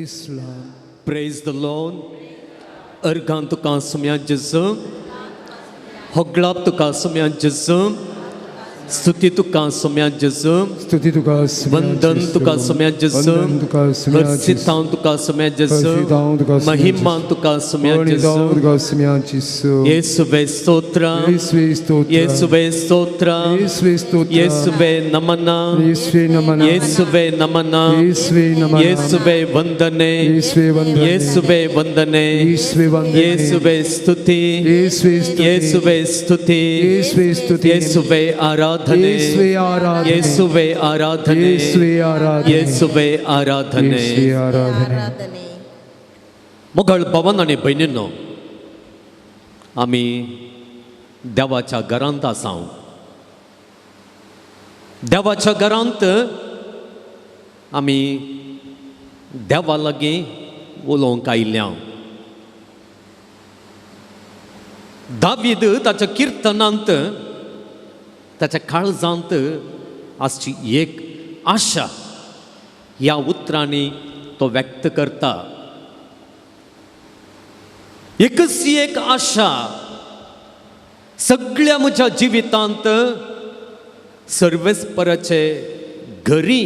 Praise Lord. Praise the Lord. अर्गां तुका सुम्या जेजू, होगळाप तुका सुम्या जेजू, स्तुती तुका सुम्या जेजू, स्तुती तुका सुम्या वंदन जेजू. तुका सुम्या जेजू, वंदन तुका सुम्या जेजू. हर्षितांव तुका सुम्या जेजू, हर्षितांव तुका सुम्या महिमा जेजू. तुका सुम्या वणितांव जेजू. तुका सुम्या जेजू. येसुवे स्तोत्र, येसुवे स्तोत्र. येसुवे स्तोत्र, येसुवे स्तोत्र. येसुवे नमन, येसुवे नमन. येसुवे नमन, येसुवे नमन. येसुवे वंदने, येसुवे वंदने. येसुवे वंदने, येसुवे वंदने. येसुवे स्तुती, येसुवे स्तुती. येसुवे स्तुती, येसुवे स्तुती. येसुवे आराधने, येसुवे आराधने. येसुवे आराधने, येसुवे आराधने. येसुवे आराधने. येसुवे आराधने. मोगळ भवन आनी भयणींनो, आमी देवाच्या घरांत आसा. देवाच्या घरांत आमी देवा लागीं उलोवंक आयल्या. दावीद ताच्या किर्तनांत ताच्या काळजांत आसची एक आशा ह्या उतरांनी तो व्यक्त करता. एकच एक आशा सगळ्या म्हज्या जिवितांत सर्वेस्पराचे घरी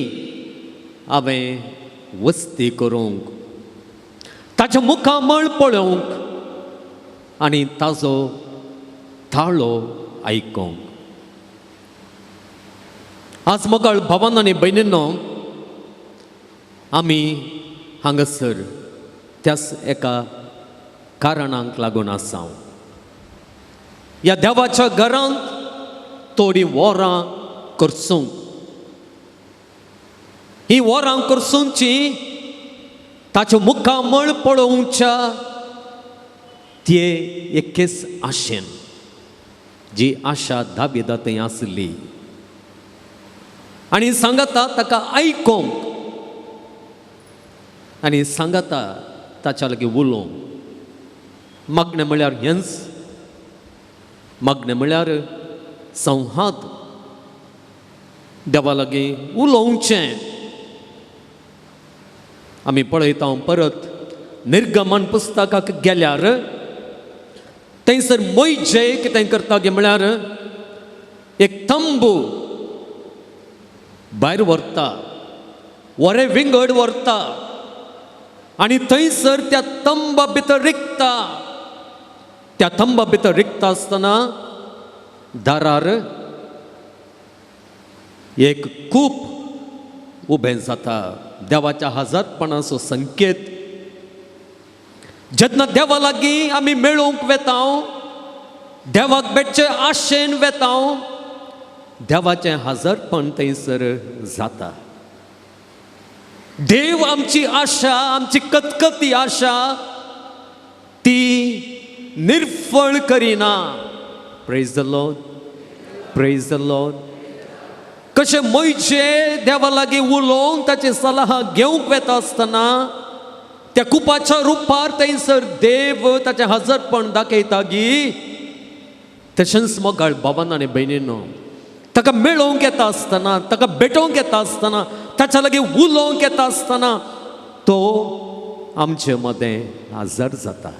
हांवें वस्ती करूंक, ताच्या मुखामळ पळोवंक आनी ताजो ताळो आयकूंक. आज मोगाळ भावान आनी भयणींनो, आमी हांगासर त्याच एका कारणांक लागून आसा. ह्या देवाच्या घरांत थोडीं वरां करसूंक, ही वरां करसूंची ताचें मुखामळ पळोवच्या ते एकेच आशेन, जी आशा दाविदा थंय आसली आनी सांगता ताका आयकूंक आनी सांगता ताच्या लागीं उलोवंक. मागणें म्हळ्यार हेंच, मागणें म्हळ्यार संवाद, देवा लागीं उलोवचें. आमी पळयता परत निर्गमन पुस्तकाक गेल्यार थंयसर मोयजे कितें करता गे म्हळ्यार एक तंबू भायर व्हरता, वरे विंगड व्हरता आनी थंयसर त्या तंबा भितर रिगता. त्या तंबा भितर रिगता आसतना दारार एक कूप उबें जाता, देवाच्या हजारपणाचो संकेत. जेन्ना देवा लागीं आमी मेळोवंक वेता, देवाक भेटचे आशेन वेता, देवाचें हजारपण थंयसर जाता. देव आमची आशा, आमची कतकती आशा ती निर्फळ करिना. Praise the Lord, praise the Lord. कशें मोयचे देवा लागीं उलोवंक ताची सलाह घेवंक वेता आसतना त्या कुपाच्या रुपार थंयसर देव ताचें हजरपण दाखयता गी, तशेंच मोगाळ बाबान आनी भयणीनो, ताका मेळोवंक येता आसतना, ताका भेटोवंक येता आसतना, ताच्या लागीं उलोवंक येता आसतना तो आमचे मदें हजर जाता,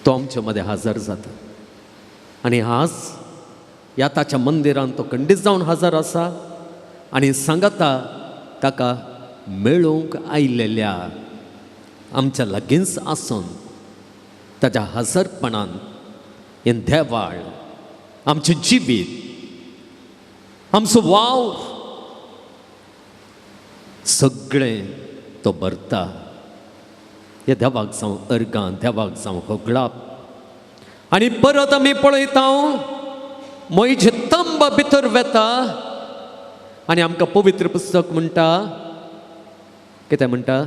तो आमचे मदें हजर जाता. आनी आज ह्या ताच्या मंदिरांत तो खंडीत जावन हजर आसा आनी सांगता ताका मेळोवंक आयलेल्या आमच्या लागींच आसून ताच्या हजरपणान हें देवाळ आमचें जिवीत, आमचो वावर सगळें तो भरता. ह्या देवाक जावं अर्गां, देवाक जावं होगळाप. आनी परत आमी पळयता मोयचे तंबा भितर वेता आनी आमकां पवित्र पुस्तक म्हणटा, कितें म्हणटा?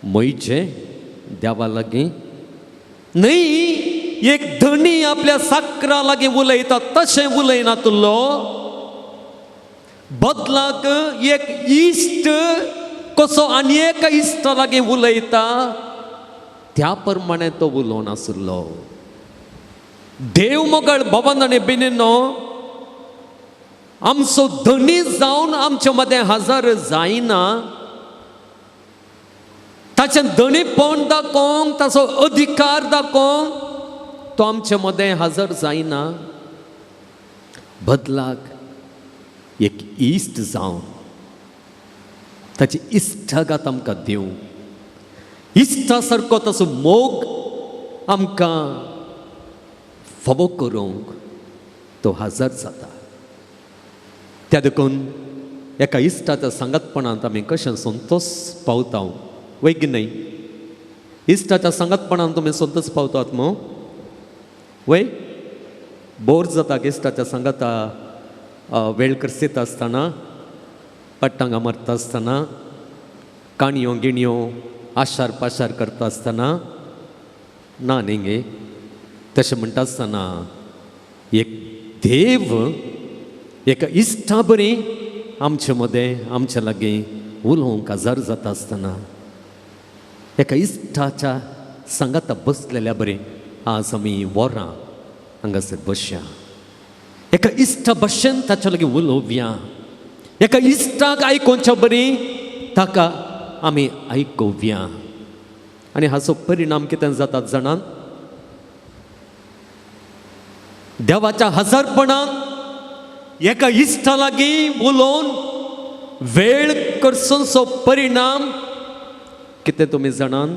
मोयचे देवा लागीं न्हय एक धनी आपल्या साकरा लागीं उलयता तशें उलयना तुल्लो, बदलाक एक इश्ट कसो आनी एका इश्टा लागीं उलयता त्या प्रमाणे तो उलोवन आसलो. देव मोगाळ भवन आनी बिनीनो आमचो धनी जावन आमचे मदें हजर जायना, ताचें धनीपण दाखोवंक, ताचो अधिकार दाखोवंक तो आमचे मदें हजर जायना. बदलाक एक इश्ट जावन ताची इश्टागत आमकां दिवं, इश्टा सारको ताचो मोग आमकां फावो करूंक तो हजर जाता. त्या देखून एका इश्टाच्या सांगातपणांत आमी कशें संतोश पावता, वय की न्हय? इश्टाच्या सांगातपणान तुमी संतोश पावतात मू, वय? बोर जाता इश्टाच्या सांगाता वेळ करसीत आसतना, पट्टांगा मारता आसतना, काणयो गिणयो आशार पाशार करता आसतना ना न्ही गे? तशें म्हणटा आसतना एक देव एका इश्टा बरी आमचे मदें आमचे लागीं उलोवंक हजर जाता आसतना, एका इश्टाच्या सांगाता बसलेल्या बरी आज आमी वरां हांगासर बसया, एका इश्टा भशेन ताच्या लागीं उलोवया, एका इश्टाक आयकोवच्या बरी ताका आमी आयकोवया. आनी हाचो परिणाम कितें जातात जाणात? देवाच्या हजारपणान एका इश्टा लागीं उलोवन वेळ करसो परिणाम कितें तुमी जाणान?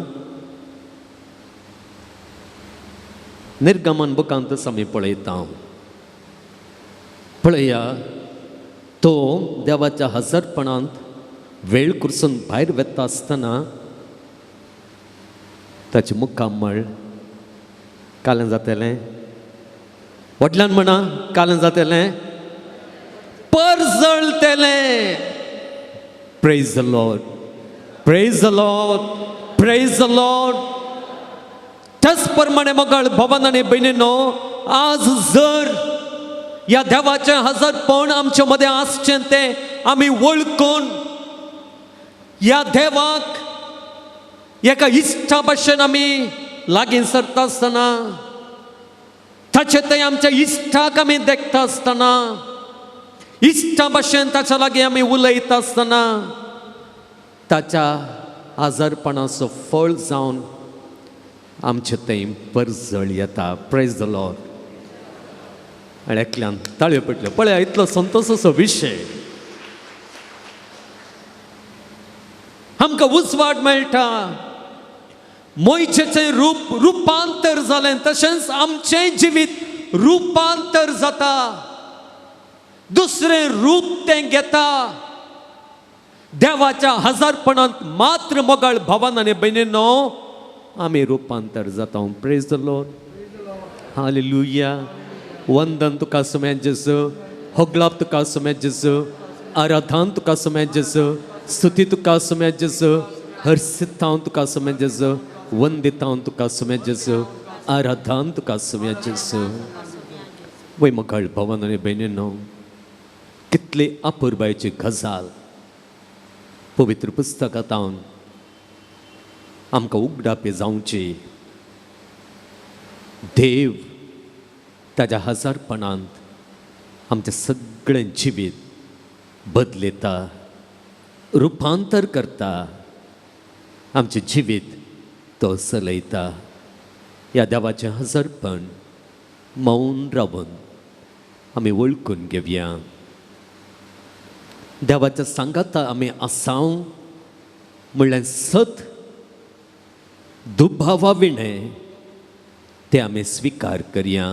निर्गमन बुकांतच आमी पळयता. पळया, तो देवाच्या हजारपणांत वेळ कुरसून भायर वता आसतना ताचें मुखामळ कालें जातलें, व्हडल्यान म्हणा, कालें जातलें, परजळटलें. Praise the Lord, praise the Lord, praise the Lord. त्याच प्रमाणे मोगाळ भवन आनी भयणीनो, आज जर ह्या देवाचें हजरपण आमचे मदें आसचें तें आमी वळखून ह्या देवाक एका इश्टा भशेन आमी लागीं सरता आसतना, ताचे थंय आमच्या इश्टाक आमी देखता आसतना, इश्टा भशेन ताच्या लागीं आमी उलयता आसतना ताच्या आजारपणाचो फळ जावन आमचे थंय परजळ येता. Praise the Lord. आनी एकल्यान ताळयो पेटल्यो. पळया, इतलो संतोशाचो विशय, आमकां उजवाड मेळटा. मोयचेचें रूप रुपांतर जालें तशेंच आमचें जिवीत रुपांतर जाता, दुसरें रूप तें घेता. देवाच्या हजारपणांत मात्र मोगाळ भावान आनी भयणीनो आमी रुपांतर जाता. Praise the Lord, hallelujah. वंदन तुका सुम्या जेजू, होगलाप तुका सुम्या जेजू, आराधन तुका सुम्या जेजू, स्तुती तुका सुम्या जेजू, हर्षितांव तुका सुम्या जेजू, वंदितांव तुका सुम्या जेजू, आराधन तुका सुम्या जेजू. वय मोगाळ भावान आनी भयणीनो, कितली अपुरबायेची गजाल पवित्र पुस्तकांत आमकां उगडापे जावची. देव ताज्या हजारपणांत आमचें सगळें जिवीत बदलता, रुपांतर करता, आमचें जिवीत तो चलयता. ह्या देवाचें हजारपण मौन रावन आमी वळखून घेवया. देवाच्या सांगाता आमी आसाव म्हणल्यार सत दुबावा विणें तें आमी स्विकार करया.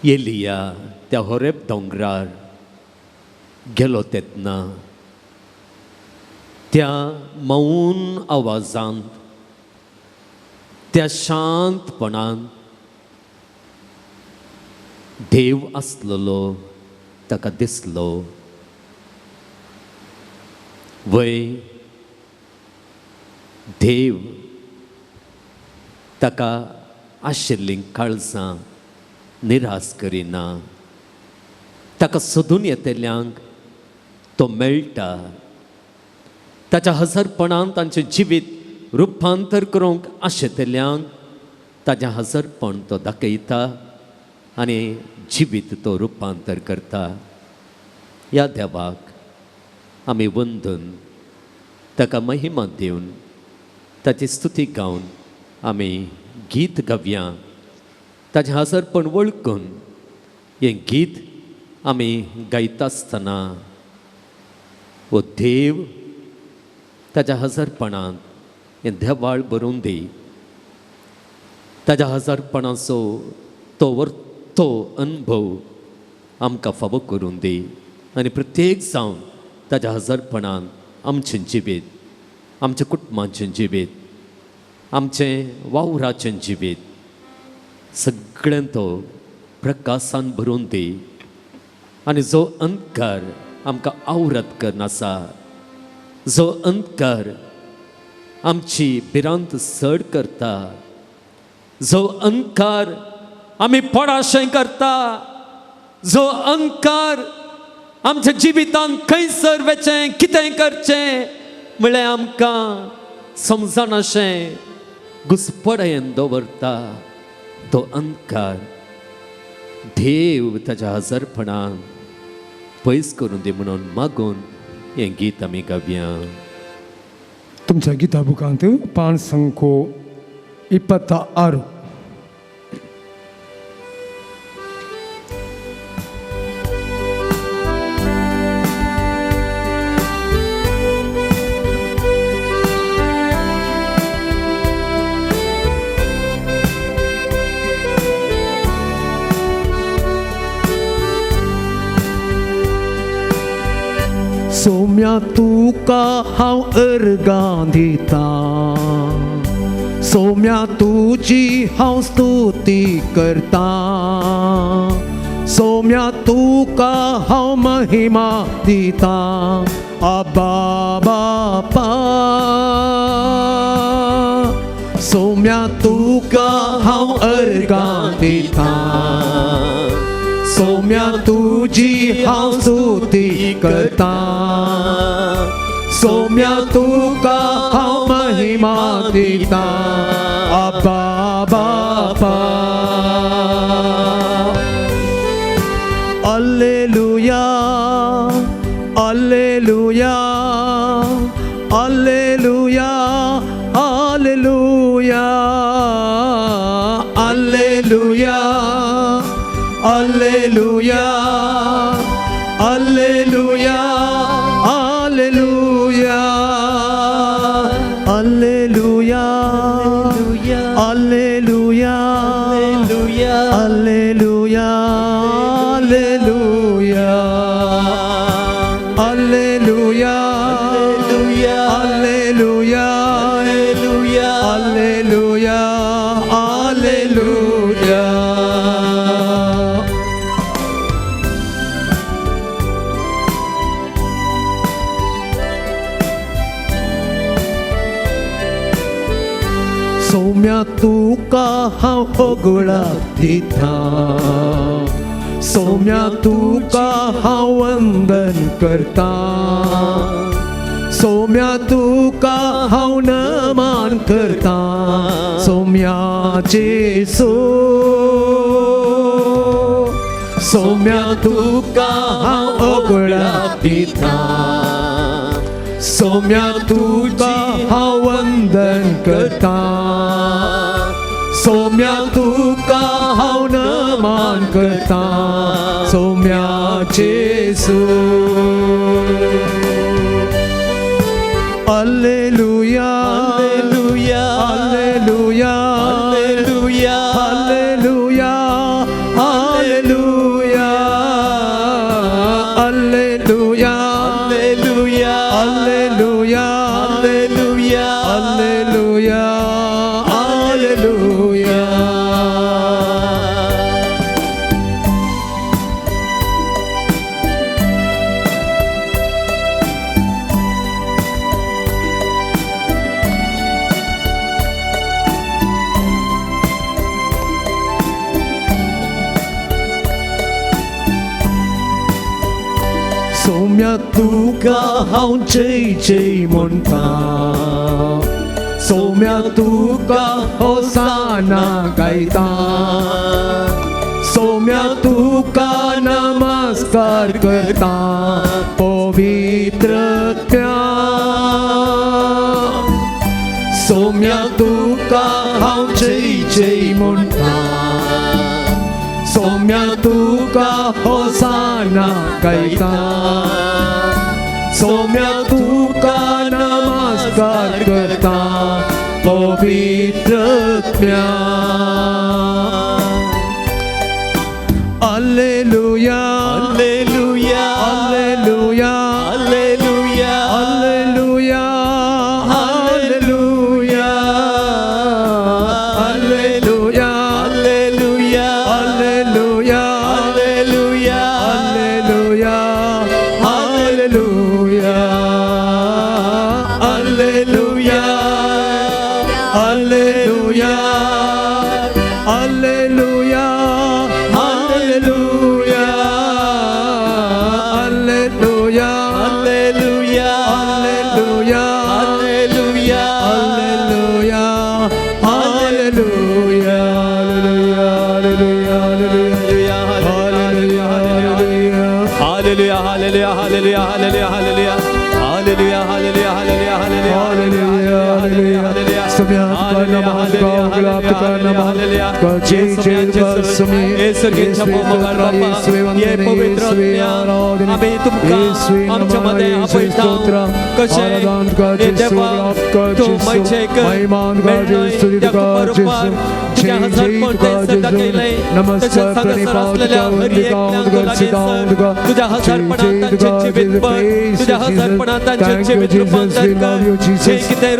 एलिया त्या होरेब दोंगरार गेलो तेन्ना त्या मौन आवाजांत, त्या शांतपणान देव आसलेलो ताका दिसलो. वय देव ताका आशिल्लीं काळजां निराश करिना, ताका सोदून येतल्यांक तो मेळटा. ताच्या हजरपणान तांचें जिवीत रुपांतर करूंक आशेतल्यांक ताचें हजरपण तो दाखयता आनी जिवीत तो रुपांतर करता. ह्या देवाक आमी वंदन ताका महिमा दिवन ताची स्तुती गावन आमी गीत गावया. ताचें हजरपण वळखून हें गीत आमी गायता आसतना हो देव ताच्या हजरपणांत हें देवाळ भरून दी. ताच्या हजरपणाचो तो वर्तो अनुभव आमकां फावो करून दी आनी प्रत्येक जावन ताच्या हजरपणान आमचें जिवीत, आमच्या कुटुंबाचें जिवीत, आमचें वावराचें जिवीत सगळें तो प्रकाशान भरून दी. आनी जो अंधकार आमकां आवरत करनासा, जो अंधकार आमची भिरांत चड करता, जो अंधकार आमी पडाशें करता, जो अंधकार आमच्या जिवितांत खंयसर वचें कितें करचें म्हळ्यार आमकां समजनाशें घुसपडयेन दवरता, तो अंधकार देव ताच्या हजरपणान पयस करून दी म्हणून मागून हें गीत आमी गावया. तुमच्या गीता बुकांत पान संख्यो 26. सोम्या तुका हांव अर्गां दिता, सोम्या तुजी हांव स्तुती करता, सोम्या तुका हांव महिमा दिता, आबा बापा. सोम्या तुका हांव अर्गां दिता, सोम्या तुजी हांव स्तुती करता, सोम्या तुका हांव महिमा दिता, आबा बापा. Alleluia, alleluia, alleluia, alleluia, alleluia, alleluia, alleluia, alleluia, alleluia, alleluia, alleluia, alleluia, alleluia, alleluia, alleluia, alleluia. Saumya तुका हांव ओगळा दिता, सोम्या तुका हांव वंदन करता, सोम्या तुका हांव नमन करता, सोम्या जेसू. सोम्या तुका हांव ओगळा दिता, सोम्या तुका हांव वंदन करता, सोम्या तुका हांव नमन करता, Saumya जेसू. Alleluia, alleluia, alleluia, alleluia, alleluia, alleluia, alleluia, alleluia, alleluia, alleluia. Saumya तुका हांव जय जय म्हणटा, सोम्या तुका होसाना गायता, सोम्या तुका नमस्कार करता, पवित्र त्या. सोम्या तुका हांव जय जय म्हणटा, सोम्या तुका होसाना गायता, सोम्या तुका नमस्कार करता पवित्र आत्म्या. Alleluia, hallelujah, alleluia, hallelujah, alleluia, alleluia, alleluia, hallelujah, alleluia, hallelujah, alleluia, alleluia, alleluia, alleluia, alleluia, alleluia, alleluia, hallelujah, alleluia, hallelujah, alleluia, alleluia, alleluia, alleluia, hallelujah, hallelujah, hallelujah, hallelujah, hallelujah, hallelujah, hallelujah, hallelujah, hallelujah, hallelujah, hallelujah. Saumya तुका नमः, तुका गुलाब तुका नमः, तुका जय जय तुका सोम्ये, येसुवे स्तोत्र, येसुवे वंदने, येसुवे आराधने, येसुवे नमः, येसुवे स्तोत्र, आराधन तुका जेसू, गुलाब तुका जेसू, महिमा तुका जेसू, स्तुती तुका जेसू, जय जय तुका जेसू, नमस्कार प्रणिपात तुका, वंदिता तुका, सीता तुका, जय जय तुका जेसू. Praise you, Jesus. Thank you, Jesus. We love you, Jesus. We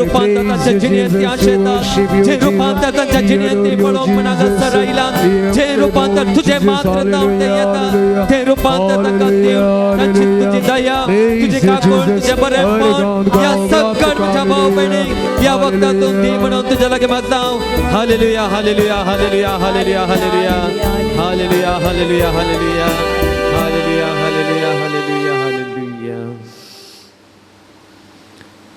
praise you, Jesus. We worship you, जे रूपांतर तांच्या जिणेंत पळोवंक हांगासर आयला, जे रूपांतर तुजें मात्र जावन तें येता, ते रूपांतर तांकां दिवन तांची तुजी दया, तुजी काकूळ, तुजें बरेंपण ह्या सगळ्या तुज्या भाव भयणीक ह्या वखदातून दी म्हणून तुज्या लागीं मागता हांव. Hallelujah, hallelujah, hallelujah, hallelujah, hallelujah, hallelujah, hallelujah, hallelujah, hallelujah, hallelujah, hallelujah, hallelujah.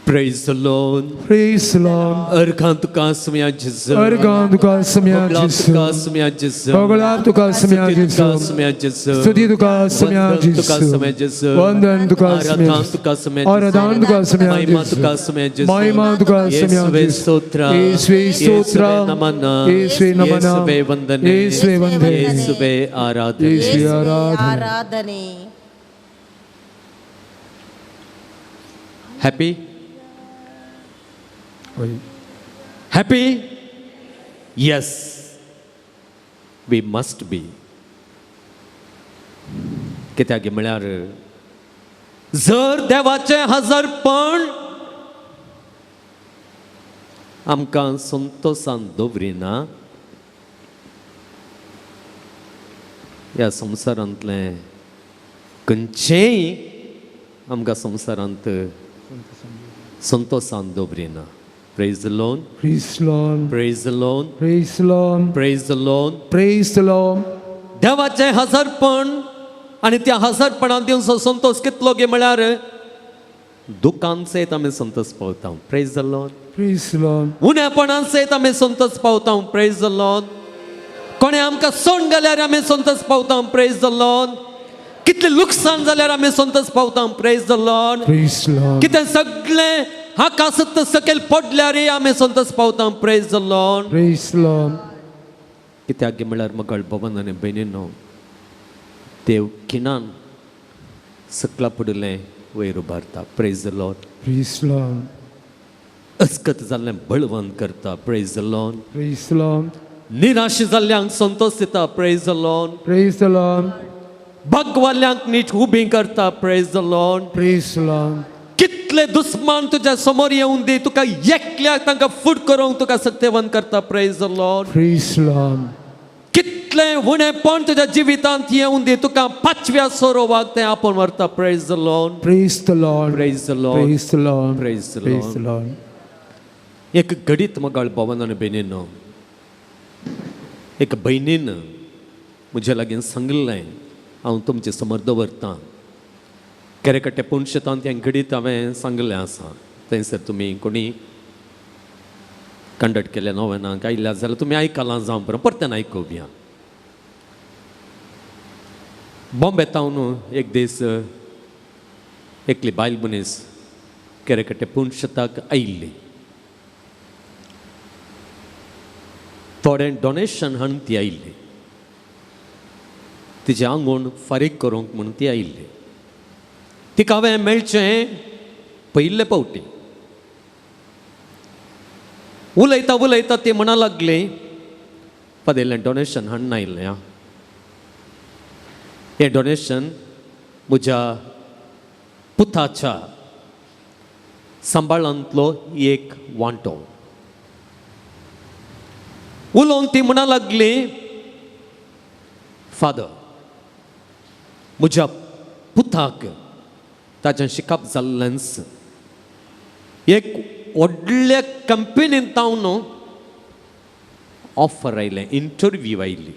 Praise the Lord. Praise the Lord. अर्घां तुका सुम्या जेजू, अर्घां तुका सुम्या जेजू, तुका सुम्या जेजू, भगलाब तुका सुम्या जेजू, सुम्या जेजू, स्तुती तुका सुम्या तुका जेजू, सुम्या जेजू, वंदन तुका सुम्या आराधन तुका सुम्या जेजू, आराधन तुका सुम्या महिमा जेजू, तुका सुम्या जेजू, महिमा तुका सुम्या येसुवे जेजू, स्तोत्र, येसुवे स्तोत्र, येसुवे नमन, येसुवे नमन, येसुवे वंदने, येसुवे वंदने, येसुवे आराधने. येसुवे आराधने. आराधने. Happy? Happy? Yes, we must be. कित्याक म्हळ्यार जर देवाचें हजारपण आमकां संतोसान दवरिना, ह्या संवसारांतलें खंयचेंय आमकां संवसारांत संतोसान दवरिना. Praise the Lord. Praise the Lord. Praise the Lord. Praise the Lord. Praise the Lord. Praise the Lord. देवाचें हजारपण आनी त्या हजारपणान दिवचो संतोष कितलो गे म्हळ्यार दुकान सयत आमी संतोष पावता. Praise the Lord. Praise the Lord. उणेपणान सयत आमी संतोष पावता. Praise the Lord. कोणें आमकां सोण घाल्यार आमी संतोष पावता. Praise the Lord. कितलें लुकसाण जाल्यार आमी संतोष पावता. Praise the Lord. Praise the Lord. कितें सगळें आकाशांत सकयल पडल्यार आमी संतोष पावता. Praise the Lord. Praise the Lord. कित्याक म्हळ्यार मगळ भवन आनी भयणीनो, देव खिणान सकला पडिल्लें वयर उबारता. Praise the Lord. Praise the Lord. अस्कत जाल्लें बळवंत करता. Praise the Lord. Praise the Lord. निराश जाल्ल्यांक संतोष दिता. Praise the Lord. Praise the Lord. भगवाल्यांक नीट उबी करता. Praise the Lord. Praise the Lord. कितले दुस्मान तुज्या समोर येवन दी, तुका एकल्याक तांकां फूट करूंक तुका सक्तेवंत करता. Praise the Lord. Praise the Lord. कितले उणेपण तुज्या जिवितांत येवन दी, तुका पांचव्या सोरोवाक तें आपोवन व्हरता. Praise the Lord. Praise the Lord. Praise the Lord. Praise the Lord. Praise the Praise the Lord. Lord. एक घडीत मगाळ भवन आनी भयणीनो, एक भयणीन म्हज्या लागीं सांगिल्लें, हांव तुमचे समोर दवरतां. केरेकट्टे पुणशेतांत हें घडीत हांवें सांगिल्लें आसा. थंयसर तुमी कोणी कंडक्ट केलें नोवेनाक आयल्या जाल्यार तुमी आयकलां जावं बरें, परत्यान आयकुया. बॉम्बे तावन एक दीस एकली बायल मनीस केरेकट्टे पुणशेताक आयिल्ली. थोडें डोनेशन हाडून ती आयिल्ली, तिचें आंगण फारीक करूंक म्हूण ती आयिल्ली. तिका हांवें मेळचें पयले फावटी. उलयता उलयता ती म्हणा लागली, फादर इल्लें डोनेशन हाडून आयिल्लें आं, हें डोनेशन म्हज्या पुताच्या सांबाळांतलो एक वांटो. उलोवन ती म्हणा लागली, फादर म्हज्या पुताक ताचें शिकप जाल्लेंच एक व्हडल्या कंपनीन तावन ऑफर आयलें, इंटरव्यू आयली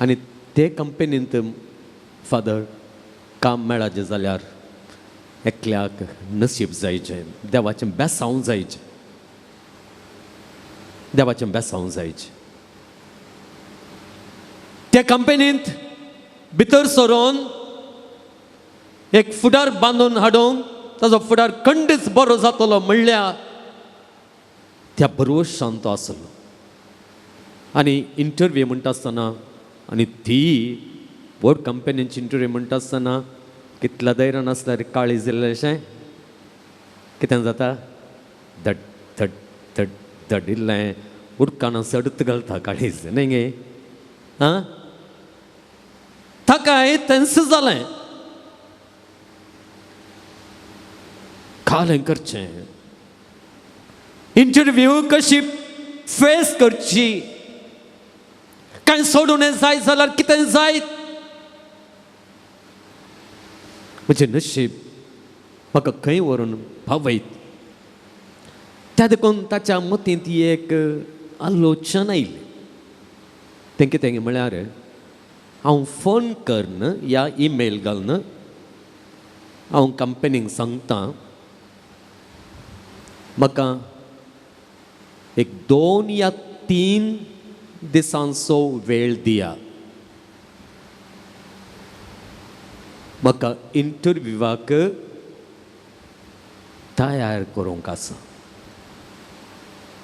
आनी ते कंपनींत फादर काम मेळाचें जाल्यार एकल्याक नसीब जायचें, देवाचें बेसांव जायचें, देवाचें बेसांव जायचें. त्या कंपनींत भितर सरून एक फुडार बांदून हाडूंक ताजो फुडार खंडीच बरो जातलो म्हणल्यार त्या भरवशान तो आसलो. आनी इंटरव्यू म्हणटा आसतना आनी ती व्हड कंपनीची इंटरव्यू म्हणटा आसतना कितल्या धैर्यान आसल्यार काळीज इल्लेशें कितें जाता, धड धड धड धड इल्लें उदकान सडत घालता काळीज न्ही गे. आं, ताकाय तेंच जालें, कालें करचें, इंटरव्यू कशी फेस करची, कांय सोडून जाय जाल्यार कितें जायत, म्हजें नशीब म्हाका खंय व्हरून पावयत. त्या देखून ताच्या मतींत एक आलोचन आयली. तें कितें म्हळ्यार हांव फोन करून या ईमेल घालून हांव कंपनीक सांगता म्हाका एक 2 या 3 दिसांचो वेळ दिया, म्हाका इंटरव्यूवाक तयार करूंक आसा,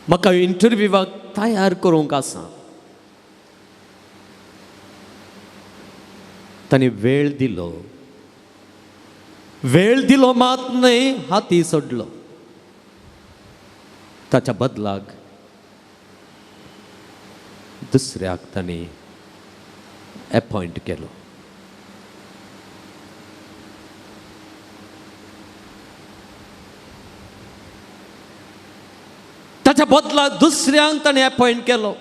म्हाका इंटरव्यूवाक तयार करूंक आसा. ताणें वेळ दिलो, वेळ दिलो मात न्हय, हाती सोडलो. ताच्या बदलाक दुसऱ्याक ताणें एपॉयंट केलो. ताच्या बदलाक दुसऱ्यांक ताणें एपॉयंट केलो.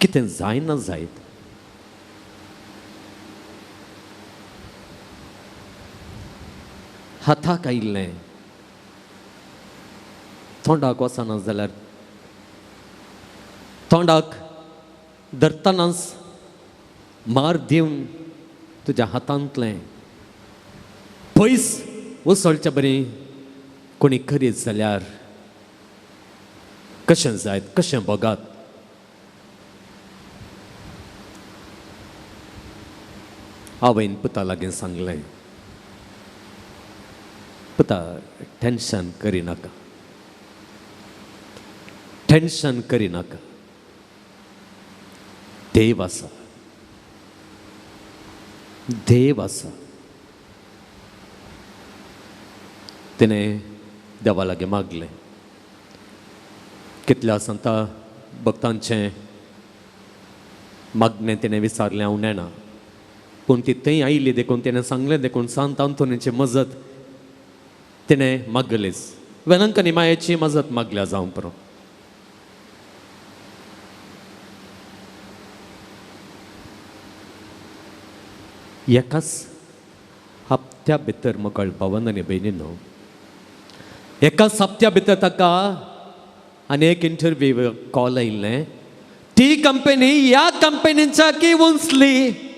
कितें जायना जायत, हाताक आयिल्लें तोंडाक वचना जाल्यार तोंडाक धरतनाच मार दिवन तुज्या हातांतलें पयस उसळचे बरी कोणी करीत जाल्यार कशें जायत, कशें भोगात. आवयन पुता लागीं सांगलें, पुता टेन्शन करिनाका, टेन्शन करिनाका, देव आसा, देव आसा. तिणें देवा लागीं मागलें. कितल्या संता भक्तांचें मागणें तिणें विचारलें हांव नेणा, पूण ती थंय आयली देखून तिणें सांगलें, देखून सांत आंतोनीची मजत तिणें मागलीच, वेलंकनी मायेची मजत मागल्या जावं पुरो. एकाच हप्त्या भितर मगळ भावन आनी भयणीनो, एकाच हप्त्या भितर ताका आनी एक इंटरव्यू कॉल आयिल्लें. ती कंपनी ह्या कंपनीच्या की उंचली.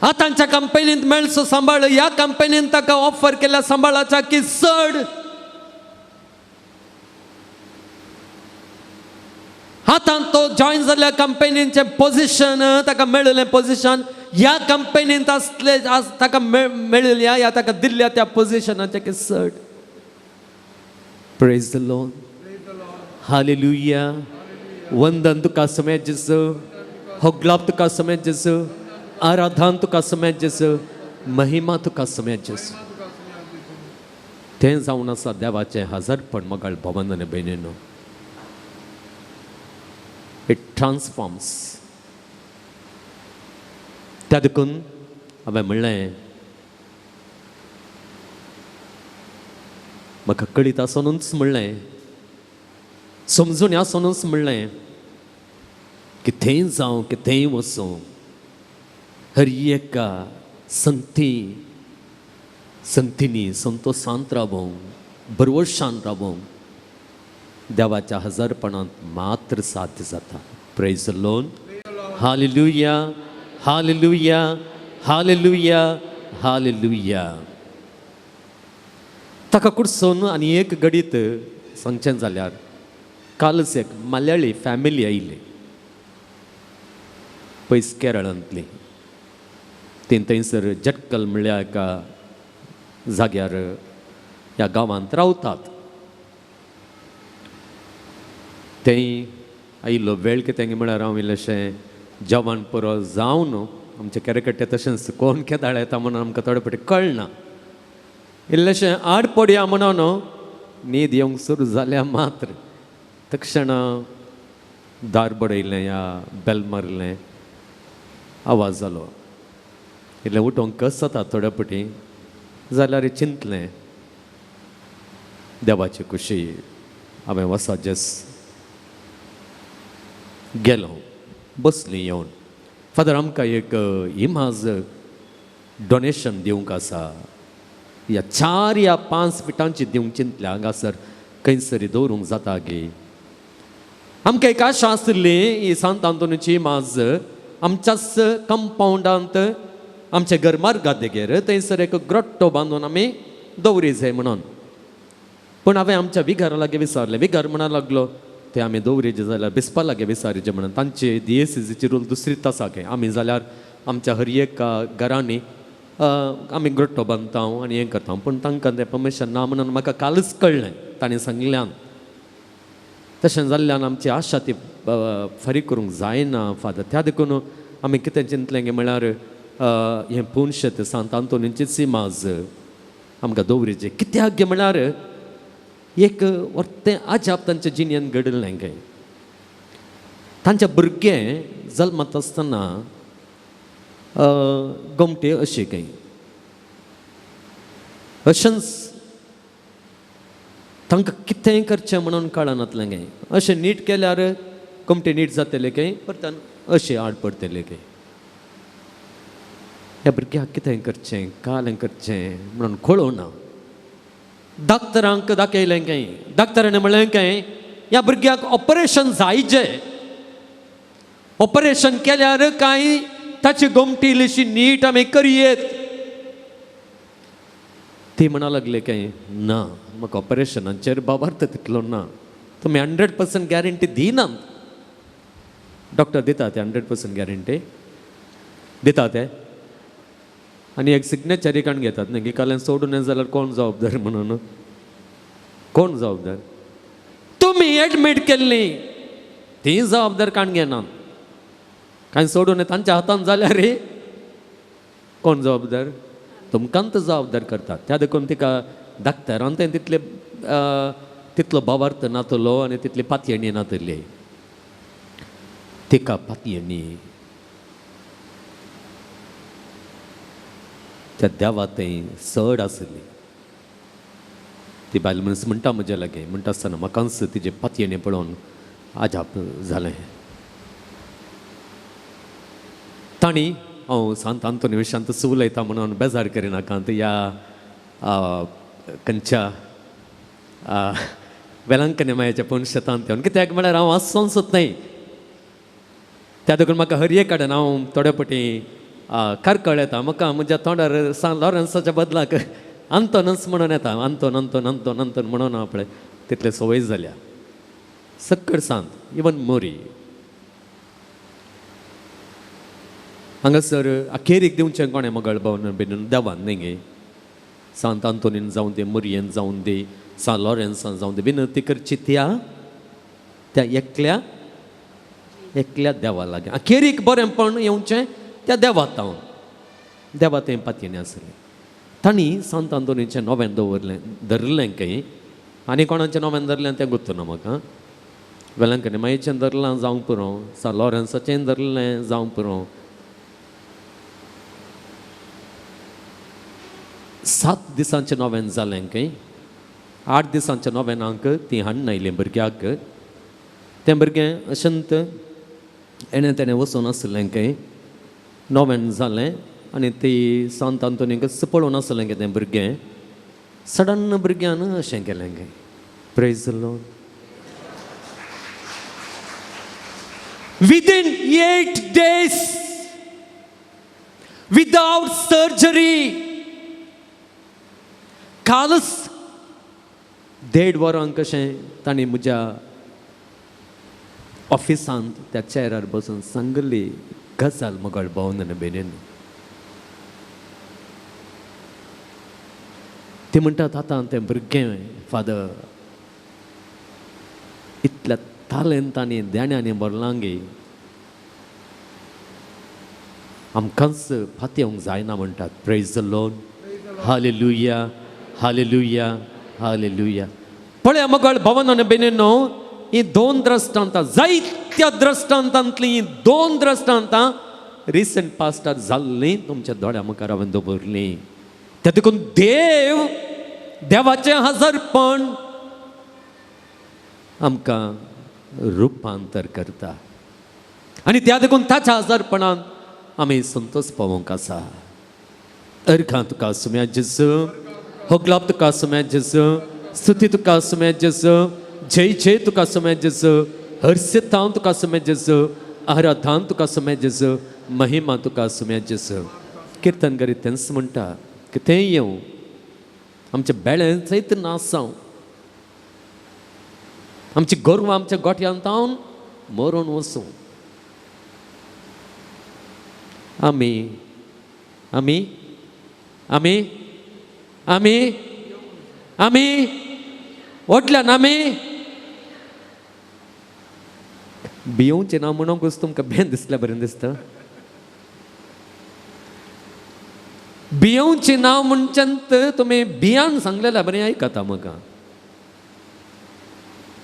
आतांच्या कंपनींत मेळचो सांबाळ, ह्या कंपनीन ताका ऑफर केल्या सांबाळाच्या की चड. आतां तो जॉयन जाल्ल्या कंपनीचें पोजिशन ताका मेळिल्लें पोजिशन ह्या कंपनींत आसले ताका मेळिल्ल्या ह्या ताका दिल्ल्या त्या पोजिशनाच्या चड. Praise the Lord, hallelujah. वंदन तुका समेत जेजू, होगलाप तुका समेत जेजू, आराधन तुका समेत जेजू, महिमा तुका समेत जेजू. तें जावन आसा देवाचें हजारपण मगाळ भवन आनी भयणीनो. It transforms. त्या देखून हांवें म्हणलें म्हाका कळीत आसोनूच म्हणलें, समजून आसोनूच म्हणलें कितेंय जावं कितेंय वचूं हर एका संती संतींनी संतोशांत रावोंक भरवशान रावोंक देवाच्या हजारपणांत मात्र साध्य जाता. Praise the Lord, hallelujah, hallelujah, hallelujah, hallelujah. ताका कुडसून आनी एक घडीत सांगचें जाल्यार कालच एक मल्याळी फॅमिली आयली पयस केरळांतली. ती थंयसर जटकल म्हणल्या एका जाग्यार ह्या गांवांत रावतात. थंय आयिल्लो वेळ कितें म्हळ्यार हांव इल्लेशें जेवण पुरो जावन आमचे केरेकट्टे तशेंच कोण केदाळ येता म्हणून आमकां थोडे फावटी कळना. इल्लेशें आड पडया म्हणून न्हीद येवंक सुरू जाल्या मात्र तक्षणा दार बडयलें या बेल मारलें, आवाज जालो. इल्लें उठोवंक कस जाता थोड्या फावटी जाल्यार चिंतलें देवाची खुशी हांवें वसा जस गेलो बसली येवन. फादर आमकां एक इमाज डोनेशन दिवंक आसा, ह्या 4 या 5 फिटांची दिवंक चिंतल्या हांगासर खंयसरी दवरूंक जाता गे. आमकां एक आशा आशिल्ली ही सांत आंतोनीची इमाज आमच्याच कंपावंडांत आमच्या घर मार्गा देगेर थंयसर एक ग्रोट्टो बांदून आमी दवरी जाय म्हणून. पूण हांवें आमच्या विगारा लागीं विचारलें, विगार म्हणा लागलो ते आमी दवरीचे जाल्यार बिस्पा लागीं विचारीचे म्हणून. तांची दियेसीची रूल दुसरीच आसा की आमी जाल्यार आमच्या हर एका घरांनी आमी ग्रोट्टो बांदता आनी हें करता, पूण तांकां तें परमिशन ना म्हणून म्हाका कालच कळ्ळें तांणी सांगिल्ल्यान. तशें जाल्ल्यान आमची आशा ती फारीक करूंक जायना फादर. त्या देखून आमी कितें चिंतलें गे म्हळ्यार हें पुनशेत सांत आंतोनीचीच इमाज आमकां दवरीची. कित्याक गे म्हळ्यार एक वर्तें अजाप तांच्या जिणेंत घडिल्लें गे. तांच्या भुरगें जल्मत आसतना गोमटे अशें काय अशेंच तांकां कितेंय करचें म्हणून कळनातलें गे. अशें नीट केल्यार गोमटे नीट जातले काय परतान अशें आड पडटले काय. ह्या भुरग्याक कितें करचें कालें करचें म्हणून कळोना. डॉक्टरांक दाखयलें काय, डॉक्टरांनी म्हणलें काय ह्या भुरग्याक ऑपरेशन जायचें, ऑपरेशन केल्यार काय ताची गोमटी इल्लीशी नीट आमी करयेत. ती म्हणा लागले काय ना म्हाका ऑपरेशनाचेर बाबार्थ तितलो ना, तुमी 100% गॅरंटी दिनात. डॉक्टर दिता ते 100% गॅरंटी दिता ते आनी एक सिग्नेचर काडून घेतात न्ही काल्यान सोडून जाल्यार कोण जबाबदार म्हणून, कोण जबाबदार? तुमी एडमीट केल्ली ती जबाबदार काडून घेनात, कांय सोडून तांच्या हातान जाल्यार रे कोण जबाबदार? तुमकां तो जबाबदार करतात. त्या देखून तिका डॉक्टरान तें तितले तितलो भावार्थ नातलो आनी तितली पातयेणी नातली. तिका पातयेणी त्या देवा थंय चड आसली. ती बायल मनीस म्हणटा म्हज्या लागीं म्हणटा आसतना म्हाकाच तिजे पातयेणी पळोवन अजाप जालें. तांणी हांव सांत आंतोनी विशांत उलयता म्हणून बेजार करिनाका ह्या खंयच्या वेलांकनी मायाच्या पूण शेतांत येवन कित्याक म्हळ्यार हांव आसोनसूच न्हय. त्या देखून म्हाका हर एक कडेन हांव थोडे फावटी कारकळ येता म्हाका म्हज्या तोंडार सांत लॉरन्साच्या बदलाक आंतोनच म्हणून येता, आंतोन आंतोन आंतोन आंतोन म्हणून हांव पळय तितले संवय जाल्या. सक्कड सांत इवन मोरी हांगासर अखेरीक दिवचें कोणें मगळ भवन बेन देवान न्ही गे. सांत आंतोनीन जावन दे, मुरयेन जावन दे, सान लॉरेन्सान जावन दे, विनंती करची त्या त्या एकल्या एकल्या देवा लागीं. अखेरीक बरेंपण येवचें त्या देवा तावन, देवा तें पातयेन आसलें. तांणी सांत आंतोनीचें नोवेन दवरलें, धरलें खंय, आनी कोणाचें नोवेन धरलें तें गुत्त ना म्हाका. वेलंकनी मायचें धरलां जावंक पुरो, सान लॉरेन्साचें धरलें जावंक पुरो. 7 दिसांचें नोवेन जालें खंय, 8 दिसांच्या नोवेनांक तीं हाडून आयलीं भुरग्याक. तें भुरगें अशंत एणें तेणें वचून आसलें खंय. नोवेन जालें आनी ती सांत आंतोनीक पळोवन आसलें की तें भुरगें सडन भुरग्यान अशें केलें खंय. Praise the Lord. Within 8 days without surgery, कालच 1.5 वरांक कशें तांणी म्हज्या ऑफिसांत त्या चेरार बसून सांगली गजाल मगळ भोवन बेनीन. ती म्हणटात आतां तें भुरगें फादर इतल्या तालेंतांनी देण्यांनी भरलां गे, आमकांच फातेवंक जायना म्हणटात. Praise the Lord. Hallelujah, hallelujah, hallelujah. पळया मगळ भवन बेनेनो, ही 2 द्रश्टांतां, जायत्या द्रश्टांतांतलीं ही 2 द्रश्टांतां रिसंट पास्टार जाल्लीं तुमच्या दोळ्या मुखार हांवें दवरलीं. त्या देखून देव, देवाचें हजारपण आमकां रुपांतर करता आनी त्या देखून ताच्या हजारपणान आमी संतोष पावोवंक आसा. अर्घां तुका सुम्या जेजू, होगलाप तुका सुम्या जेजू, स्तुती तुका सुम्या जेजू, जय जय तुका सुम्या जेजू, हर्षतां तुका सुम्या जेजू, आराधान तुका सुम्या जेजू, महिमा तुका सुम्या जेजू. किर्तन करीत तेंच म्हणटा, कितेंय येवं आमच्या बेळें सयत नासांव, आमची गोरवां आमच्या गोठ्यान तावन मरून वचूं, आमी आमी आमी आमी आमी व्हडल्यान आमी भियोवचें ना म्हणूंकच तुमकां भें दिसल्या बरें दिसता. भियोवचें ना म्हणच्यान तुमी भियान सांगलेल्या बरें आयकता म्हाका,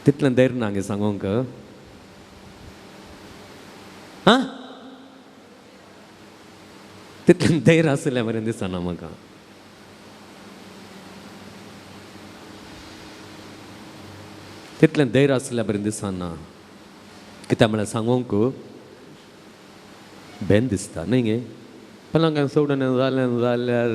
तितलें धैर्य ना गे सांगूंक. आं, तितलें धैर्य आसलें बरें दिसना म्हाका. तितलें धैर्य आसलें बरें दिसना. कित्याक म्हळ्यार सांगूंक बेन दिसता न्ही गे. पलंगान सोडून जालें जाल्यार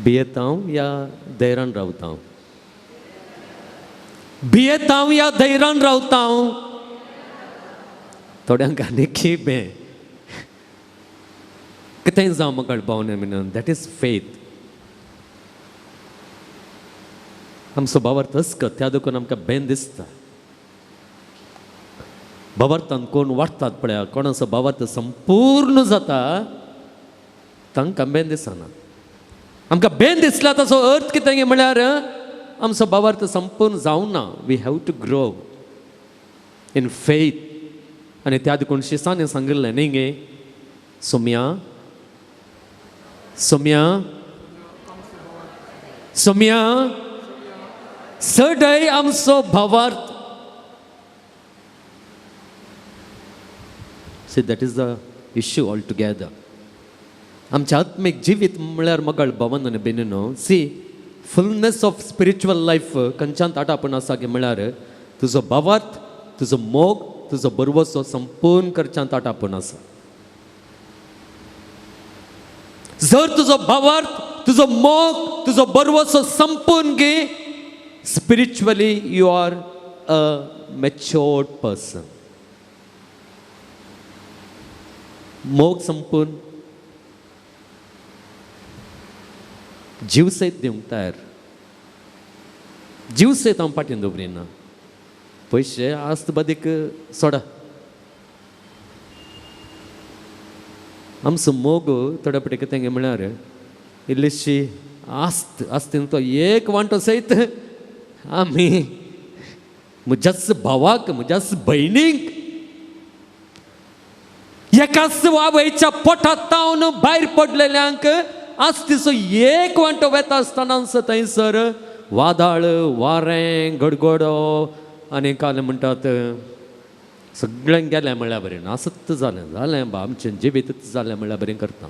भियेता हांव या धैर्यान रावता हांव? भियेता हांव या धैर्यान रावता हांव? थोड्यांक आनीक बें कितेंय जावं म्हाका पावना म्हणून. That is faith. आमचो भावार्थ अस्कत, त्या देखून आमकां बेन दिसता. भावार्थान कोण वाडटात पळया, कोणाचो भावार्थ संपूर्ण जाता तांकां बेन दिसना. आमकां बेन दिसला ताचो अर्थ कितें म्हळ्यार आमचो भावार्थ संपूर्ण जावना. We have to grow in faith. आनी त्या देखून शिसांनी सांगिल्लें न्ही गे, सोम्या सोम्या सोम्या सडय आमचो भावार्थ. See, that is the issue all together. आमचें आत्मीक जिवीत म्हळ्यार मगळ भवन आनी बेनिनो. See, fullness of spiritual life खंयच्यान आटापण आसा की म्हळ्यार तुजो भावार्थ, तुजो मोग, तुजो बरवसो संपूर्ण करच्यांत आटापण आसा. जर तुजो भावार्थ, तुजो मोग, तुजो बरवसो संपूर्ण गे, spiritually you are a matured person. मोग संपूर्ण, जीव सयत दिवंक तयार. जीव सयत हांव पाटीन दवरिना. पयशे आस्त बादीक सोडा. आमचो मोग थोड्या पटी कितें म्हळ्यार इल्लीशी आस्त आस्तीन तो एक वांटो सयत आमी म्हज्याच भावाक म्हज्याच भयणीक एकाच आवयच्या पोटांत तावन भायर पडलेल्यांक आस्तीचो एक वांटो वेता आसतनाच थंयसर वादळ वारें गडगडो आनी काल म्हणटात सगळ्यांक गेलें म्हळ्यार बरें आसत जालें जालें बा आमचें जिवीतच जालें म्हळ्यार बरें करता.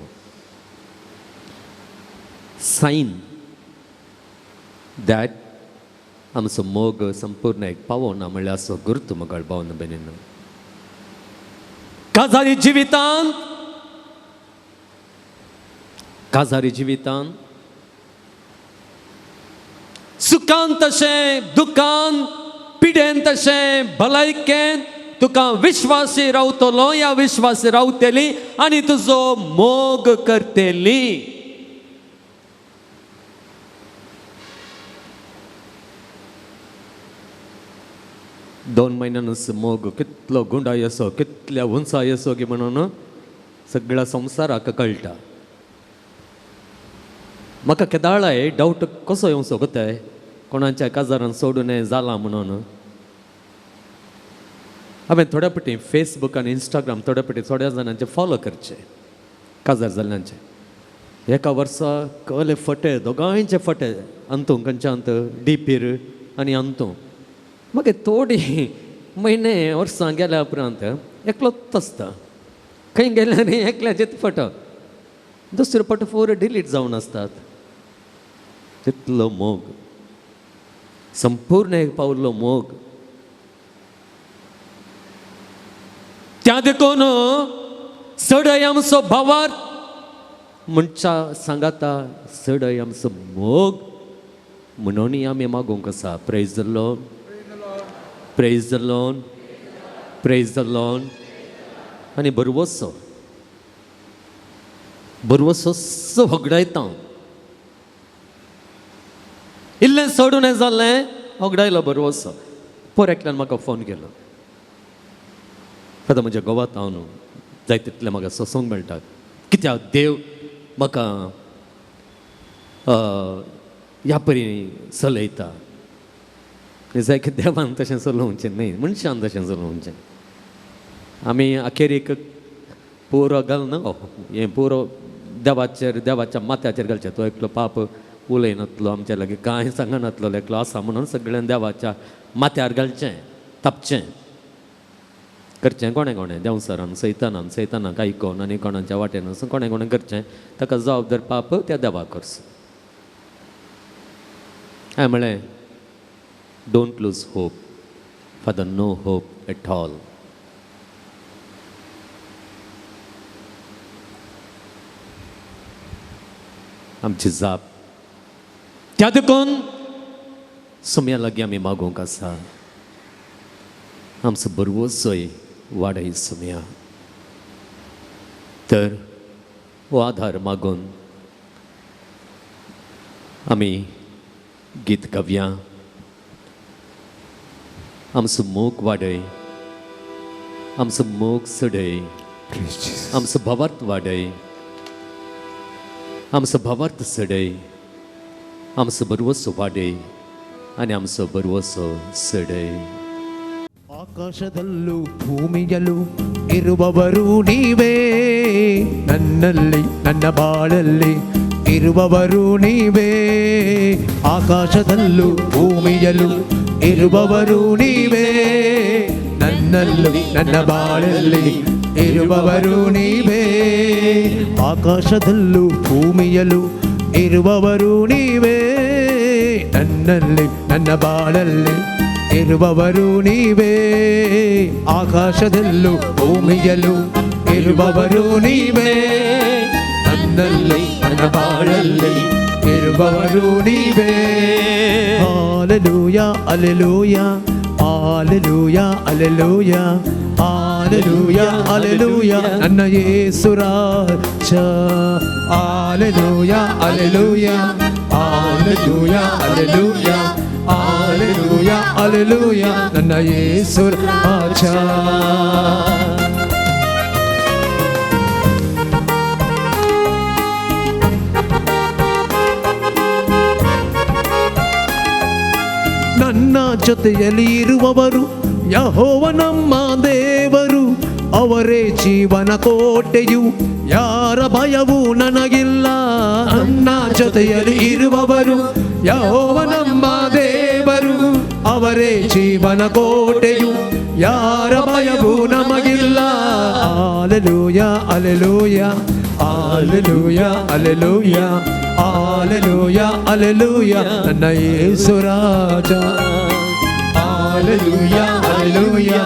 सायन that आमचो मोग संपूर्ण एक पावना म्हळ्यार असो गुर्त मगळ भावन बेनीन. काजारी जिवितांत काजारी जिवितांत सुखान तशें दुखान पिडेन तशें भलायकेन तुका विश्वासी रावतलो या विश्वासी रावतली आनी तुजो मोग करतली. दोन म्हयन्यानूच मोग कितलो गुंडाय असो कितल्या उंचाय असो की म्हणून सगळ्या संवसाराक कळटा. म्हाका केदाळाय डावट कसो येवचो कोताय कोणाच्या काजारान सोडून जाला म्हणून. हांवें थोड्या पटी फेसबूक आनी इंस्टाग्राम थोड्या पटी थोड्या जाणांचे फॉलो करचे काजार जाल्ल्यांचे. एका वर्सा कहले फटे दोगांयचे फटे अंतू खंयच्या अंत डीपीर आनी अंतू. मागीर थोडी म्हयने वर्सां गेल्या उपरांत एकलोच आसता खंय गेल्या न्ही एकल्याचेच फटो दुसरे फटो फोर डिलीट जावन आसतात. तितलो मोग संपूर्ण एक पावल्लो मोग. त्या देखून सडय आमचो भावार म्हणच्या सांगाता सडय आमचो मोग म्हणून आमी मागूंक आसा. Praise the Lord, praise the Lord, praise the Lord. आनी बरवसो बरवसो होगडायता. इल्लें सोडून हें जालें होगडायलो बरवसो. पोर एकल्यान म्हाका फोन केलो. आतां म्हज्या गोवात हांव न्हू जाय तितलें म्हाका सोसूंक मेळटा कित्याक देव म्हाका ह्या परी चलयता. जाय की देवान तशें चलोवचें न्हय मनशान तशें चलोवचें. आमी अखेरीक पुरो घालना हें पुरो देवाचेर देवाच्या माथ्याचेर घालचें. तो एकलो पाप उलयनातलो आमच्या लागीं कांय सांगनातलो एकलो आसा म्हणून सगळ्यां देवाच्या माथ्यार घालचें तापचें करचें. कोणें कोणें देंवसरान सैतानान सैतानाक आयकोन आनी कोणाच्या वाटेन वचून कोणें कोणें करचें ताका जबाबदार पाप त्या देवाक करचो. हांवें म्हळें don't lose hope, father, no hope at all. आमची जाप त्या देखून सुम्या लागीं आमी मागूंक आसा आमचो बरवसोय वाडय सुम्या. तर हो आधार मागून आमी गीत गावया. आमचो मोग वाडय, आमचो मोग चडय, आमचो भावार्थ वाडय, आमचो भावार्थ चडय, आमचो बरवसो वाडय आनी आमचो बरवसो चडय. ಆಕಾಶದಲ್ಲೂ ಭೂಮಿಯಲ್ಲೂ ಇರುವವರು ನೀವೇ, ನನ್ನಲ್ಲಿ ನನ್ನ ಬಾಳಲ್ಲಿ ಇರುವವರು ನೀವೇ. ಆಕಾಶದಲ್ಲೂ ಭೂಮಿಯಲ್ಲೂ ಇರುವವರು ನೀವೇ, ನನ್ನಲ್ಲಿ ನನ್ನ ಬಾಳಲ್ಲಿ ಇರುವವರು ನೀವೇ. ಆಕಾಶದಲ್ಲೂ ಭೂಮಿಯಲ್ಲೂ ಇರುವವರು ನೀವೇ, ನನ್ನಲ್ಲಿ ನನ್ನ ಬಾಳಲ್ಲಿ ಇರುವವರು ನೀವೇ. ಆಕಾಶದಲ್ಲೂ ಭೂಮಿಯಲ್ಲೂ ಇರುವವರು ನೀವೇ, ನನ್ನಲ್ಲಿ ನನ್ನ ಬಾಳಲ್ಲಿ ಇರುವವರು ನೀವೇ. Hallelujah, hallelujah, hallelujah, hallelujah, hallelujah, hallelujah, ನನ್ನ ಯೇಸು ರಾಜ. Hallelujah, hallelujah, hallelujah, hallelujah, alleluia, ನನ್ನ ಯೇಸು ರಾಜ. ನನ್ನ ಜೊತೆಯಲ್ಲಿ ಇರುವವರು ಯೆಹೋವ ನಮ್ಮ ದೇವರು, ಅವರೇ ಜೀವನ ಕೋಟೆಯು, ಯಾರ ಭಯವೂ ನನಗಿಲ್ಲ. ನನ್ನ ಜೊತೆಯಲ್ಲಿ ಇರುವವರು ಯೆಹೋವ ನಮ್ಮ ದೇವರು, ಅವರೇ ಜೀವನ ಕೋಟೆಯು, ಯಾರ ಭಯವೂ ನಮಗಿಲ್ಲ. Alleluia, alleluia, alleluia, alleluia, alleluia, alleluia, ನನ್ನ ಯೇಸು ರಾಜ. Alleluia, alleluia,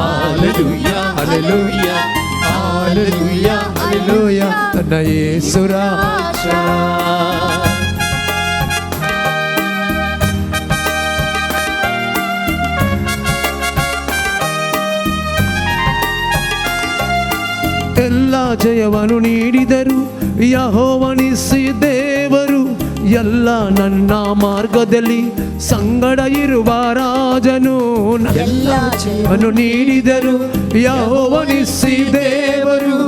alleluia, alleluia, alleluia, alleluia, ನನ್ನ ಯೇಸು ರಾಜ. ಎಲ್ಲ ಜಯವನ್ನು ನೀಡಿದರು ಯೆಹೋವನಿಸಿ ದೇವರು, ಎಲ್ಲ ನನ್ನ ಮಾರ್ಗದಲ್ಲಿ ಸಂಗಡ ಇರುವ ರಾಜನು. ಎಲ್ಲ ಜಯವನ್ನು ನೀಡಿದರು ಯೆಹೋವನಿಸಿ ದೇವರು,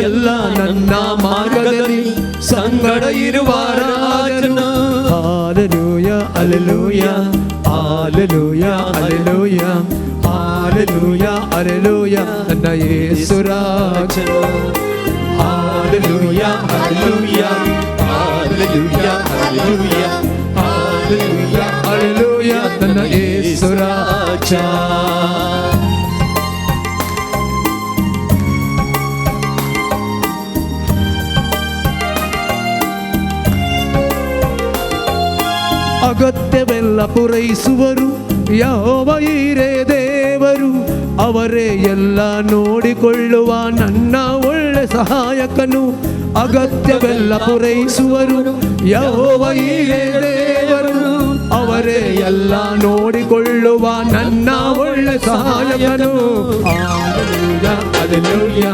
ಎಲ್ಲ ನನ್ನ ಮಾರ್ಗದಲ್ಲಿ ಸಂಗಡ ಇರುವ ರಾಜನು. Hallelujah, alleluia, alleluia, alleluia, alleluia, alleluia, ನನ್ನ ಯೇಸು ರಾಜನು. Hallelujah, alleluia, alleluia, alleluia, alleluia, alleluia, ನನ್ನ ಯೇಸು ರಾಜ. ಅಗತ್ಯವೆಲ್ಲ ಪೂರೈಸುವರು ಯೆಹೋವ ಈರೇ ದೇವರು, ಅವರೇ ಎಲ್ಲ ನೋಡಿಕೊಳ್ಳುವ ನನ್ನ ಒಳ್ಳೆ ಸಹಾಯಕನು. ಅಗತ್ಯವೆಲ್ಲ ಪೂರೈಸುವರು ಯೆಹೋವ ಈರೇ ದೇವರು, ಅವರೇ ಎಲ್ಲ ನೋಡಿಕೊಳ್ಳುವ ನನ್ನ ಒಳ್ಳೆ ಸಹಾಯಕನು. Alleluia,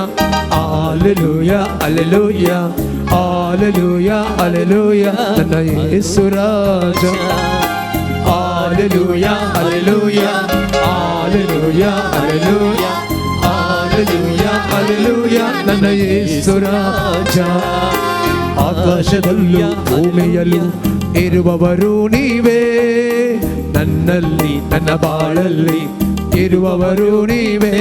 alleluia, alleluia, alleluia, alleluia, ನನ್ನ ಯೇಸು ರಾಜ. Alleluia, alleluia, alleluia, alleluia, alleluia, alleluia, ನನ್ನ ಯೇಸು ರಾಜ. ಆಕಾಶದಲ್ಲೂ ಭೂಮಿಯಲ್ಲೂ ಇರುವವರು ನೀವೇ, ನನ್ನಲ್ಲಿ ನನ್ನ ಬಾಳಲ್ಲಿ ಇರುವವರು ನೀವೇ.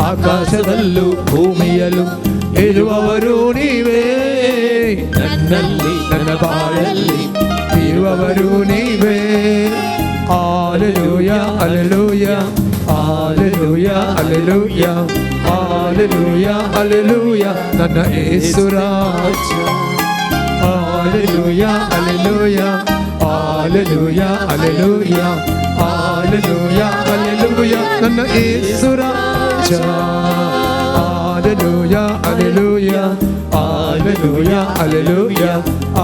ಆಕಾಶದಲ್ಲೂ ಭೂಮಿಯಲ್ಲೂ ಇರುವವರು ನೀವೇ, ನನ್ನಲ್ಲಿ ನನ್ನ ಬಾಳಲ್ಲಿ ಇರುವವರು ನೀವೇ. Alleluia, alleluia, alleluia, alleluia, alleluia, alleluia, ನನ್ನ ಯೇಸು ರಾಜ. Alleluia, alleluia, alleluia, alleluia, alleluia, alleluia, ನನ್ನ ಯೇಸು ರಾಜ. Alleluia, alleluia, alleluia, alleluia,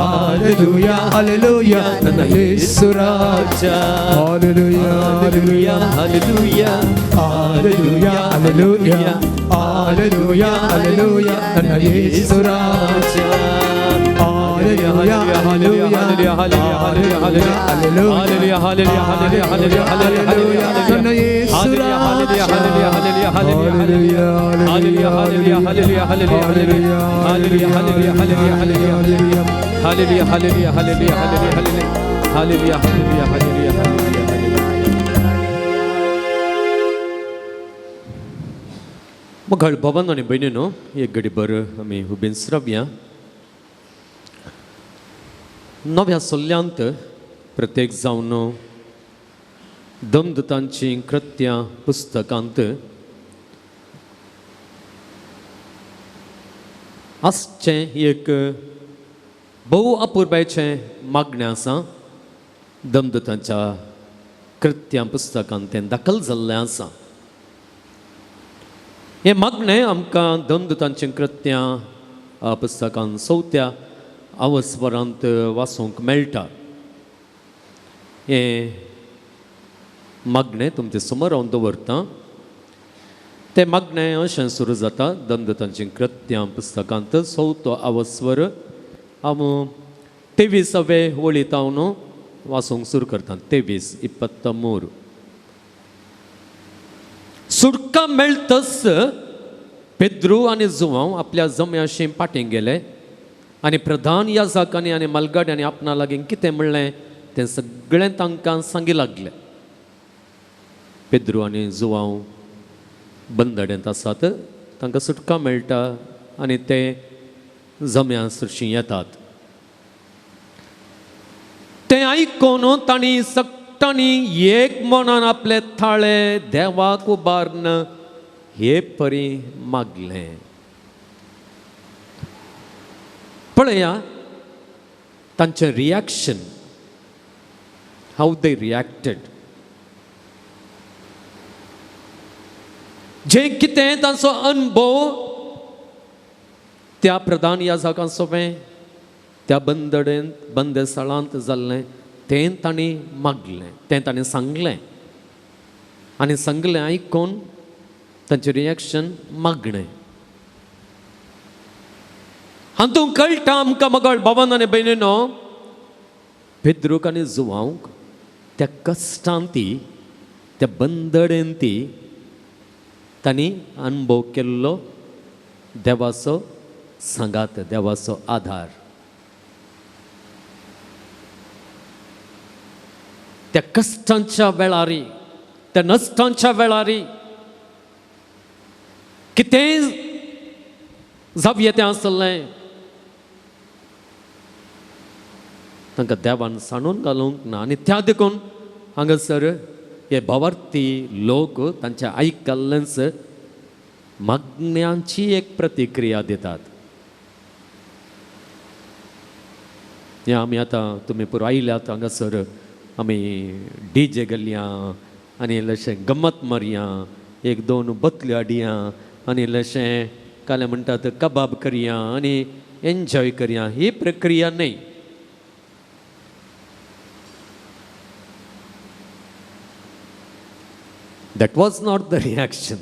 alleluia, alleluia, ನನ್ನ ಯೇಸು ರಾಜ. Alleluia, alleluia, hallelujah. Alleluia, alleluia, alleluia, alleluia, ನನ್ನ ಯೇಸು ರಾಜ. Alleluia, alleluia, alleluia, alleluia, ನನ್ನ ಯೇಸು ರಾಜ. Alleluia, alleluia, alleluia, alleluia, hallelujah, hallelujah, hallelujah, hallelujah, hallelujah, hallelujah, hallelujah, hallelujah. मग भावांनो आनी भयणीनो, एक घडीभर आमी उबीन रावया. नव्या सल्ल्यांत प्रत्येक जावन दमदतांची कृत्यां पुस्तकांत आसचें एक भोव अपुरबायचें मागणें आसा. दमदतांच्या कृत्यां पुस्तकांत तें दाखल जाल्लें आसा. हें मागणें आमकां दमदतांचीं कृत्यां पुस्तकान चवथ्या अवस्वरांत वाचूंक मेळटा. हें मागणें तुमचे समोर हांव दवरतां. तें मागणें अशें सुरू जाता. दमदतांचीं कृत्यां पुस्तकांत चवथो अवस्वर हांव 23वे वळींत हांव वाचूंक सुरू करता 23:23. सुटका मेळतच पेद्रू आनी जुवांव आपल्या जम्याशी पाटीं गेले आनी प्रधान याजकांनी आनी मालगाड्यांनी आपणा लागीं कितें म्हणलें तें सगळें तांकां सांगी लागलें. पेद्रू आनी जुवांव बंदडेंत आसात, तांकां सुटका मेळटा आनी ते जम्या सरशीं येतात. तें आयकून तांणी सगटांनी एक मनान आपले थाळे देवाक उबारून हे परी मागलें. पळया तांचें रिॲक्शन, how they reacted. जें कितें तांचो अनुभव त्या प्रधान याजकां सोंपें त्या बंदडेंत बंदेसाळांत जाल्लें तें तांणी मागलें, तें तांणी सांगलें आनी सांगलें आयकून तांचें रिएक्शन मागणें. हातूंत कळटा आमकां मगळ भावान आनी भयणीनो, पेद्रूक आनी जुवांक त्या कश्टांती त्या बंदडेंती तांणी अनुभव केल्लो देवाचो सांगात, देवाचो आधार. त्या कश्टांच्या वेळारी, त्या नश्टांच्या वेळारी कितेंय जावये तें आसलें, तांकां देवान सांडून घालूंक ना. आनी त्या देखून हांगासर हे भावार्थी लोक तांच्या आयकल्लेंच मागण्यांची एक प्रतिक्रिया दितात. हें आमी आतां तुमी पुरो आयल्यात हांगासर आमी डी जे घालया आनी इल्लेशें गम्मत मारया, एक दोन बतल्यो हाडया आनी इल्लेशें कालें म्हणटात कबाब करया आनी एन्जॉय करया, ही प्रक्रिया न्हय. That was not the reaction.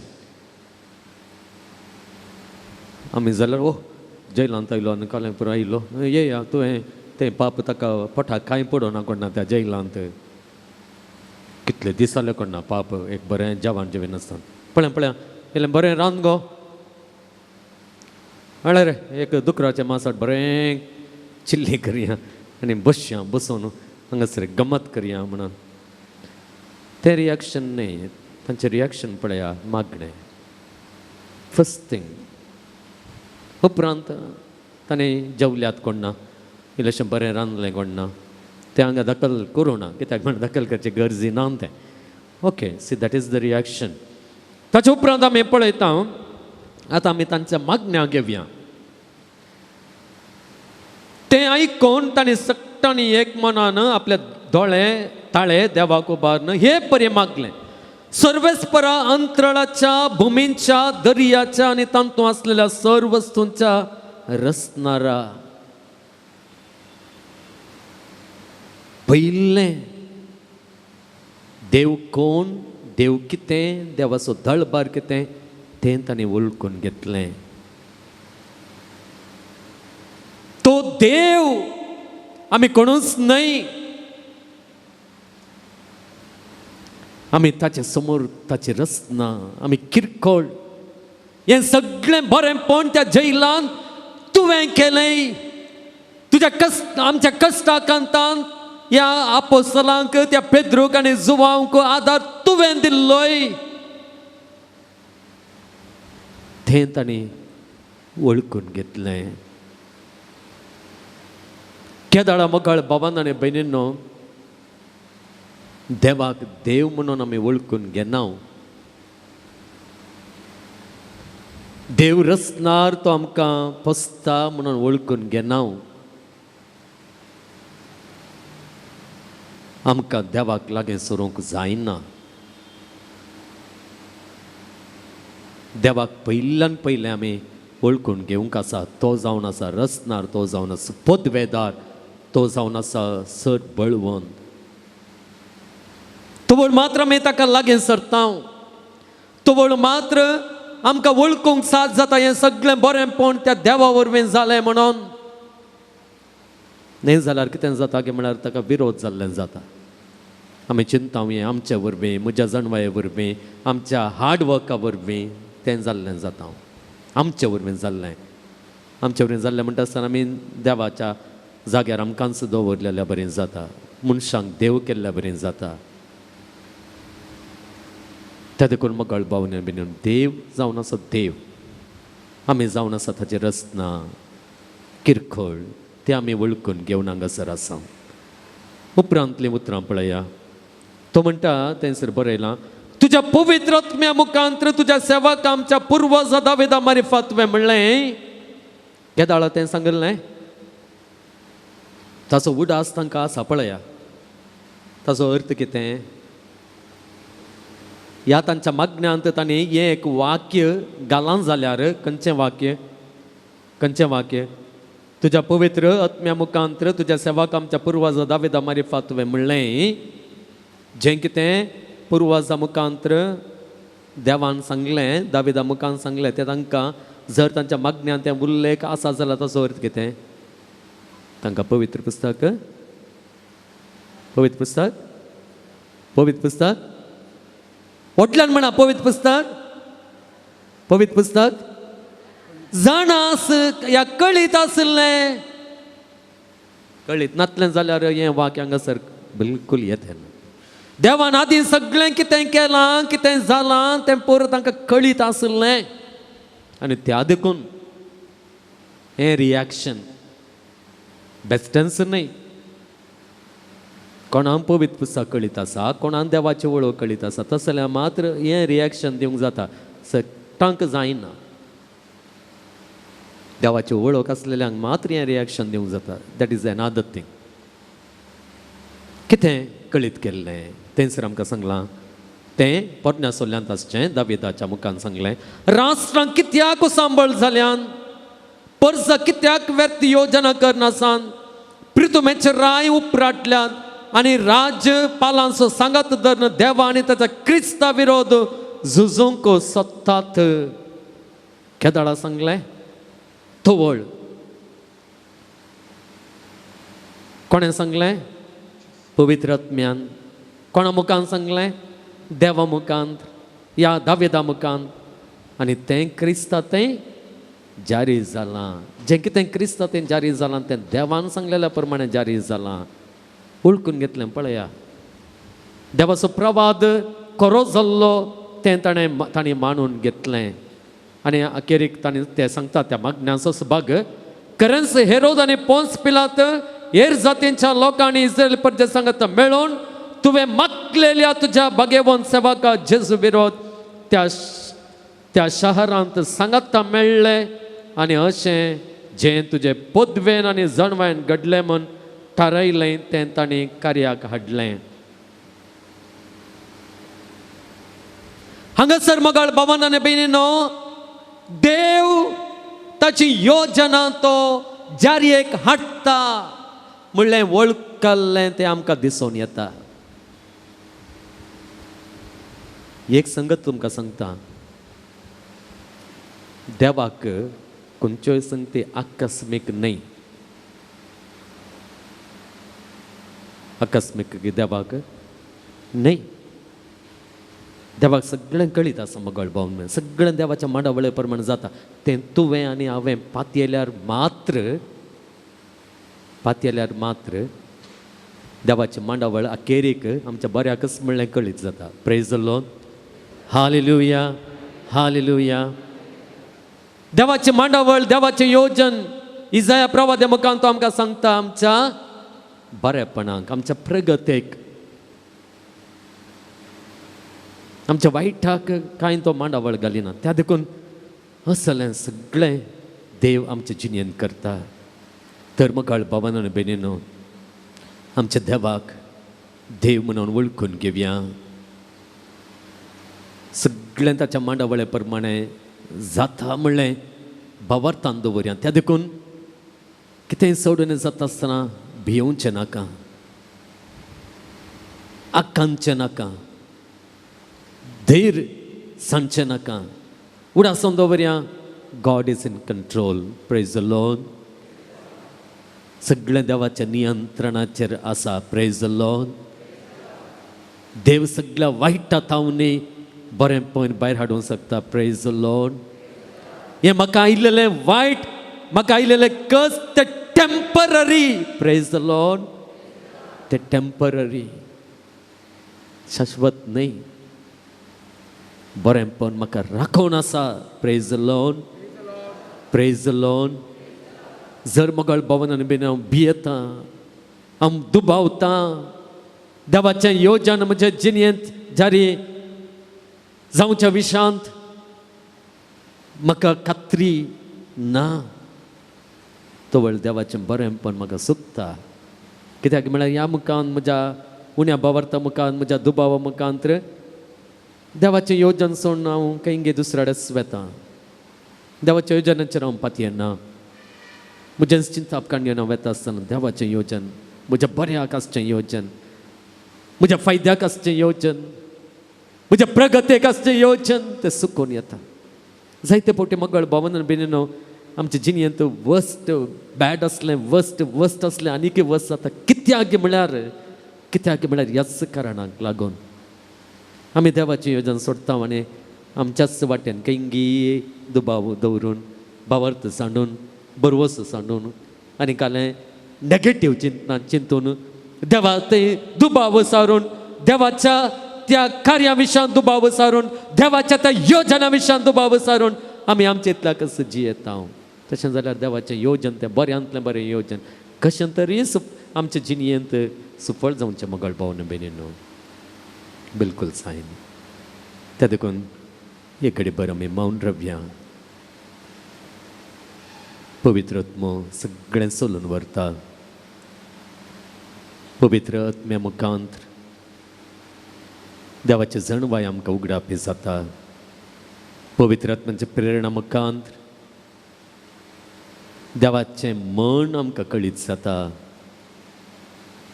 आमी जाल्यार ओ जैलांत आयलो आनी कालें पुरो आयलो, येया तुवें तें पाप ताका पोटाक कांय पडोना कोणा त्या जैलांत कितले दीस जाले कोणा पाप एक बरें जेवण जेवनासतना. पळया पळया इल्लें बरें रांद गो, हळ्ळे रे एक दुकराचें मांसाट बरें चिल्ली करया आनी बसया, बसून हांगासर गमत करया म्हणून. तें रिएक्शन न्हय, तांचें रिएक्शन पळया मागणें फर्स्ट थिंग. उपरांत ताणें जेवल्यात कोण ना, इल्लेशें बरें रांदलें कोण ना, तें हांगा दखल करूं ना, कित्याक म्हण दखल करची गरज ना तें. Okay, see that is the reaction. ताचे उपरांत आमी पळयता, आतां आमी तांच्या मागण्या घेवया. तें आयकून ताणें सगटांनी एक मनान आपले दोळे ताळे देवाक उबारून हे परी मागलें, सर्वेस्परा अंतराळाच्या भुमींच्या दर्याच्या आनी तातूंत आसलेल्या सर्व वस्तूंच्या रचणारा. पयलें देव कोण, देव कितें, देवाचो दळबार कितें तें ताणें वळखून घेतलें. तो देव आमी कोणूच न्हय, आमी ताचे समोर ताची रचना, आमी किरकोळ. हें सगळें बरेंपण त्या जैलान तुवें केलें, तुज्या कश्ट आमच्या कश्टाकांतान ह्या आपोस्तलांक त्या पेद्रूक आनी जुवांक आदार तुवें दिल्लोय, तें तांणी वळखून घेतलें. केदाळा मोगाळ बाबान आनी भयणींनो, देवाक देव म्हणून आमी वळखून घेना. देव रचणार तो आमकां पोसता म्हणून वळखून घेना. आमकां देवाक लागीं सरूंक जायना. देवाक पयल्यान पयलें आमी वळखून घेवंक आसा. तो जावन आसा रचणार, तो जावन आसा पदवेदार, तो जावन आसा सर बळवंत. तवळ मात्र आमी ताका लागीं सरता, तवळ मात्र आमकां वळखूंक साथ जाता हें सगळें बरेंपण त्या देवा वरवीं जालें म्हणून. न्हय जाल्यार कितें जाता की म्हळ्यार ताका विरोध जाल्लें जाता. आमी चिंता हें आमच्या वरवीं, म्हज्या जाणवाये वरवीं, आमच्या हार्ड वर्का वरवीं तें जाल्लें जाता. आमचे वरवीं जाल्लें, आमचे वरवीं जाल्लें म्हणटा आसतना आमी देवाच्या जाग्यार आमकांच दवरलेल्या बरें जाता, मनशांक देव केल्ल्या बरें जाता. त्या देखून मगळ भावने बिन देव जावन आसा देव, आमी जावन आसा ताची रचना किरखळ, ते आमी वळखून घेवन हांगासर आसा. उपरांतलीं उतरां पळया. तो म्हणटा थंयसर बरयलां, तुज्या पवित्र आत्म्या मुखांत्र तुज्या सेवक आमच्या पुर्वजा दाविदा मारिफात तुवें म्हणलें. केदाळा तें सांगिल्लें? ताचो उडास तांकां आसा पळया. ताचो अर्थ कितें? ह्या तांच्या मागण्यांत तांणी हें एक वाक्य घालां जाल्यार खंयचें वाक्य? खंयचें वाक्य? तुज्या पवित्र आत्म्या मुखांत्र तुज्या सेवक आमच्या पुर्वजा दाविदा मारिफात तुवें म्हणलें. जें कितें पुर्वजा मुखांत्र देवान सांगलें, दाविदा मुखान सांगलें, तें तांकां जर तांच्या मागण्यांत तें उल्लेख आसा जाल्यार ताचो अर्थ कितें? तांकां पवित्र पुस्तक, पवित्र पुस्तक, पवित्र पुस्तक व्हडल्यान म्हणा, पवित्र पुस्तक, पवित्र पुस्तक जाणा आस ह्या कळीत आशिल्लें. कळीत नातलें जाल्यार हें वाक्य हांगासर बिलकूल येता ना. देवान आदीं सगळें कितें केलां, कितें जालां तें पोर तांकां कळीत आशिल्लें. आनी त्या देखून हें रिएक्शन बेस्टन्स न्हय. कोणाक पवित्र पुस्तक कळीत आसा, कोणाक देवाची वळख कळीत आसा, तशें जाल्यार मात्र हें रिएक्शन दिवंक जाता, सगटांक जायना. देवाची वळख आसलेल्यांक मात्र हें रिएक्शन दिवंक जाता. That is another thing. कितें कळीत केल्लें थंयसर आमकां सांगलां, तें पोरण्या सोल्यांत आसचें दाविदाच्या मुखान सांगलें, राष्ट्रां कित्याक सांबळ जाल्यान, परसा कित्याक व्यर्थ योजना करनासान, प्रितुमेचे राय उपराटल्यात आनी राज्यपालांचो सांगात धरून देवा आनी ताच्या क्रिस्ता विरोध झुजूंक सोदतात. केदाळा सांगलें? तवळ. कोणें सांगलें? पवित्र आत्म्यान. कोणा मुखान सांगलें? देवा मुखान, ह्या दाविदा मुखान. आनी तें क्रिस्ता तें जारी जालां. जें कितें क्रिस्ता तें जारी जालां तें देवान सांगलेल्या प्रमाणे जारी जालां. वळखून घेतलें पळया. देवाचो प्रवाद खरो जाल्लो तें ताणें मानून घेतलें. आनी अखेरीक ताणें तें सांगता त्या मागण्यांचो भाग, खरेंच हेरोद आनी पोन्स पिलात हेर जातींच्या लोकांनी इस्रायल परजे सांगत मेळोवन तुवें मागलेल्या तुज्या भागेवंत सेवका जेजू विरोध त्या शहरांत सांगाता मेळ्ळें आनी अशें जें तुजें पदवेन आनी जणवायन घडलें म्हूण थारायलें तें तांणी कार्याक हाडलें. हांगासर मगाळ बाबान आनी भयणीनो, देव ताची योजना तो जारयेक हाडटा म्हणलें वळखल्लें तें आमकां दिसून येता. एक संगत तुमकां सांगता, देवाक खंयच्योय संगती आकस्मीक न्हय. आकस्मीक देवाक न्हय. देवाक सगळें कळीत आसा मगळ भावन, सगळें देवाच्या मांडावळे प्रमाण जाता. तें तुवें आनी हांवें पातयेल्यार मात्र, पातयेल्यार मात्र देवाची मांडावळ अखेरीक आमच्या बऱ्याकच म्हणलें कळीत जाता. Praise the Lord. Hallelujah, hallelujah. देवाची मांडावळ, देवाचें योजन इजाया प्रवाद्या मुखान तो आमकां सांगता, आमच्या बरेपणाक, आमच्या प्रगतेक, आमच्या वायटाक कांय तो मांडावळ घालिना. त्या देखून असलें सगळें देव आमचे जिणेंत करता. तर मकाळ बाबान आनी भयणीनो, आमच्या देवाक देव म्हणून वळखून घेवया. सगळें ताच्या मांडावळे प्रमाणे जाता म्हणलें भावार्थान दवरया. त्या देखून कितेंय सोडून जाता आसतना भियोवचें नाका, आकांचें नाका, धैर्य सांगचें नाका. उडासून दवरया, God is in control. Praise the Lord. सगळें देवाच्या नियंत्रणाचेर आसा. Praise the Lord. देव सगळ्या वायटा थावनी बरेंपण भायर हाडूंक शकता. Praise the Lord. हें म्हाका आयिल्लें वायट, म्हाका आयिल्लें कस, तें टेम्पररी. प्रेज the Lord. तें टेम्पररी, शाश्वत न्हय. बरेंपण म्हाका राखोवन आसा. Praise the Lord. Praise the Lord. जर मगळ भवनान बीन हांव भियेतां, हांव दुबावतां, देवाचें योजन म्हज्या जिणेंत जारी जावच्या विशांत म्हाका खात्री ना, तवळ देवाचें बरेंपण म्हाका सुकता. कित्याक म्हळ्यार ह्या मुखान म्हज्या उण्या बावर्ता मुखान, म्हज्या दुबावा मुखांत देवाचें योजन सोडून हांव खंय दुसऱ्या कडेन वेता. देवाच्या योजनाचेर हांव पातयेना. म्हजें चिंताप काडून हांव वेता आसतना देवाचें योजन म्हज्या बऱ्याक आसचें योजन, म्हज्या फायद्याक आसचें योजन, म्हज्या प्रगतेक आसचें योजन तें सुकून येता. जायते फावटी मगळ भवन बेनीनो आमचे जिणेंत वस्ट बॅड आसलें, वस्ट वस्ट आसलें, आनीकय वस्ट जाता. कित्याक म्हळ्यार, कित्याक म्हळ्यार ह्याच कारणाक लागून आमी देवाचें योजन सोडटा आनी आमच्याच वाटेन खंयगी दुबाव दवरून, भावार्थ सांडून, बरवस सांडून आनी कालें नेगेटीव चिंतना चिंतून देवा ते दुबाव सारून, देवाच्या त्या कार्या विशयान दुबाव सारून, देवाच्या त्या योजना विशयान दुबाव सारून आमी आमचे इतल्या कसं जियेता. तशें जाल्यार देवाचें योजन तें बऱ्यांतलें बरें योजन कशें तरी आमचे जिणेंत सुफळ जावचें मगळ भावन बेनीनो बिलकूल सायन. त्या देखून एक घडी बरं आमी मौन रव्या. पवित्र आत्मो सगळें सोलून व्हरता. पवित्र आत्म्या मुखांत देवाचे जणवाय आमकां उगडापी जाता. पवित्र आत्म्याचे प्रेरणा मुखांत देवाचें मन आमकां कळीत जाता.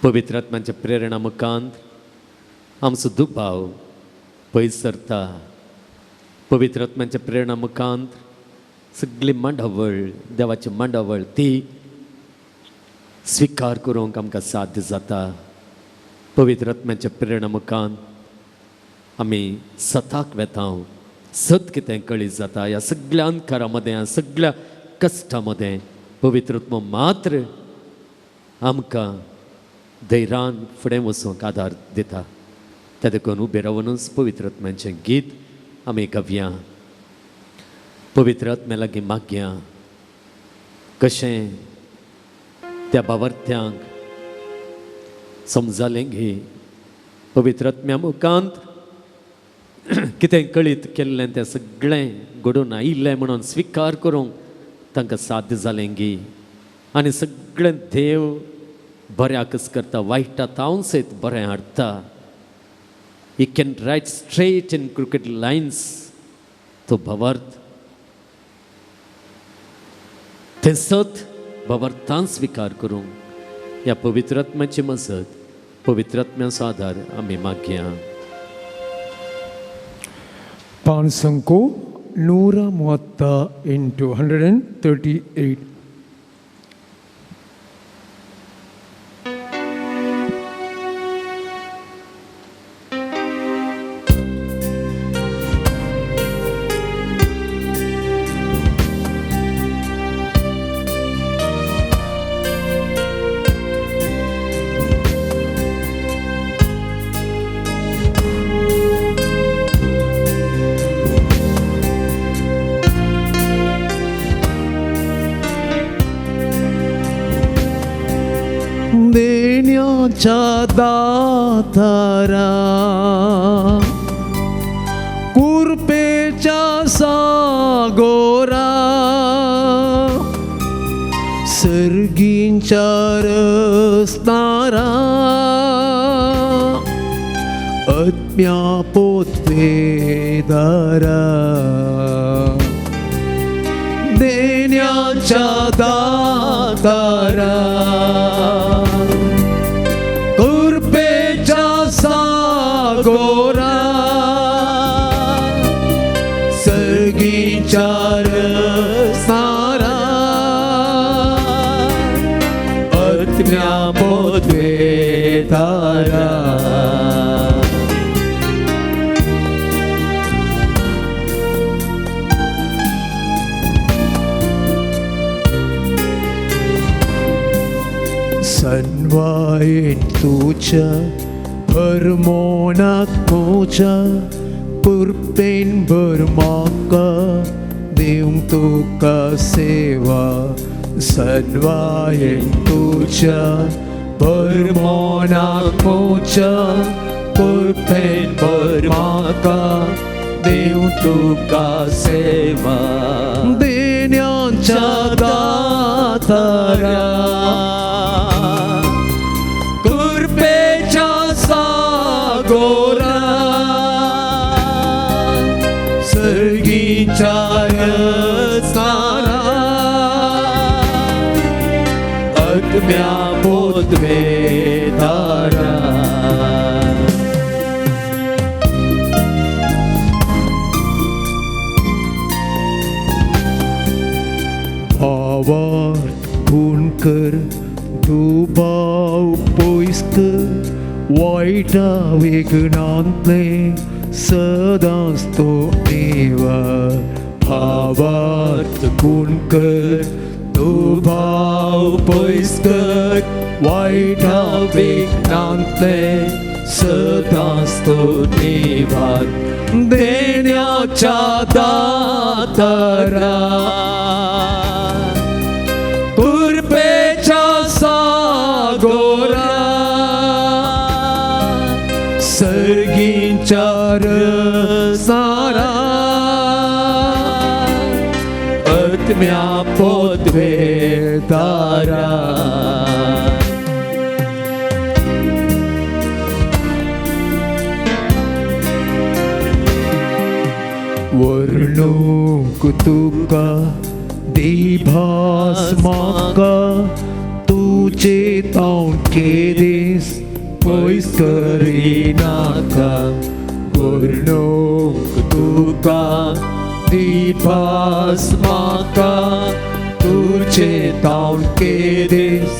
पवित्र आत्म्याचे प्रेरणा मुखांत आमचो दुबाव पयस सरता. पवित्र आत्म्याच्या प्रेरणा मुखांत सगळी मांडावळ, देवाची मांडावळ ती स्विकार करूंक आमकां साध्य जाता. पवित्र आत्म्याच्या प्रेरणा मुखांत आमी सताक वेता, सत कितें कळीत जाता. ह्या सगळ्या अंधकारा मदें, ह्या सगळ्या कश्टा मदें पवित्र आत्मो मात्र आमकां धैर्यान फुडें वचूंक आदार दिता. त्या देखून उबे रावनूच पवित्र आत्म्याचें गीत आमी गावया. पवित्र आत्म्या लागीं मागया कशें त्या बावर्त्यांक समजालें घे पवित्र आत्म्या मुखांत कितें कळीत केल्लें तें सगळें घडून आयिल्लें म्हणून स्विकार करूंक तांकां साध्य जालें गी. आनी सगळें देव बऱ्याकच करता, वायटा तावन सयत बरें हाडटा. He can write straight in crooked lines. तो भावार्थ तें सत भावार्थान स्विकार करूंक ह्या पवित्र आत्म्याची मजत, पवित्र आत्म्याचो आदार आमी मागया. पांचसंको 138, 138. दातारा कुरपेच्या सागोरा सर्गींच्या रस्तारा आत्म्या पोतवेदारा देण्याच्या दातारा गोरा सर्गीच्या रस्तारा दारा. सनवायेन तुझ्या भरमोनाक मोजा कृपेन भर म्हाका दिवंक तुका सेवा. सनवायेन तुझ्या भरमोनाक मोजा कृपेन भर म्हाका दिवंक तुका सेवा. देण्याच्या दातारा कृपेच्या सागोरा सर्गीच्या रसनारा आत्म्या पोतवेदारा. भावार्थ गुण कर दुबाव पयस कर वायटा विघ्नांतले सदांच तो निवार. भावार्थ गुण कर दुबाव पयस कर वायटा विघ्नांतले सदांच तो निवार. देण्याच्या दातारा कृपेच्या सागोरा सर्गींच्या रसनारा आत्म्या पोतवेदारा. वर्णूक तुका दिभास म्हाका तुजे तांके दीस पयस करिनाका. वर्णूक तुका दिभास म्हाका तुजे तांके दीस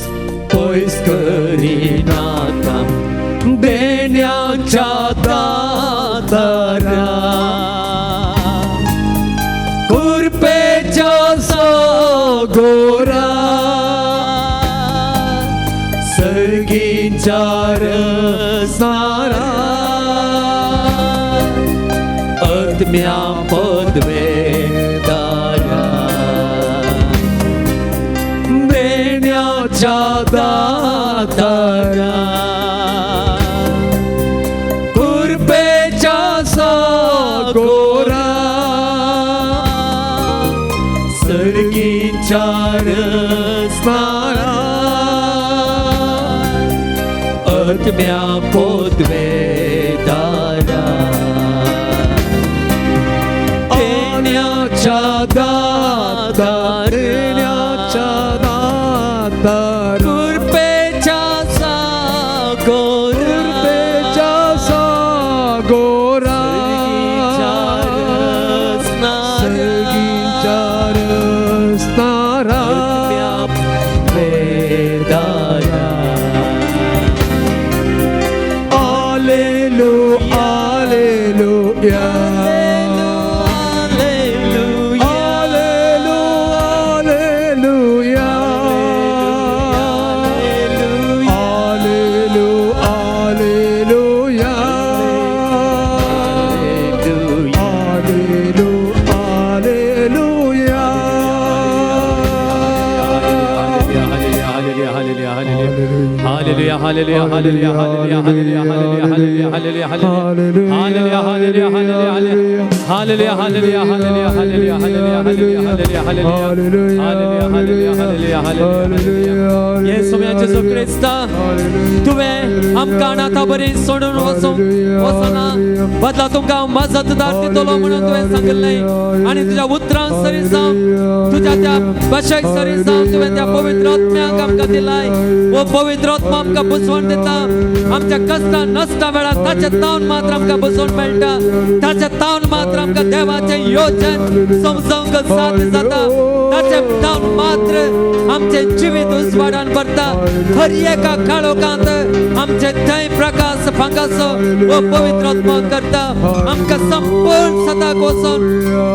पयस करिनाका. देण्याच्या दातारा कृपेच्या सागोरा सर्गींच्या रसनारा आत्म्या पदवेदारा. देण्याच्या दातारा कृपेच्या सागोरा सर्गींच्या रसनारा आत्म्या पोतवेदारा. देण्याच्या दातारा देण्याच्या दातारा कृपेच्या सागोरा कृपेच्या सागोरा सर्गींच्या सर्गींच्या रसनारा आत्म्या वेदारा. आलेलु आलेलुया हालेलुया आलेलु आलेलुया आलेलु आलेलुया आलेलु आलेलुया. Hallelujah, hallelujah, hallelujah, hallelujah, hallelujah, hallelujah, hallelujah, hallelujah, hallelujah, hallelujah, hallelujah, hallelujah, hallelujah, hallelujah, hallelujah, hallelujah, hallelujah, hallelujah. Yesu जेजू क्रिस्ता, तुवें आमकां अनाथा बरी सोडून वचूंक वचना, बदला तुमकां मजतदार दितलो म्हणून तुवें सांगिल्लें आनी तुज्या उतरांक सरी जावन, तुज्या त्या भाशेक सरी जावन तुवें त्या पवित्र आत्म्याक आमकां दिलाय. वो पवित्र आत्मा आमकां आमकां बुजवण दिता. आमच्या कश्टां नश्टा वेळार ताचे तावन मात्र आमकां बुजवण मेळटा. ताचे तावन मात्र आमकां देवाचें योजन समजूंक साध्य जाता. ताचे तावन मात्र आमचें जिवीत उजवाडान भरता. हर एका काळोखांत आमचे थंय प्रकाश फांकाचो हो पवित्र आत्मो करता. आमकां संपूर्ण सदाक वचून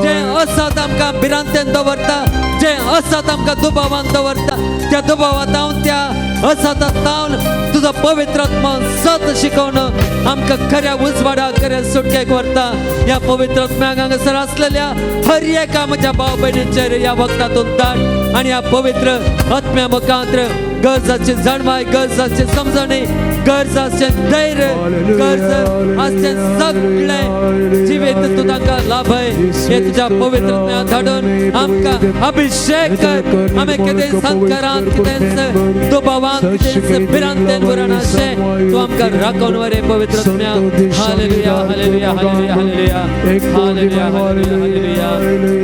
जें असत आमकां भिरांतेन दवरता, जें असत आमकां दुबावान दवरता, त्या दुबावात हांव त्या असता तावन तुजो पवित्र आत्मो सत शिकोवन आमकां खऱ्या उजवाडा खऱ्या सुटकेक व्हरता. ह्या पवित्र आत्म्याक हांगासर आसलेल्या हर एका म्हज्या भाव भयणींचेर ह्या वखदातून धाड आनी ह्या पवित्र आत्म्या मुखांत गरजाची जाणवाय, गरजाची समजणी, गरजाचें धैर्य, गरज आसचें सगळें जिवीत तूं तांकां लाभय. हे तुज्या पवित्र आत्म्या धाडून आमकां अभिशेक कर. आमी कितें संकरांत, कितेंच दुबावांत, कितेंच भिरांतेन भरून अशें तूं आमकां राखून वरे पवित्र आत्म्या. Hallelujah, hallelujah, hallelujah, hallelujah, hallelujah, hallelujah,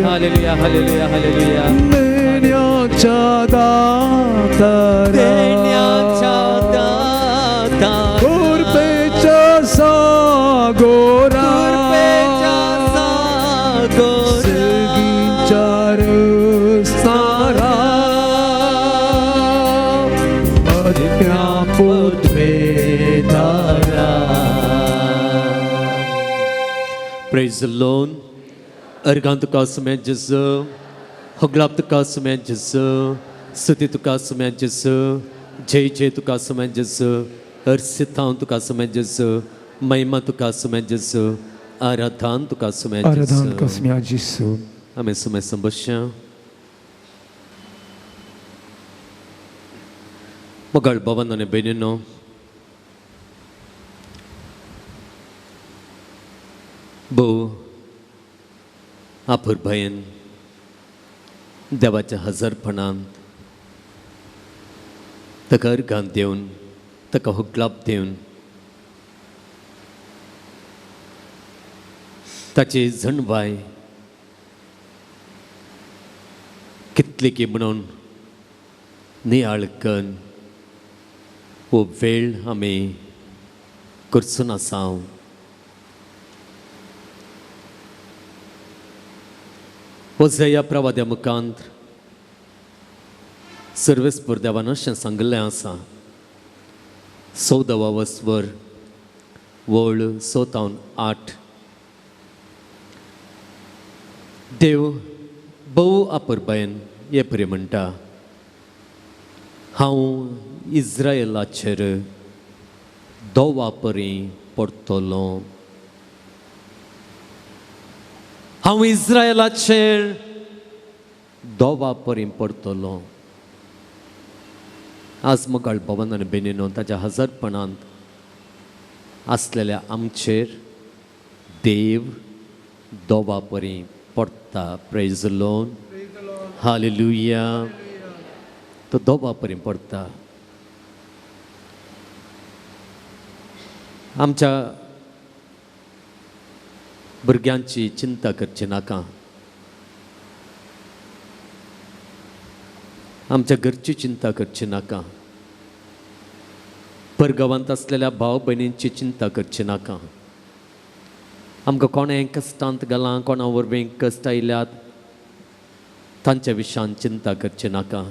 hallelujah, hallelujah, hallelujah. देण्याच्या दातारा, देण्याच्या दातारा, कृपेच्या सागोरा, कृपेच्या सागोरा, सेगीच्या रस्तारा, आत्म्या पुत्वेदारा. Praise the Lord. अर्गां तुका सुम्या जेजू, होगलाप तुका सुम्या जेजू, स्तुती तुका सुम्या जेजू, जय जय तुका सुम्या जेजू, अर्सितांव तुका सुम्या जेजू, महिमा तुका सुम्या जेजू, आराधन तुका सुम्या आराधन जेजू. कसम्या जेसू. आमी सुम्या संबश्या मोगाळ भावान आनी भयणीनो, भोव आपुरभायेन देवाच्या हजारपणांत ताका अर्गान दिवन, ताका होगलाप दिवन, ताची जणवाय कितली की म्हणून नियाळ कन्न हो वेळ आमी करचो आसा. होजया प्रवाद्या मुखांत सर्वेस्पर देवान अशें सांगिल्लें आसा. 14 वस्वर वळ 6-8. देव भोव आपुरबायेन हे परी म्हणटा, हांव इस्रायलाचेर दोवा परी पडटलो. हांव इस्रायलाचेर दोवा परी पडटलो. आज मोगाळ भवन आनी भयणीनो, ताच्या हजारपणांत आसलेल्या आमचेर देव दोवा परी पडटा. Praise the Lord, hallelujah. तो दोवा परी पडटा. आमच्या भुरग्यांची चिंता करची नाका, आमच्या घरची चिंता करची नाका, परगांवांत आसलेल्या भाव भयणींची चिंता करची नाका. आमकां कोणें कश्टांत घालां, कोणा वरवीं कश्ट आयल्यात तांच्या विशयान चिंता करची नाका.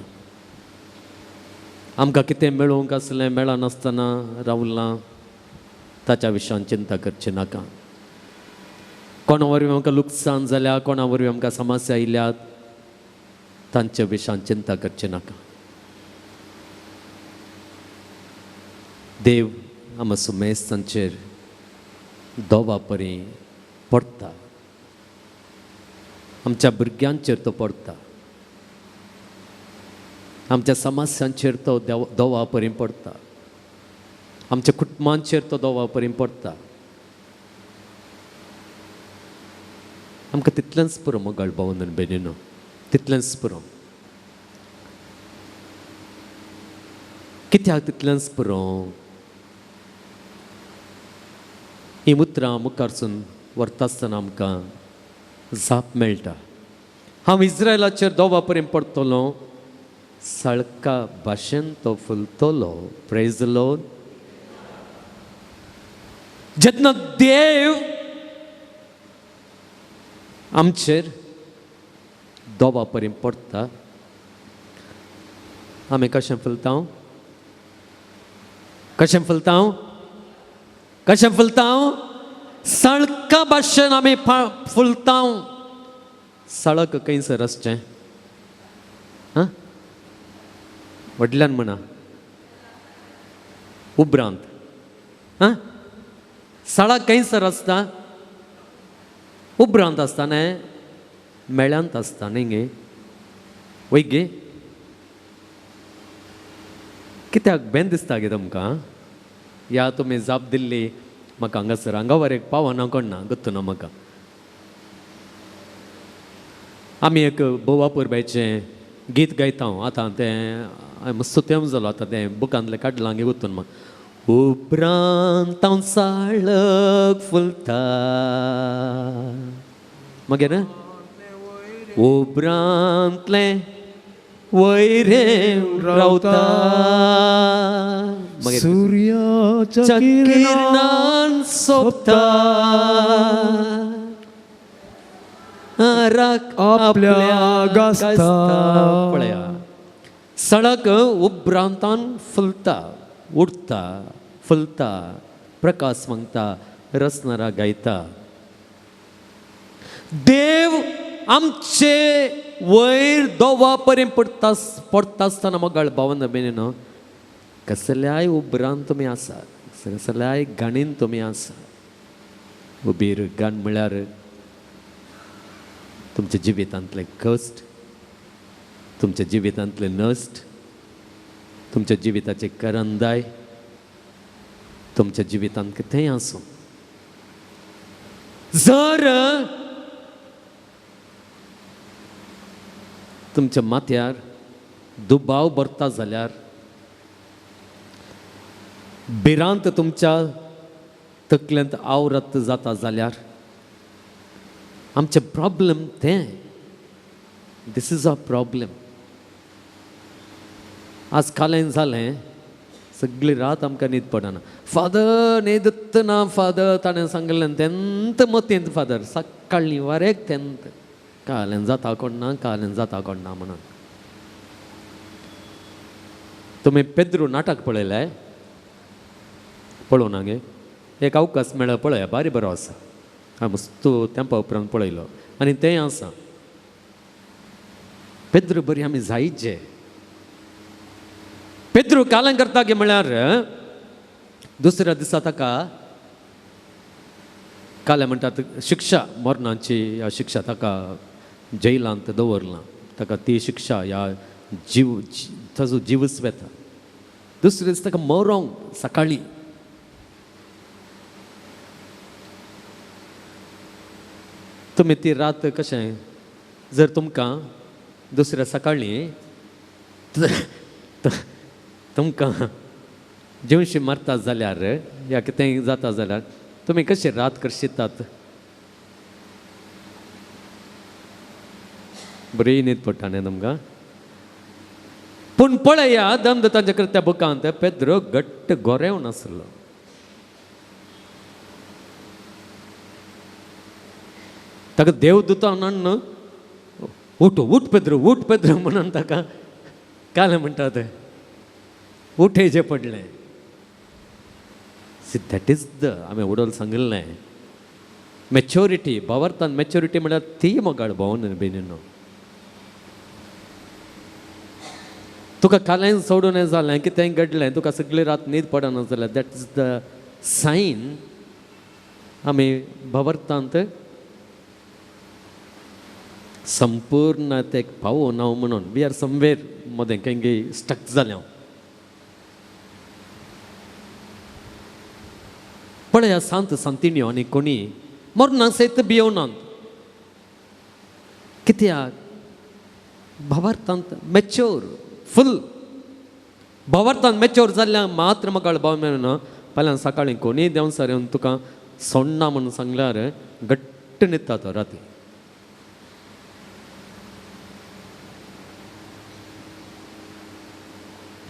आमकां कितें मेळोवंक आसलें मेळनासतना रावलां ताच्या विशयान चिंता करची नाका. कोणा वरवीं आमकां लुकसाण जाल्या, कोणा वरवीं आमकां समस्या आयल्यात तांच्या विशयान चिंता करची नाका. देव आमच्या सुमेस्तांचेर दोवा परी पडटा. आमच्या भुरग्यांचेर तो पडटा, आमच्या समस्यांचेर तो दोवा परी पडटा, आमच्या कुटुंबांचेर तो दोवा परी पडटा. आमकां तितलेंच पुरो मोगाळ भावन आनी भयणीनो, तितलेंच पुरो. कित्याक तितलेंच पुरो? हीं उतरां मुखारसून व्हरता आसतना आमकां जाप मेळटा. हांव इस्रायलाचेर दोवा पर्यंत पडटलो. सळका भाशेन तो फुलतलो. Praise the Lord. जेन्ना देव आमचेर दोबा परी पडटा आमी कशें फुलता? कशें फुलता? कशें फुलता? सळका भाशेन आमी फुलता. सळक खंयसर आसचें? आं, व्हडल्यान म्हणा. उपरांत आं, सळक खंयसर आसता? उपरांत आसता न्ही, मेळ्यांत आसता न्ही गे? वय गे? कित्याक बेन दिसता गे तुमकां? या तुमी जाप दिल्ली म्हाका हांगासर हांगावर एक पावना कोण ना गत्तू ना म्हाका. आमी एक बोवा परबायचें गीत गायता आतां, तें मस्त तें जालो आतां तें बुकांतलें काडलां गे गुत्तून म्हाका. उपरांत हांव साळक फुलता, मागीर उपरांतलें वयर रावता, मागीर सुर्याच्या किरणान सोबता, राख आपल्या गाजता. पळया सळक उपरांतान फुलता, उडता, फुलता, प्रकाश मागता, रसनारा गायता. देव आमचे वयर दोवा पर्यंत पडटा पडटा आसतना मोगाळ भावन बेन कसल्याय उपरांत तुमी आसा, कसल्याय गाणीन तुमी आसा. उबीर गाण म्हळ्यार तुमच्या जिवितांतलें कश्ट, तुमच्या जिवितांतलें नश्ट, तुमच्या जिविताचे करंदाय, तुमच्या जिवितांत कितेंय आसूं. जर तुमच्या माथ्यार दुबाव भरता जाल्यार, भिरांत तुमच्या तकलेंत आवरत जाता जाल्यार, आमचें प्रॉब्लम तें. This is a problem. आज कालें जालें, सगळी रात आमकां न्हीद पडना. फादर न्हीदत ना फादर, ताणें सांगलें तेंत मतींत फादर, सकाळीं वारेक तेंत कालें जाता कोण ना, कालें जाता कोण ना म्हणून. तुमी पेद्रू नाटक पळयलें? पळोवना गे? एक अवकाश मेळ्ळो पळया, बारी बरो आसा. हांवें मस्त तेंपा उपरांत पळयलो आनी तें आसा. पेद्रू बरी आमी जायचे. पेद्रू कालें करता की म्हळ्यार दुसऱ्या दिसा ताका कालें म्हणटात शिक्षा, मरणाची ह्या शिक्षा ताका जैलांत दवरलां, ताका ती शिक्षा ह्या जीव ताजो जीवच वेता. दुसरे दीस ताका मरोंक सकाळीं. तुमी ती रात कशें जर तुमकां दुसऱ्या सकाळीं तुमकां जेवशी मारता जाल्यार या कितेंय जाता जाल्यार तुमी कशें रात करशितात? बरी न्हीद पडटा न्ही तुमकां? पूण पळया दम तांच्या कृत्या बुकांत पेद्रो घट्ट गोरेवन आसलो. ताका देवदूता म्हणून उठ उठ पेद्रो उठ पेद्रो म्हणून ताका कालें म्हणटा तें उठेचें पडलें. सी that is the आमी उडोल सांगिल्लें मॅच्युरिटी. भावार्थान मॅच्युरिटी म्हळ्यार ती मोगाळ भावन बेनीनो. तुका कालें सोडून जालें कितें घडलें, तुका सगळी रात न्हीद पडना जाल्यार that is the Sain. आमी भावार्थांत संपूर्ण ते पावना म्हणून we are somewhere मदें खंय स्टक जालें. पळया सांत सांतिण्यो आनी कोणी मरना सयत भियोनात. कित्याक? भावार्थांत मॅच्योर फूल. भावार्थांत मॅच्योर जाल्ल्या मात्र म्हाका भाव मेळना. फाल्यां सकाळीं कोणीय देंवचार येवन तुका सोडना म्हणून सांगल्यार घट्ट न्हिदता तो राती.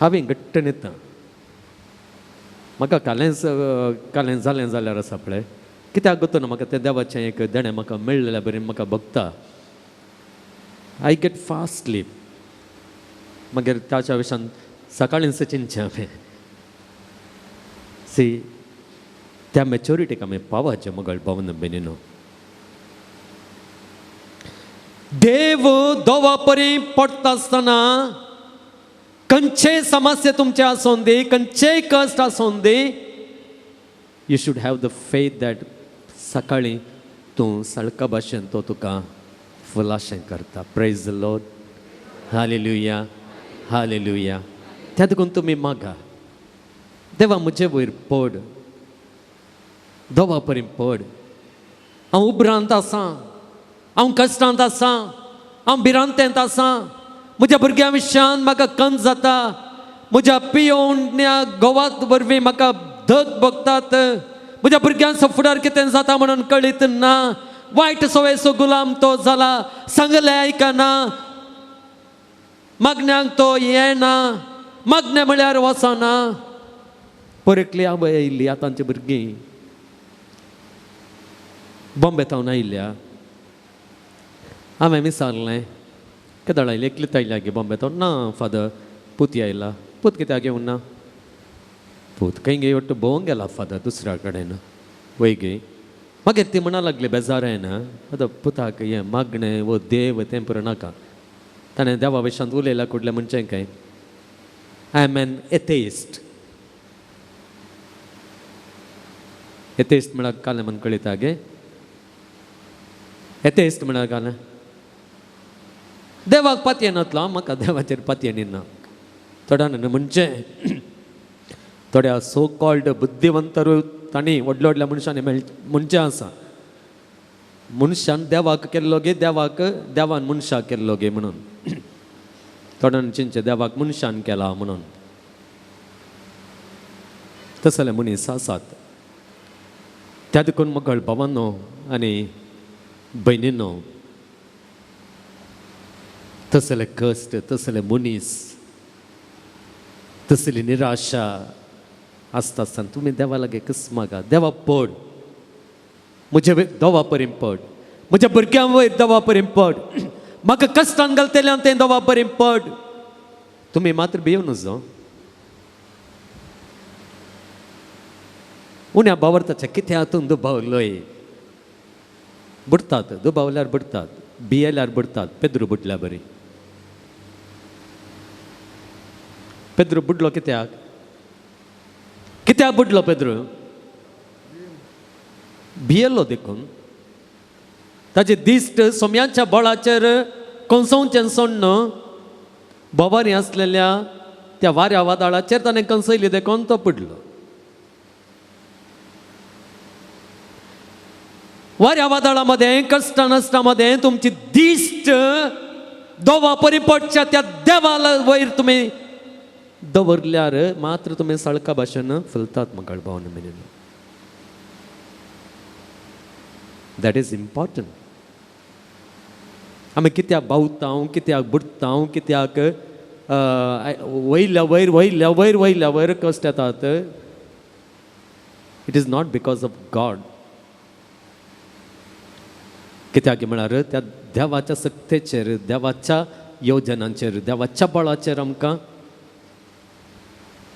हांवें घट्ट न्हिदता. म्हाका कालेंच कालें जालें जाल्यार आसा पळय, कित्याक गो ना म्हाका तें देवाचें एक देणें म्हाका मेळ्ळेल्या बरें म्हाका भोगता. I get fast sleep. मागीर ताच्या विशान सकाळींच चिंतचें हांवें. सी, त्या मॅच्युरिटीक आमी पावाचें मगळ भावन भयणीनो. देव दोवा परी पडटा आसतना खंयचेय समस्या तुमचे आसून दी, खंयचेय कश्ट आसून दी, you should have the faith that सकाळीं तूं सळका भाशेन तो तुका फुलाशें करता. Praise the Lord. Hallelujah, hallelujah. त्या देखून तुमी मागा, देवा म्हजे वयर पड, दोवा परी पड. हांव उपरांत आसा, हांव कश्टांत आसा, हांव भिरांतेंत आसा, म्हज्या भुरग्यां विशयान म्हाका कंत जाता, म्हज्या पियोवण्या गोवात वरवीं म्हाका धग भोगतात, म्हज्या भुरग्यांचो फुडार कितें जाता म्हणून कळीत ना, वायट सवयेचो गुलाम तो जाला, सांगलें आयकना, मागण्यांक तो येना, मागणें म्हळ्यार वचना. परेकली आवय आयिल्ली, आतांची भुरगीं बॉम्बे थावन आयिल्ल्या. हांवें विचारलें, केदळ आयली? एकलीच आयल्या गे बॉम्बे थावन? ना फादर, पूत आयला. पूत कित्याक येवंक ना? पूत खंय गे वट्ट भोंवंक गेला फादर दुसऱ्या कडेन वय गे. मागीर ती म्हणा लागली बेजार येना, आतां पुताक हें मागणें वो देव तें पुरो नाका. ताणें देवा विशांत उलयला कुडलें म्हणचें काय, I am N atheist. Atheist म्हळ्यार कालें म्हण कळयता गे? एथेइस्ट म्हळ्यार कालें देवाक पातयेनातलो, म्हाका देवाचेर पातयेन ना. थोड्यान म्हणचें थोड्या सो कॉल्ड बुद्धिवंतरूय तांणी व्हडल्या व्हडल्या मनशांनी म्हणचें आसा, मनशान देवाक केल्लो गे, देवाक देवान मनशाक केल्लो गे म्हणून. थोड्यान चिंतचें देवाक मनशान केला म्हणून. तसले मनीस आसात. त्या देखून मगळ भावांनो आनी भयणीनो, तसले कश्ट, तसले मनीस, तसली निराशा आसता आसतना तुमी देवा लागीं कस मागा, देवा पड म्हजे दोवा परी पड, म्हज्या भुरग्यां वयर दोवा परी पड, म्हाका कश्टान घालतल्यान तें दोवा परी पड. तुमी मात्र भियेवन जावं. उण्या बावरताच्या कितें हातून दुबावलोय बुडटात, दुबावल्यार बुडटात, भियेल्यार बुडटात. पेद्रू बुडल्या बरी. पेद्रू बुडलो कित्याक? कित्याक बुडलो पेद्रू? भियेलो देखून. ताजे दिश्ट सोम्याच्या बळाचेर कंसोवचें सोण्ण बोवारी आसलेल्या त्या वाऱ्या वादळाचेर ताणें कंसयली देखून तो बुडलो. वाऱ्या वादळा मदें, कश्टा नश्टा मदें तुमची दिश्ट दोवा परी पडच्या त्या देवाला वयर तुमी दवरल्यार मात्र तुमी सळका भाशेन फुलतात मगळ भावन मेरेन. That is important. आमी कित्याक बावता, कित्याक बुडटा, कित्याक वयल्या वयर वयल्या वयर वयल्या वयर कश्ट येतात? It is not because of God. कित्याक म्हळ्यार त्या देवाच्या सक्तेचेर, देवाच्या योजनांचेर, देवाच्या बळाचेर आमकां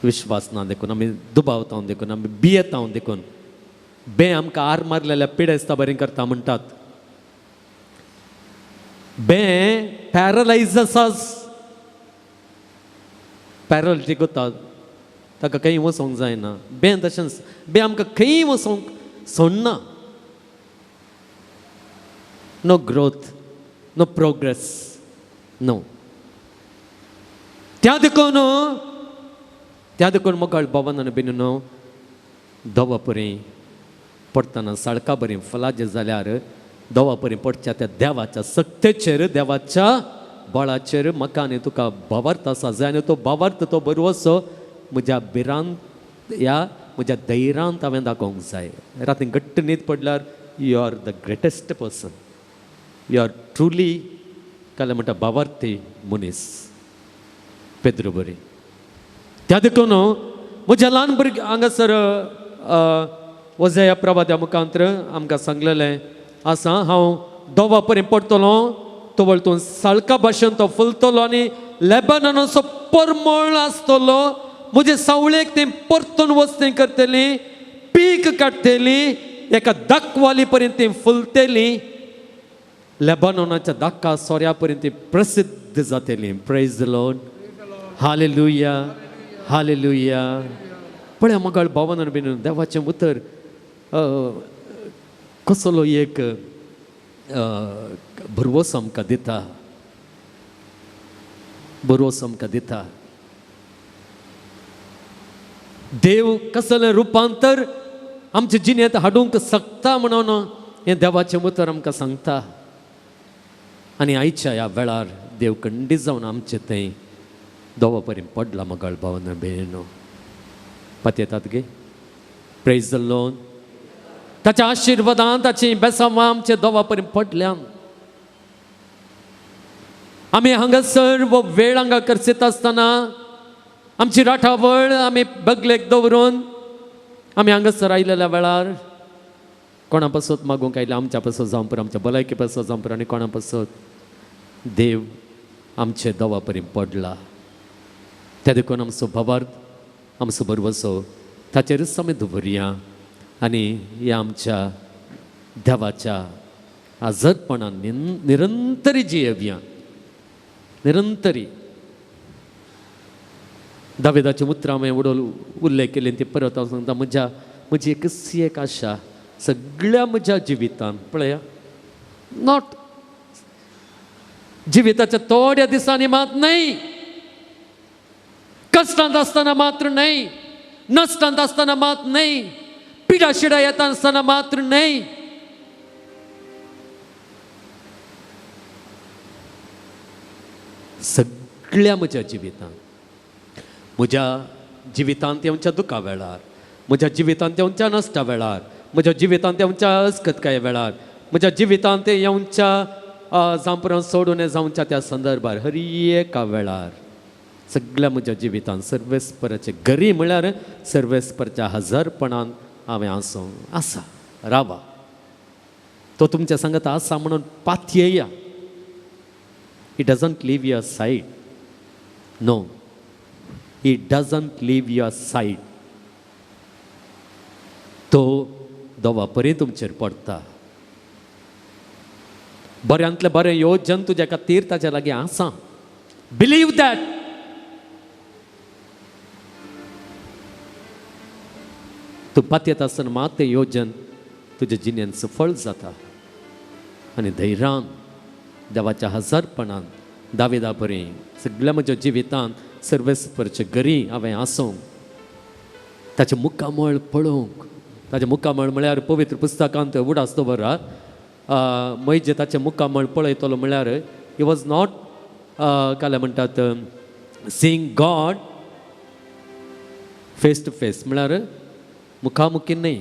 विश्वास ना देखून आमी दुबावता, देखून आमी भियेता, देखून बे आमकां आर मारलेल्या पिडेस्ता बरें करता म्हणटात. बे पॅरलायज आसा, पॅरलिटीक वता, ताका खंय वचोंक जायना. बे तशेंच बे आमकां खंय वचोंक सोडना. No growth, no progress, no. त्या देखून, त्या देखून मोगाळ बाबान आनी बेनीनो, दोवा परी पडटना साळका बरी फलाजे जाल्यार दोवा परी पडच्या त्या देवाच्या सक्तेचेर, देवाच्या बळाचेर म्हाका आनी तुका भावार्थ आसा जाय. आनी तो भावार्थ, तो बरवसो म्हज्या भिरांत ह्या म्हज्या धैर्यांत हांवें दाखोवंक जाय. रातीन घट्ट न्हीद पडल्यार you are the greatest person, you are truly काल म्हणटा भावार्थी मनीस. पेद्रू बरी. त्या देखून म्हज्या ल्हान भुरग्यां हांगासर वजया प्रवाद्या मुखांत्र आमकां सांगलेलें आसा, हांव दोवा पर्यंत पडटलो तवळ तूं साळका भाशेन तो फुलतलो आनी लेबनानाचो परमळ आसतलो. म्हजे सावळेक तें परतून वस्तें करतली, पीक काडटली, एका दाखवाली पर्यंत ती फुलतली, लेबनोनाच्या दाका सोऱ्या पर्यंत ती प्रसिद्ध जातली. Praise the Lord, hallelujah, hallelujah. पळया मगाळ भावनान बीन देवाचें उतर कसलो एक भरवंसो आमकां दिता, भरवंसो आमकां दिता. देव कसलें रुपांतर आमचे जिणेंत हाडूंक शकता म्हणून हें देवाचें उतर आमकां सांगता. आनी आयच्या ह्या वेळार देव खंडीत जावन आमचें थंय दोवा पर्यंत पडला मगाळ भावना भयणो. पत्यतात गे? Praise the Lord. ताच्या आशिर्वादान ताची बेसांवां आमचे दोवा पर्यंत पडल्या. आमी हांगासर वो वेळ हांगा खर्चित आसतना आमची राठावळ आमी बगलेक दवरून आमी हांगासर आयलेल्या वेळार कोणा पासत मागूंक आयल्या, आमच्या पासत जावं पुरो, आमच्या भलायके पासत जावं पुरो, आनी कोणा पासत देव आमचे दोवा पर्यंत पडला. त्या देखून आमचो भावार्थ, आमचो भरवसो ताचेरच आमी दवरया आनी ह्या आमच्या देवाच्या आजरपणान निरंतरी जियेवया, निरंतरी. दावेदाचें उतरां हांवें उडोवन उल्लेख केले ती परत हांव सांगता. म्हजी एकच एक आशा सगळ्या म्हज्या जिवितान पळया, not जिविताच्या थोड्या दिसांनी मात न्हय, कश्टांत आसतना मात्र न्हय, नश्टांत आसतना मात न्हय, पिडा शिडा येता आसतना मात्र न्हय, सगळ्या म्हज्या जिवितांत, म्हज्या जिवितांत येवच्या दुखा वेळार, म्हज्या जिवितांत येवच्या नश्टा वेळार, म्हज्या जिवितांत येवच्या अस्कतकाये वेळार, म्हज्या जिवितांत येवच्या जांपरां सोडून जावच्या त्या संदर्भार, हर एका वेळार सगळ्या म्हज्या जिवितांत सर्वेस्पराचे घरी म्हळ्यार सर्वेस्परच्या हजारपणान हांवें आसूं आसा रावा. तो तुमच्या सांगत आसा म्हणून पातयेया. He doesn't leave your side. No, he doesn't leave your side. तो दोवा परी तुमचेर पडटा. बऱ्यांतलें बरें योजन तुज्या खातीर ताच्या लागीं आसा. Believe that. तूं पातयेता आसतना मात तें योजन तुज्या जिणेंत सफळ जाता. आनी धैर्यान देवाच्या हजारपणान दावेदा बरी सगळ्या म्हज्या जिवितांत सर्वेस्परचे घरी हांवें आसूंक, ताचें मुखामळ पळोवंक. ताचें मुखामळ म्हळ्यार पवित्र पुस्तकांत उडास दवरा, म्हजे ताचें मुखामळ पळयतलो म्हळ्यार he was not काल म्हणटात seeing God face to face, म्हळ्यार मुखामुखी न्हय.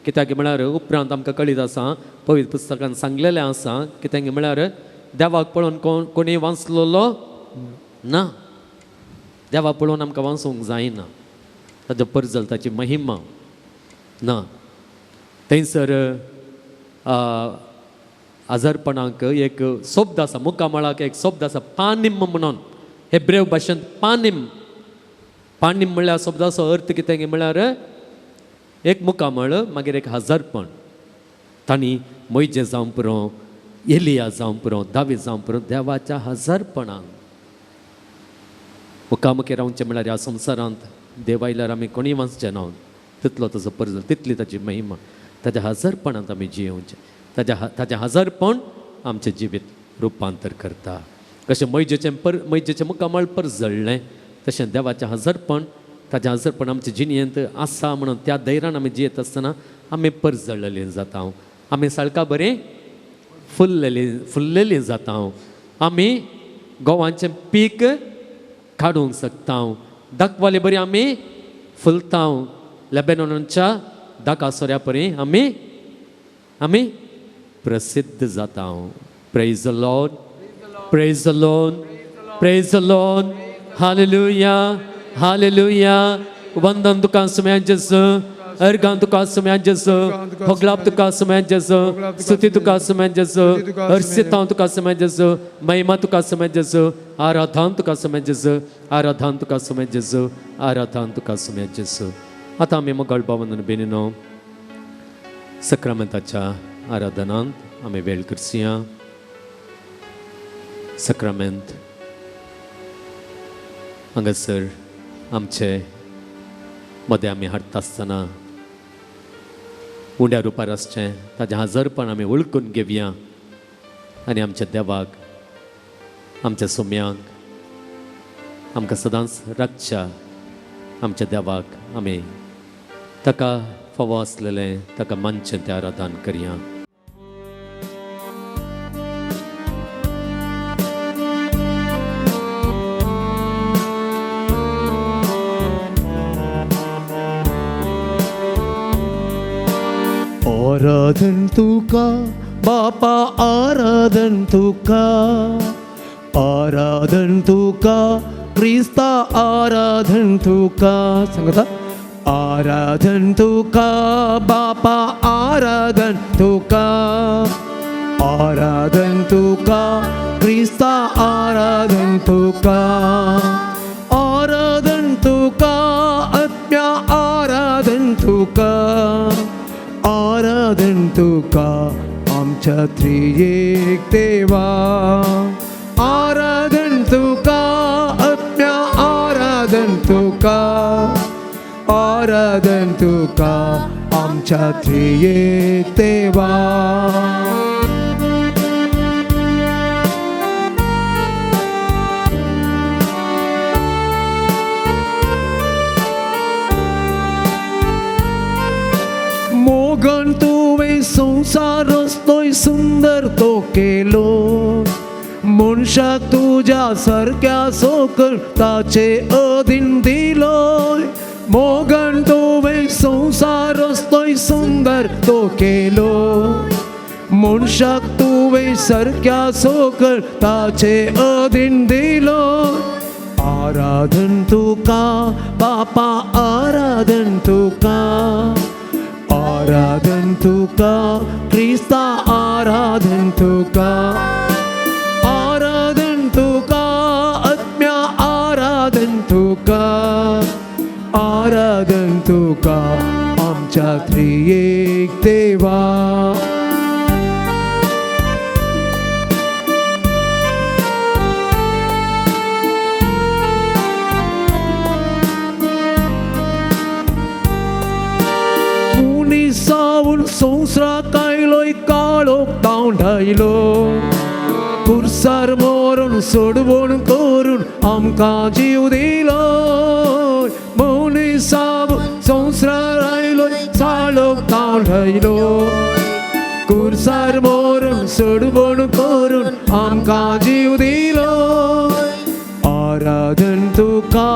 कित्याक म्हळ्यार उपरांत आमकां कळीत आसा, पवित्र पुस्तकान सांगलेलें आसा, कित्याक म्हळ्यार देवाक पळोवन कोण कोणी वाचलेलो ना. देवाक पळोवन आमकां वाचूंक जायना, ताचो परजल, ताची महिमा ना. थंयसर आजारपणाक एक शब्द आसा, मुखामळाक एक शब्द आसा, पानिम म्हणून. हेब्रेव भाशेंत पानिम. पानिम म्हणल्यार शब्दाचो अर्थ कितें म्हळ्यार एक मुखामळ मागीर एक हजारपण. तांणी मोयजे जावं पुरो, एलिया जावं पुरो, दावीद जावं पुरो, देवाच्या हजारपणान मुखामुखी रावचें म्हळ्यार ह्या संवसारांत देव आयल्यार आमी कोणीय वाचचें ना, तितलो ताचो परजल, तितली ताची महिमा. ताच्या हजारपणांत आमी जियेवचें. ताचें हजारपण आमचें जिवीत रुपांतर करता. कशें मोयजेचें मुखामळ परजळ्ळें तशें देवाचें हजारपण, ताचें हजारपण आमचे जिणेंत आसा म्हणून त्या धैर्यान आमी जियेत आसतना आमी परजळ्ळेलीं जाता. आमी साळका बरीं फुल्लेलीं जाता. आमी गोवांचें पीक काडूंक शकता. दाखवाले बरी आमी फुलता. लेबेनॉनाच्या दाका सोऱ्या परी आमी प्रसिद्ध जाता. Praise the Lord, praise the Lord, praise the Lord. Hallelujah. Hallelujah. वंदन तुका सुम्या जेजू, अर्गां तुका सुम्या जेजू, होगलाप तुका सुम्या जेजू, स्तुती तुका सुम्या जेजू, अर्सितां तुका सुम्या जेजू, महिमा तुका सुम्या जेजू, आराधन तुका सुम्या जेजू, आराधन तुका सुम्या जेजू, आराधन तुका सुम्या जेजू. आतां आमी मोगाळ भावंदन बेनिनो सक्रामेंताच्या आराधनांत आमी वेळ करसया. सक्रामेंत हांगासर आमचे मदें आमी हाडटा आसतना उंड्या रुपार आसचें ताजें हाजरपण आमी वळखून घेवया आनी आमच्या देवाक, आमच्या सोम्यांक, आमकां सदांच राखच्या आमच्या देवाक आमी ताका फावो आसलेलें ताका मानचें तें आराधन करया. आराधन तुका बापा, आराधन तुका, आराधन तुका क्रिस्ता, आराधन तुका. सांगता आराधन तुका बापा, आराधन तुका, आराधन तुका क्रिस्ता, आराधन तुका, आराधन तुका आत्म्या, आराधन तुका, आराधन तुका आमच्या त्रिएक देवा. आराधन तुका आत्म्या, आराधन तुका, आराधन तुका आमच्या त्रिएक देवा. मोगन तुवें संवसार रस्तोय सुंदर तो केलो, मनशाक तुज्या सारक्या सोकर ताचे अधीन दिलो. मोगन तुवें संवसार रस्तोय सुंदर तो केलो, मनशाक तुवें सारक्या सोकर ताचे अधीन दिलो. आराधन तुका बापा, आराधन तुका, आराधन तुका क्रिस्ता, आराधन तुका, आराधन तुका आत्म्या, आराधन तुका, आराधन तुका आमच्या त्रिएक देवा. सावन संवसाराक आयलोय काळोख तांवडायलो, कुर्सार मरून सोडवण करून आमकां जीव दिलो. मनीसावन संवसाराक आयलोय काळोख तांवडायलो, कुर्सार मरून सोडवण करून आमकां जीव दिलो. आराधन तुका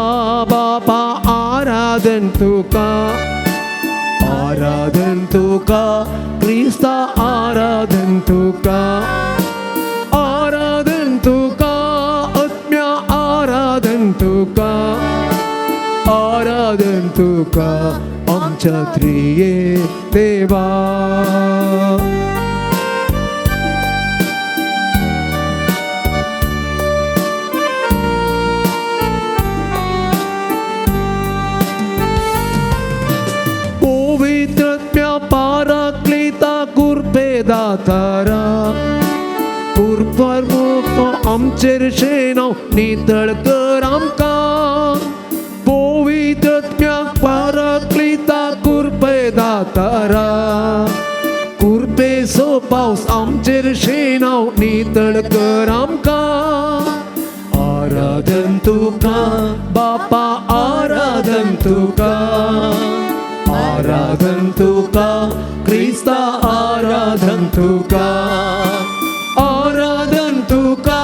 बापा, आराधन तुका, आराधन तुका क्रिस्ता, आराधन तुका, आराधन तुका आत्म्या, आराधन तुका, आराधन तुका आमच्या त्रिएक देवा. पाराक्लिता कुर्पे दातारा, कुर्पर आमचेर शेणो नितळ कर आमकां. पवित्रत्म्या पाराक्लिता कुर्पे दातारा, कुर्पेचो पावस आमचेर शेणो नितळ कर आमकां. आराधन तुका बापा, आराधन तुका, आराधन तुका क्रिस्ता, आराधन तुका, आराधन तुका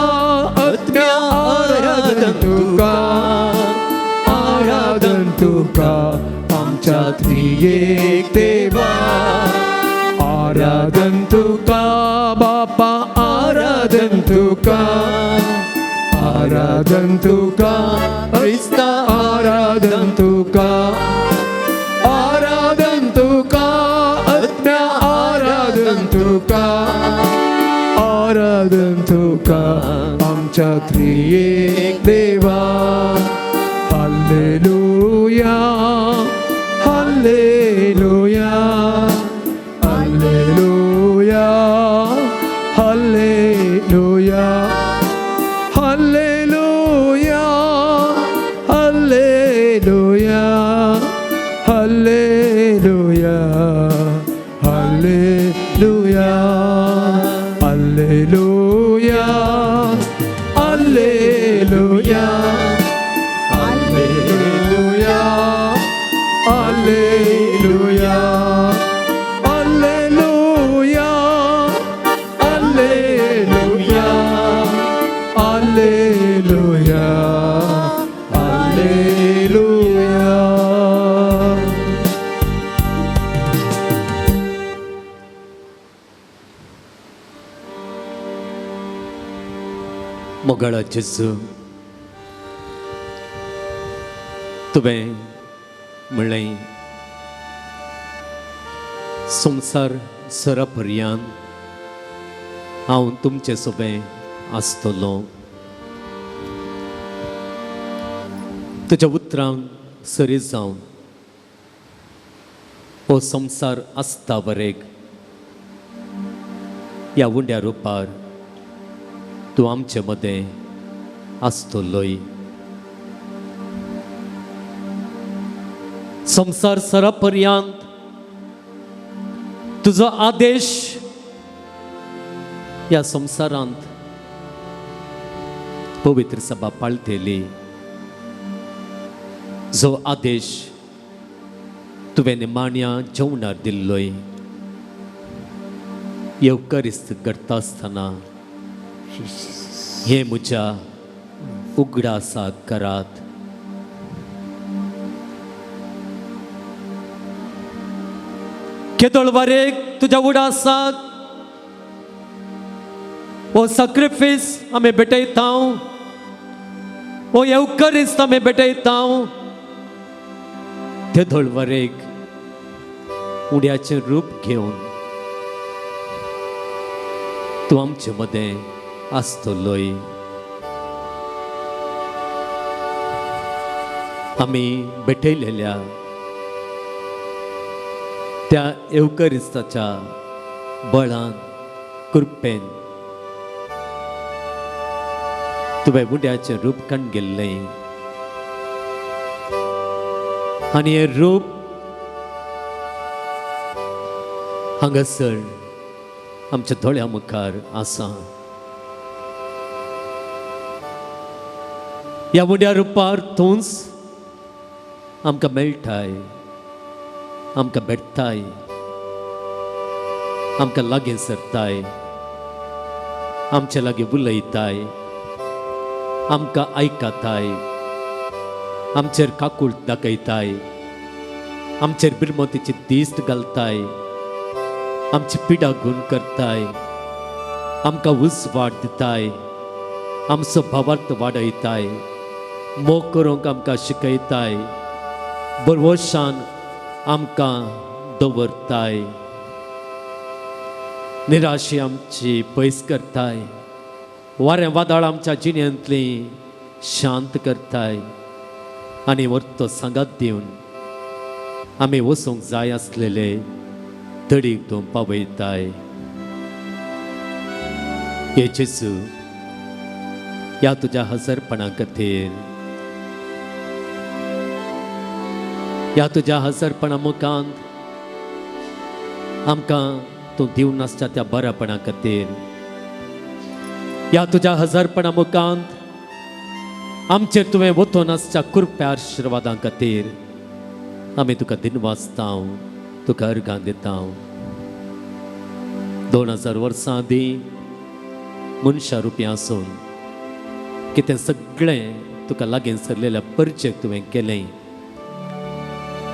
आत्म्या, आराधन तुका, आराधन तुका आमच्या त्रिएक देवा. आराधन तुका बापा, आराधन तुका, आराधन तुका क्रिस्ता आराधन तुका आराधन तुका आत्म्या आराधन तुका आराधन तुका आमच्या त्रियेक देवा. Hallelujah hallelujah hallelujah hallelujah hallelujah hallelujah hallelujah hallelujah hallelujah hallelujah hallelujah hallelujah hallelujah hallelujah hallelujah hallelujah. मोगाळा जेजू, तुवें म्हणलें संवसार सरा पर्यंत हांव तुमचे सोबें आसतलो. तुज्या उतरान सरी जावन हो संवसार आसता वरेक ह्या उंड्या रुपार तूं आमचे मदें आसतलोय. संवसार सरा पर्यंत तुजो आदेश ह्या संवसारांत पवित्र सभा पाळटली. जो आदेश तुवें निमाण्या जेवणार दिल्लोय येवकरिस्त घडटा आसतना हें म्हज्या उगडासाक करात. केदोळ वारेक तुज्या उडासाक हो sacrifice आमी भेटयता, हो येवकरिस्त आमी भेटयता. तेदोळ वारेक उड्याचें रूप घेवन तूं आमचे मदें आसतलोय. आमी भेटयलेल्या त्या येवकरिस्ताच्या बळान कृपेन तुवें उड्याचें रूप काण गेल्लें आनी हें रूप हांगासर आमच्या दोळ्या मुखार आसा. ह्या उड्या रुपार तूंच आमकां मेळटाय, आमकां भेटताय, आमकां लागीं सरताय, आमचे लागीं उलयताय, आमकां आयकताय, आमचेर काकूळ दाखयताय, आमचेर बिरमतीची दिश्ट घालताय, आमची पिडा गुण करताय, आमकां उजवाड दिताय, आमचो भावार्थ वाडयताय, मोग करूंक आमकां शिकयताय, बरवशान आमकां दवरताय, निराशी आमची पयस करताय, वारें वादळ आमच्या जिणेंतली शांत करताय आनी वर्तो सांगात दिवन आमी वचूंक जाय आसलेले तडीक तूं पावयताय. हे जेजू, ह्या तुज्या हजरपणा खातीर, ह्या तुज्या हजरपणा मुखांत आमकां तूं दिवन आसता त्या बऱ्यापणा खातीर, ह्या तुज्या हजरपणा मुखांत आमचेर तुवें वतून आसच्या कृप्या आशिर्वादां खातीर आमी तुका दिनवासता, तुका अर्गां दिता. 2000 वर्सां आदीं मनशा रुपया आसून कितें सगळें तुका लागीं सरलेल्या परचेक तुवें केलें,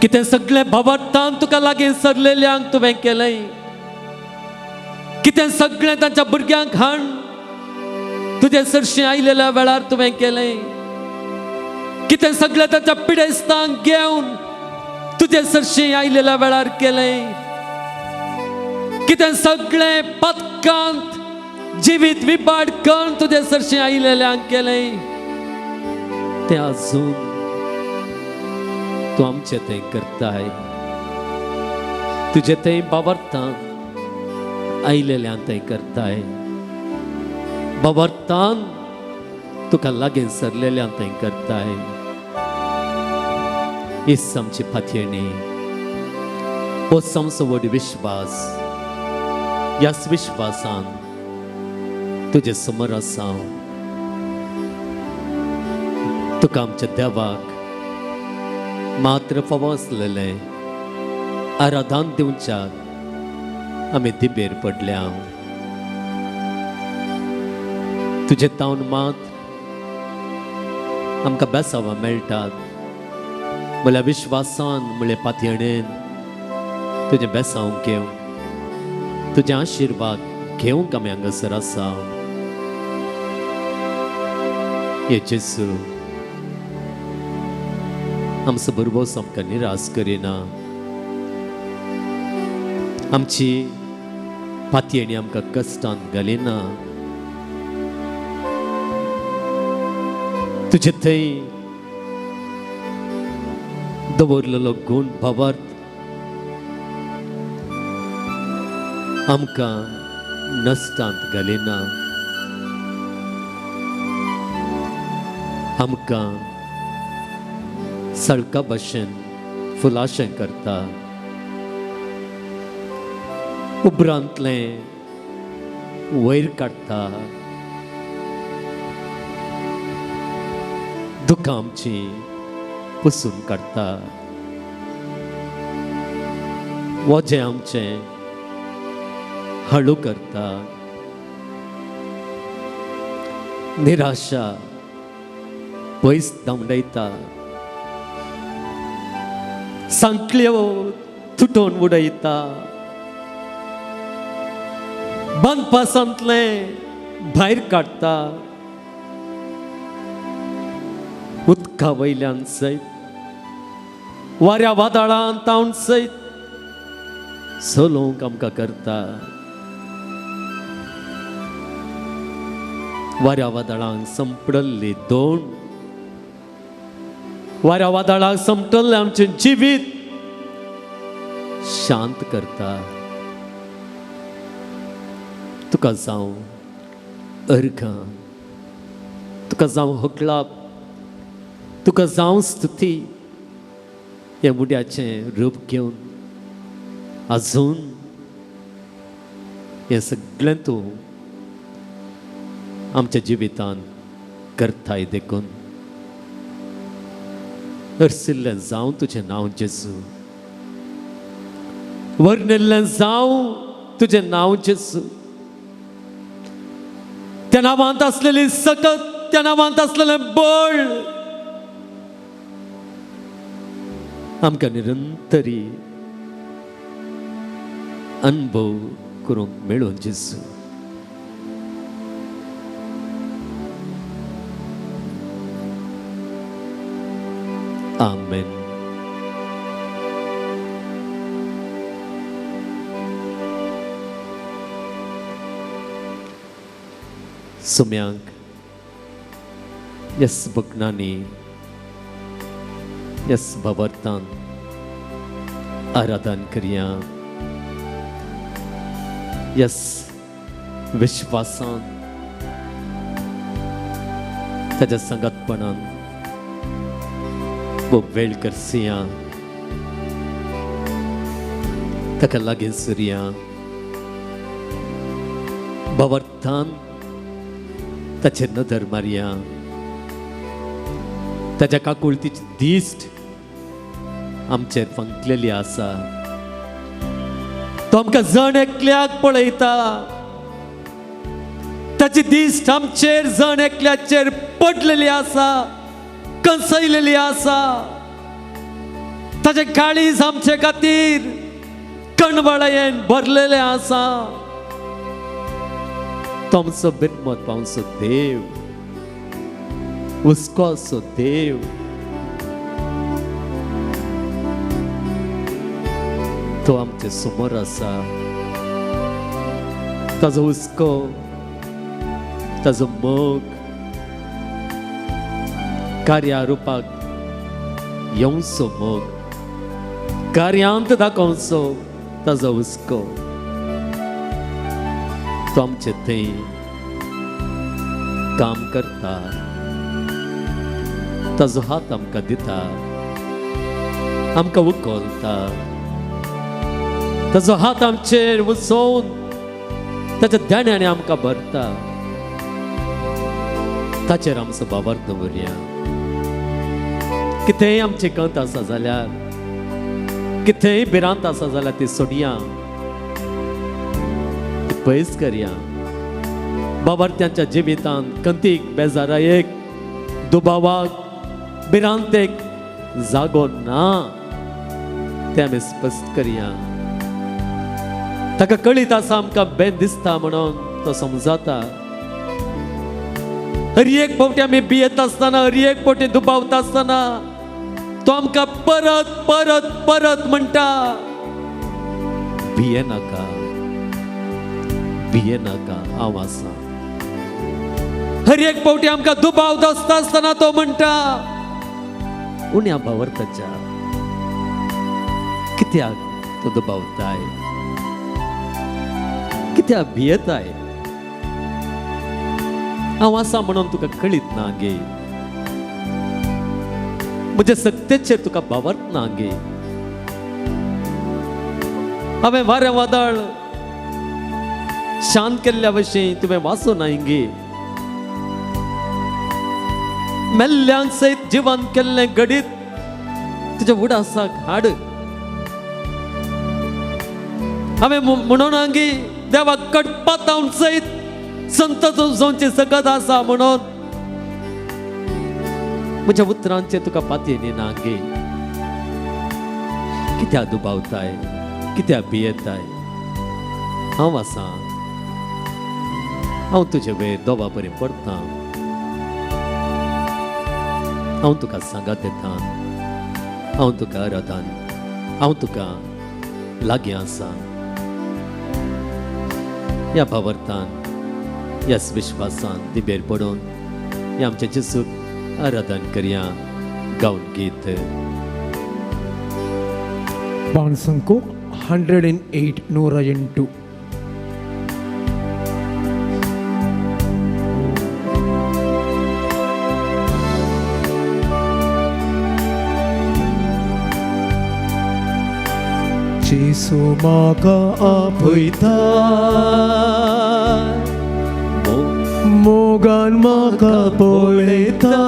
कितें सगळें भावार्थान तुका लागीं सरलेल्यांक तुवें केलें, कितें सगळें तांच्या भुरग्यांक हाण तुजे सरशी आयलेल्या वेळार तुवें केलें, कितें सगळें ताच्या पिडेस्तांक घेवन तुजे सरशी आयलेल्या वेळार केलें, कितें सगळें पथकांत जिवीत विबाड करून तुजे सरशी आयलेल्यांक केलें, तें अजून तूं आमचें तें करताय. तुजें तें बाबरतान आयलेल्यान तें करताय, बाबरतान तुका लागीं सरलेल्यान तें करताय. हीच आमची पातयेणी, होच आमचो व्हड विश्वास. ह्याच विश्वासान तुजे समोर आसा. तुका आमच्या देवाक मात्र फावो आसलेलें आराधन दिवच्याक आमी दिबेर पडल्या. तुजे तावन मात आमकां बेसावां मेळटात. म्हळ्या विश्वासान, म्हळ्या पातयेणेन तुजें बेसांव घेवन, तुजें आशिर्वाद घेवंक आमी हांगासर आसा. हे जेजू, आमचो भरवंसो आमकां निराश करिना. आमची पातयेणी आमकां कश्टांत घालिना. तुजे थंय दवरलेलो गूण भावार्थ आमकां नश्टांत घालिना. आमकां सळका भशेन फुलाशें करता. उपरांतलें वयर काडटा. दुखां आमची पुसून काडटा. वजें आमचें हळू करता. निराशा पयस धांवडायता. सांकळ्यो तुटोवन उडयता. बांदपासांतलें भायर काडटा. उदका वयल्यान सयत, वाऱ्या वादळान तावन सयत चलोवंक आमकां करता. वाऱ्या वादळांक संपडल्ली दोन, वाऱ्या वादळांक संपटल्लें आमचें जिवीत शांत करता. तुका जावं अर्घां, तुका जावं हकलाप, तुका जावं स्तुती. ह्या मुड्याचें रूप घेवन अजून हें सगळें तूं आमच्या जिवितांत करताय. देखून अर्सिल्लें जावं तुजें नांव जेजू, वर्णिल्लें जावं तुजें नांव जेजू. त्या नांवांत आसलेली सकत, त्या नांवांत आसलेलें बळ आमकां निरंतरी अनुभव करूंक मेळून जेजू. आमेन. सुम्यांक यस भगनांनी यस भावार्थान आराधन करया. यस विश्वासान ताच्या सांगातपणान वो वेळ करसिया. ताका लागीं सुरया. भावार्थान ताचेर नदर मारया. ताच्या काकुळतीची दिश्ट आमचेर फांकलेली आसा. तो आमकां जण एकल्याक पळयता. ताची दिश्ट आमचेर जण एकल्याचेर पडलेली आसा, कंसयलेली आसा. ताचें काळीज आमचे खातीर कणवळयेन भरलेलें आसा. तो आमचो बिरमत पावचो देव, हुस्को देव. तो आमचे समोर आसा. ताजो हुस्को, ताजो मोग कार्या रुपाक येवचो, मोग कार्यांत दाखोवचो ताजो हुस्को. तो आमचे थंय काम करता, ताजो हात आमकां दिता, आमकां उखलता. ताजो हात आमचेर वचोवन ताच्या देण्याने आमकां भरता. ताचेर आमचो बाबर दवरया. कितेंय आमचें कंत आसा जाल्यार, कितेंय भिरांत आसा जाल्यार ती सोडया, ती पयस करया. बाबार्थ्यांच्या जिवितांत कंतीक, बेजारायेक, दुबावाक, भिरांतेक जागो ना, तें आमी स्पश्ट करया. ताका कळीत आसा आमकां बेन दिसता म्हणून तो समजाता. हर एक फावटी आमी भियेत आसतना, हर एक फावटी दुबावता आसतना तो आमकां परत परत परत म्हणटा, भिये नाका, भिये नाका, हांव आसा. हर एक फावटी आमकां दुबाव दिसता आसतना तो म्हणटा, उण्या भावार्थाच्या कित्याक तो दुबावताय, कित्याक भियेताय? हांव आसा म्हणून तुका कळीत ना गे, म्हज्या सक्तेचेर तुका भावार्थ ना गे. हांवें वारें वादळ शांत केल्ल्या भशेन तुवें वाचो ना गे. मेल्ल्यांक सयत जिवन केल्लें घडीत तुज्या उडासाक हाड. हांवें म्हणून गे देवाक कडपातावन सयत संत जावची सकत आसा म्हणून म्हज्या उतरांचेर तुका पातयेनी ना गे. कित्याक दुबावताय, कित्याक भियेताय? हांव आसा, हांव तुजे वयर दोबा बरी पडटा, हांव तुका सांगात येता, हांव तुका आराधन, हांव तुका लागीं आसा. ह्या भावार्थान, ह्या विश्वासान दिबेर पडून ह्या आमच्या जेजूक आराधन करया. गावन गीत ಬಾಣಸಂಕು 108 108. जेसू म्हाका आपयता, मोगान म्हाका पळयता,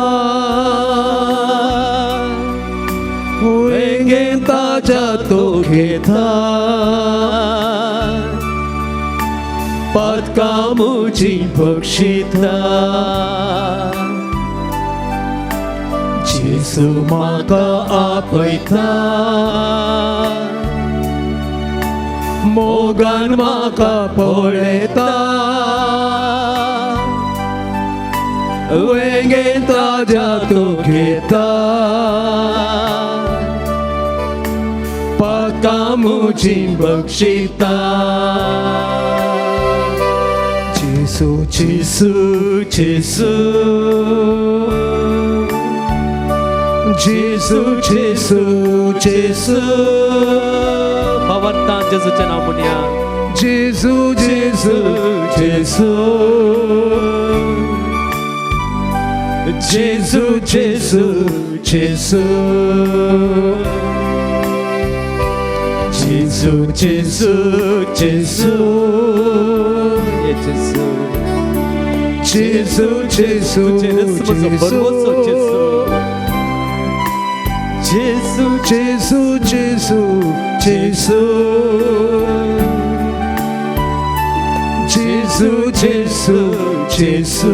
वेंगेन ताज्या तो घेता, पातकां म्हजीं बक्षिता. जेसू म्हाका आपयता, मोगान म्हाका पळयता, वेंगेन ताज्या तो घेता, पातकां म्हजीं बक्षिता. जेसू जेसू जेसू जेसू जेसू जेसू, भावार्थान जेजूचें नांव म्हणया. जेसू जेसू जेसू जेसू जेसू जेसू जेसू जेसू जेसू जेसू जेसू जेसू जेजू जेसू जेसू जेसू जेसू जेसू जेसू.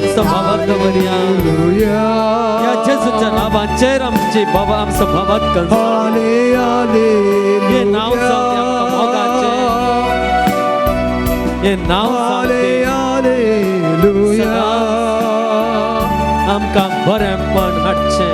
आमचो भावार्थ दवरया. ह्या जेजूच्या नांवाचेर आमची बाबा आमचो भावार्थ कंस. हे नांव जावं आमकां मोगाचें, हे नांव जावं आमकां बरेंपण हाडचें.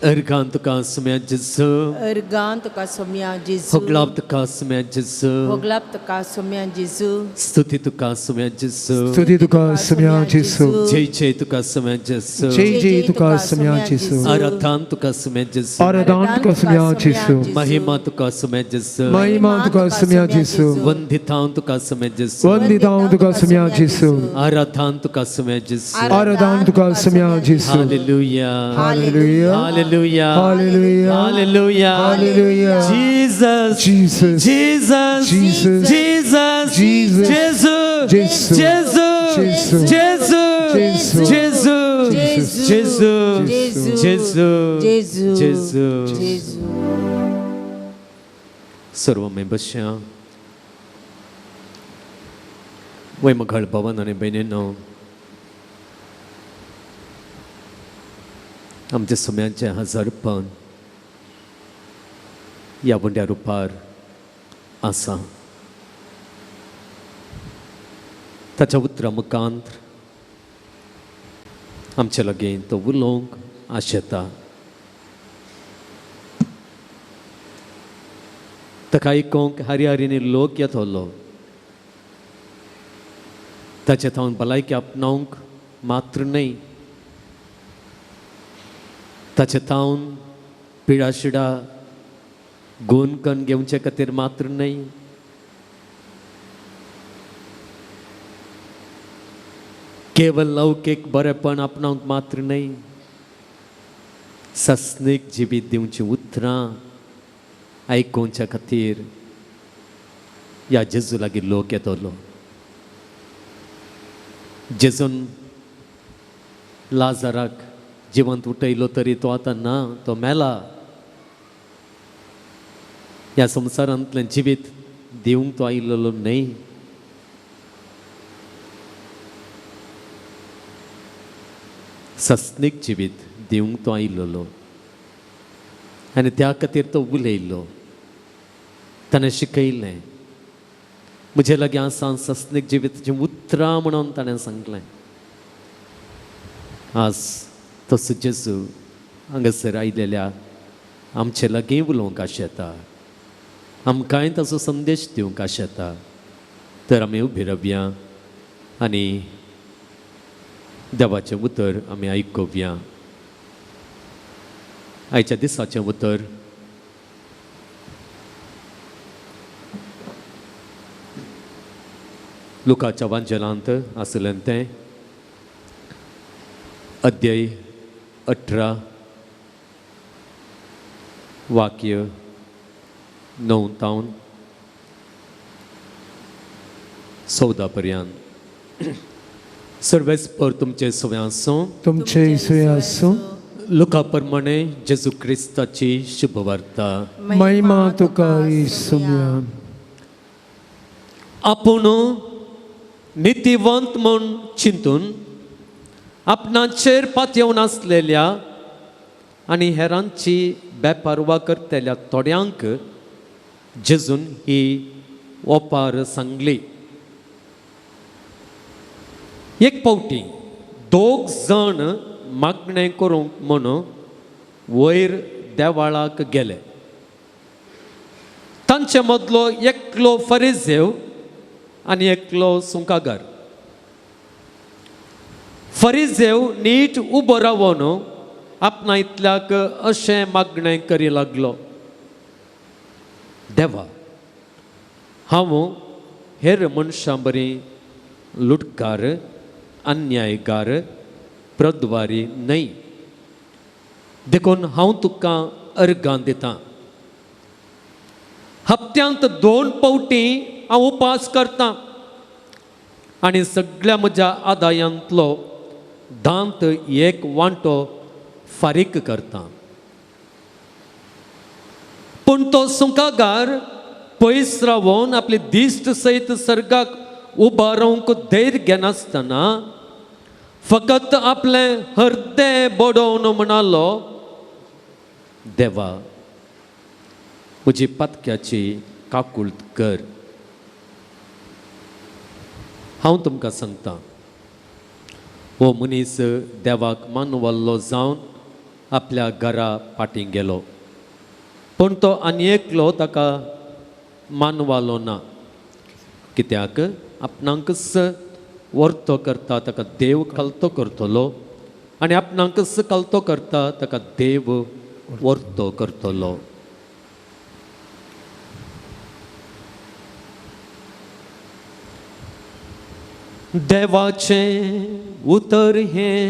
अर्गान तुका सुम्या जेजू, अर्गान तुका सोम्या जेजू, होगलाप तुका सुम्या जेजू, होगलाप तुका सोम्या जेजू, स्तुती तुका सुम्या जेजू, स्तुती तुका सुम्या जेजू, जय जय तुका सुम्या जेजू, जय जय तुका सुम्या जेजू, आराधन तुका सुम्या जेजू, आराधन तुका सुम्या जेजू, महिमा तुका सुम्या जेजू, महिमा तुका सुम्या जेजू, वंदितां तुका सुम्या जेजू, वंदितां तुका सुम्या जेजू, आराधन तुका सुम्या जेजू, आराधन तुका सुम्या जेजू. Hallelujah, hallelujah, hallelujah, hallelujah, hallelujah, hallelujah. Jesus, Jesus, Jesus, Jesus, Jesus, Jesus, Jesus, Jesus, Jesus, Jesus, Jesus, Jesus, Jesus, Jesus, जेजू, Jesus. जेजू. सर्व मेंबर्सच्या वैमघाळ भवन आनी भयणींनो, आमच्या सुम्यांचें हजारपण ह्या वंड्या रुपार आसा. ताच्या उतरां मुखांत आमचे लागीं तो उलोवंक आशेता. ताका आयकूंक हरी लोक येतलो, ताचे थावन भलायकी आपणावंक मात्र न्हय, ताचे थावन पिडाशिडा गुण कन्न घेवचे खातीर मात्र न्हय, केवल लौकीक बरेपण आपणावंक मात्र न्हय, सस्नीक जिवीत दिवचीं उतरां आयकुच्या खातीर ह्या जेजू लागीं लोक येतलो. जेजून लाजाराक जिवंत उठयलो तरी तो आतां ना, तो मेला. ह्या संवसारांतलें जिवीत दिवंक तो आयिल्लो न्हय. सस्नीक जिवीत दिवंक तो आयिल्लो आनी त्या खातीर तो उलयल्लो. ताणें शिकयलें म्हजे लागीं आसा सस्नीक जिविताचीं उतरां म्हणून ताणें सांगलें. आज तसो जेजू हांगासर आयिल्ल्या आमचे लागीं उलोवंक आशेता, आमकांय ताचो संदेश दिवंक आशेता. तर आमी उबी रावया आनी देवाचें उतर आमी आयकुया. आयच्या दिसाचें उतर लुकाच्या वांजेलांत आसलें तें अध्याय 18 वाक्य 9 तावन 14 पर्यंत. सर्वेस्पर तुमचे सुवे आसूं, तुमचे सुवे आसूं. लुका प्रमाणे जेजू क्रिस्ताची शुभवार्ता. महिमा तुका सुम्या. आपूण नितीवंत म्हूण चिंतून आपणाचेर पातयेवन आसलेल्या आनी हेरांची बेपारवा करतल्या थोड्यांक जेजून ही ओपार सांगली. एक फावटी दोग जाण मागणें करूंक म्हूण वयर देवाळाक गेले. तांचे मदलो एकलो फरिजेव आनी एकलो सुंकागार. फरिजेव नीट उबो रावन आपणा इतल्याक अशें मागणें करी लागलो, देवा, हांव हेर मनशां बरी लुटकार, अन्यायकार, प्रद्वारी न्हय, देखून हांव तुका अर्गां दितां. हप्त्यांत 2 फावटी हांव उपास करतां आनी सगळ्या म्हज्या आदायांतलो दांत 1 वांटो फारीक करतां. पूण तो सुंकागार पयस रावन आपली दिश्ट सयत सर्गाक उबो रावंक धैर्य घेनासतना फकत आपलें हृदय बडोवन म्हणालो, देवा म्हजी पातक्याची काकूळत कर. हांव तुमकां सांगता, हो मनीस देवाक मानवल्लो जावन आपल्या घरा फाटीं गेलो, पूण तो आनी एकलो ताका मानवालो ना. कित्याक आपणाकच वर्तो करता ताका देव कलतो करतलो आनी आपणाकच कलतो करता ताका देव वर्तो करतलो. देवाचें उतर हें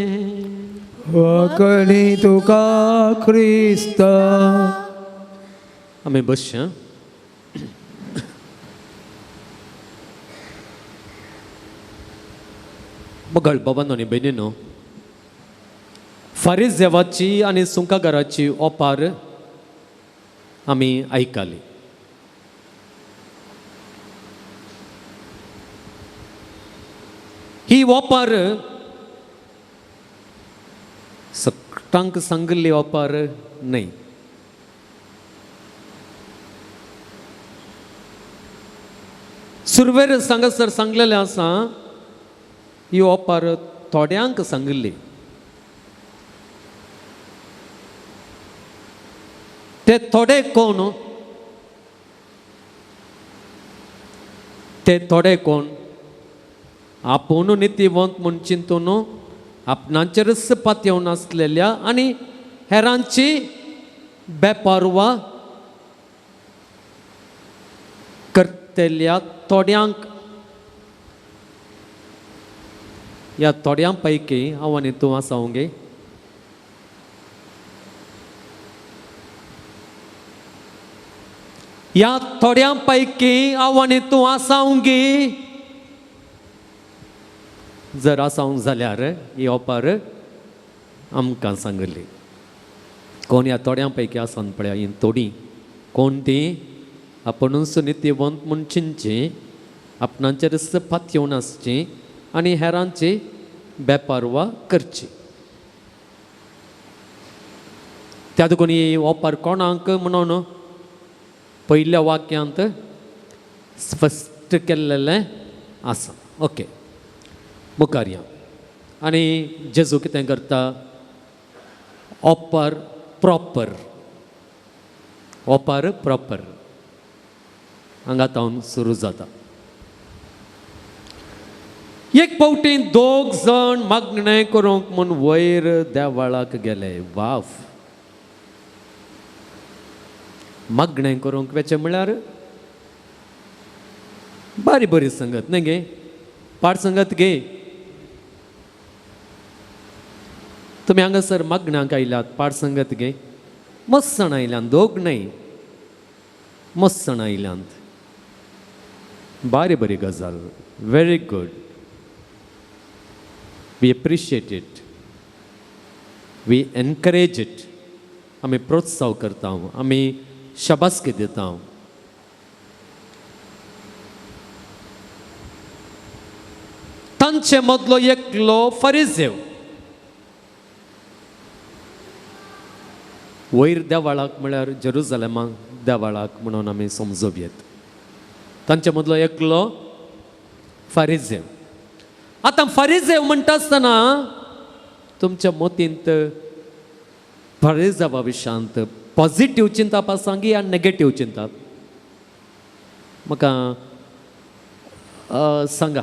वकणी तुका क्रिस्ता. आमी बसया. मगळ बाबांनो आनी भयणीनो, फारीजेवाची आनी सुंकागाराची ओपार आमी आयकली. ही ओपार सगळ्यांक सांगिल्ली ओपार न्हय. सुरवेर सांगासर सांगलेलें आसा, ही ओपार थोड्यांक सांगिल्ली. ते थोडे कोण? ते थोडे कोण? आपूण नितीवंत म्हूण चिंतून आपणाचेरच पातयेवन आसलेल्या आनी हेरांची बेपारवा करतल्या थोड्यांक. ह्या थोड्यां पैकी हांव आनी तूं आसा गे. ह्या थोड्यां पैकी हांव आनी तूं आसा गे. जर आसावंक जाल्यार ही ओपार आमकां सांगली. कोण ह्या थोड्यां पैकी आसान पळया, ही थोडीं कोण ती आपुणूच नितीवंत म्हूण चिंतची, आपणाचेरच पातयेवन आसची आनी हेरांची बेपारवा करची. त्या देखून ही ओपार कोणाक म्हणून पयल्या वाक्यांत स्पश्ट केल्लेलें आसा. ओके, मुखार या. आनी जेजू कितें करता? ओपार प्रॉपर, ओपार प्रॉपर हांगा तावन सुरू जाता. एक फावटी दोग जाण मागणें करूंक म्हूण वयर देवाळाक गेले. वाफ, मागणें करूंक वेचें म्हळ्यार बारी बरी संगत न्हय गे, पाड संगत गे. तुमी हांगासर मागण्यांक आयल्यात, पाड संगत गे. मस्त जाणां आयल्यात, दोग न्हय, मस्त जाणां आयल्यात. बारी बरी गजाल, very good, we appreciate it, we encourage it. आमी प्रोत्साहन करता, आमी शाबासकी दिता. तांचे मदलो एकलो फारिजेव वयर देवाळाक म्हळ्यार जेरुजलेमाक देवाळाक म्हणून आमी समजूंक येत. तांचे मदलो एकलो फारिजेव. आतां फारिजेव म्हणटा आसतना तुमच्या मतींत फारिजेवा विशांत पॉझिटीव चिंतप आसा गी या नेगेटीव चिंतप? म्हाका सांगा.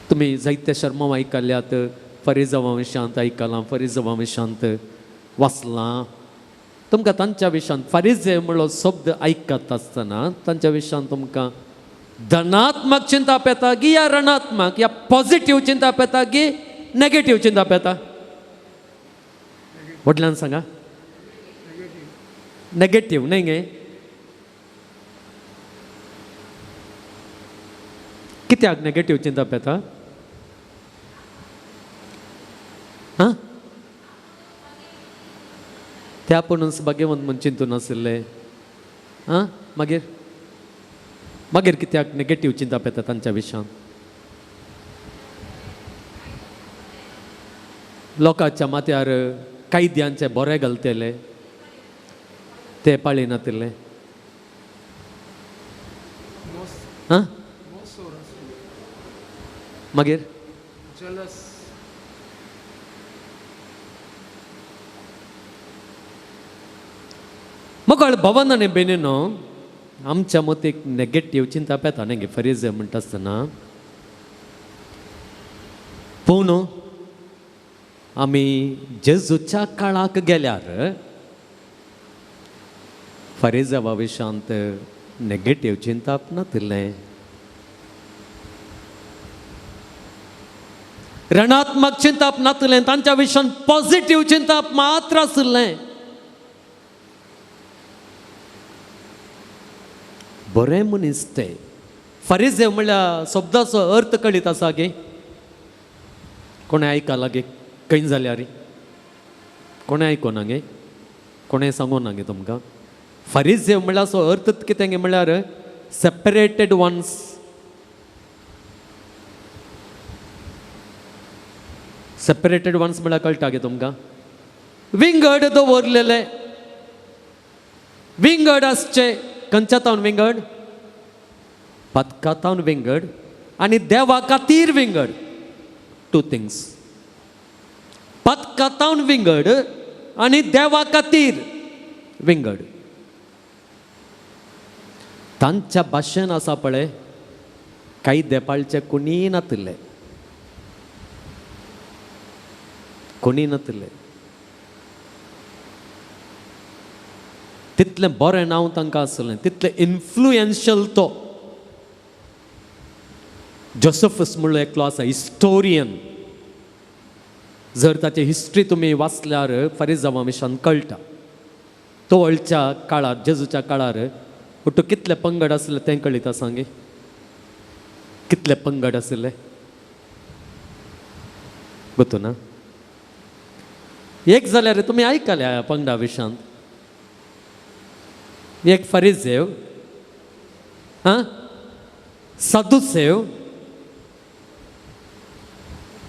तुमी जायते शर्मा आयकल्यात, फारिजेवा विशांत आयकलां, फारिजेवा विशांत वाचलां. तुमकां तांच्या विशांत फारिजेव म्हणलो शब्द आयकत आसतना तांच्या विशांत तुमकां धनात्मक चिंतप येता गी या ऋणात्मक, या पॉझिटीव चिंतप येता गी नेगेटीव चिंतप येता? व्हडल्यान सांगा. नेगेटीव न्हय गे? कित्याक नेगेटीव चिंतप येता? हां, ते आपुणूच भाग्यवंत म्हूण चिंतून आशिल्ले. आं, मागीर मागीर कित्याक नेगेटीव चिंतप येता तांच्या विशयान? लोकांच्या माथ्यार कायद्यांचे बोरे घालतले, ते पाळिनातिल्ले. आं, मागीर मोगाळ भवन आनी बेनीनो, आमच्या मतीक नेगेटीव चिंतप येता न्ही फरीज म्हणटा आसतना. पूण आमी जेजूच्या काळाक गेल्यार फरिजावा विशांत नेगेटीव चिंतप नातिल्लें. ऋणात्मक चिंतप नातिल्लें, तांच्या विशयान पॉझिटीव चिंतप मात्र आशिल्लें. बरें मनीस ते. फरिजेव म्हणल्यार शब्दाचो अर्थ कळीत आसा गे? कोणें आयकलां गे खंय जाल्यार? कोणें आयकोना गे? कोणें सांगूना गे तुमकां? फरिजेव म्हणल्यार असो अर्थ कितें गे म्हणल्यार सेपरेटेड वन्स. सेपरेटेड वन्स म्हणल्यार कळटा गे तुमकां? विंगड दवरलेले, विंगड आसचे. खंयच्या तावन विंगड? पदका तावन विंगड आनी देवा खातीर विंगड. Two things. पदका तावन विंगड आनी देवा खातीर विंगड. तांच्या भाशेन आसा पळय, कायदे पाळचे कोणी नातिल्ले, कोणी नातिल्ले. तितलें बरें नांव तांकां आसलें, तितलें इन्फ्लुएन्शियल तो. जोसेफस म्हणलो एकलो आसा हिस्टोरियन, जर ताची हिस्ट्री तुमी वाचल्यार फरिजावा विशान कळटा. तो वळच्या काळार, जेजूच्या काळार ಒಟ್ಟು कितले पंगड आसले तें कळीत आसा गे? कितले पंगड आसले गोतू ना? एक जाल्यार तुमी आयकल्या पंगडा विशांत. एक फरिजेव, आं, सादुसेव,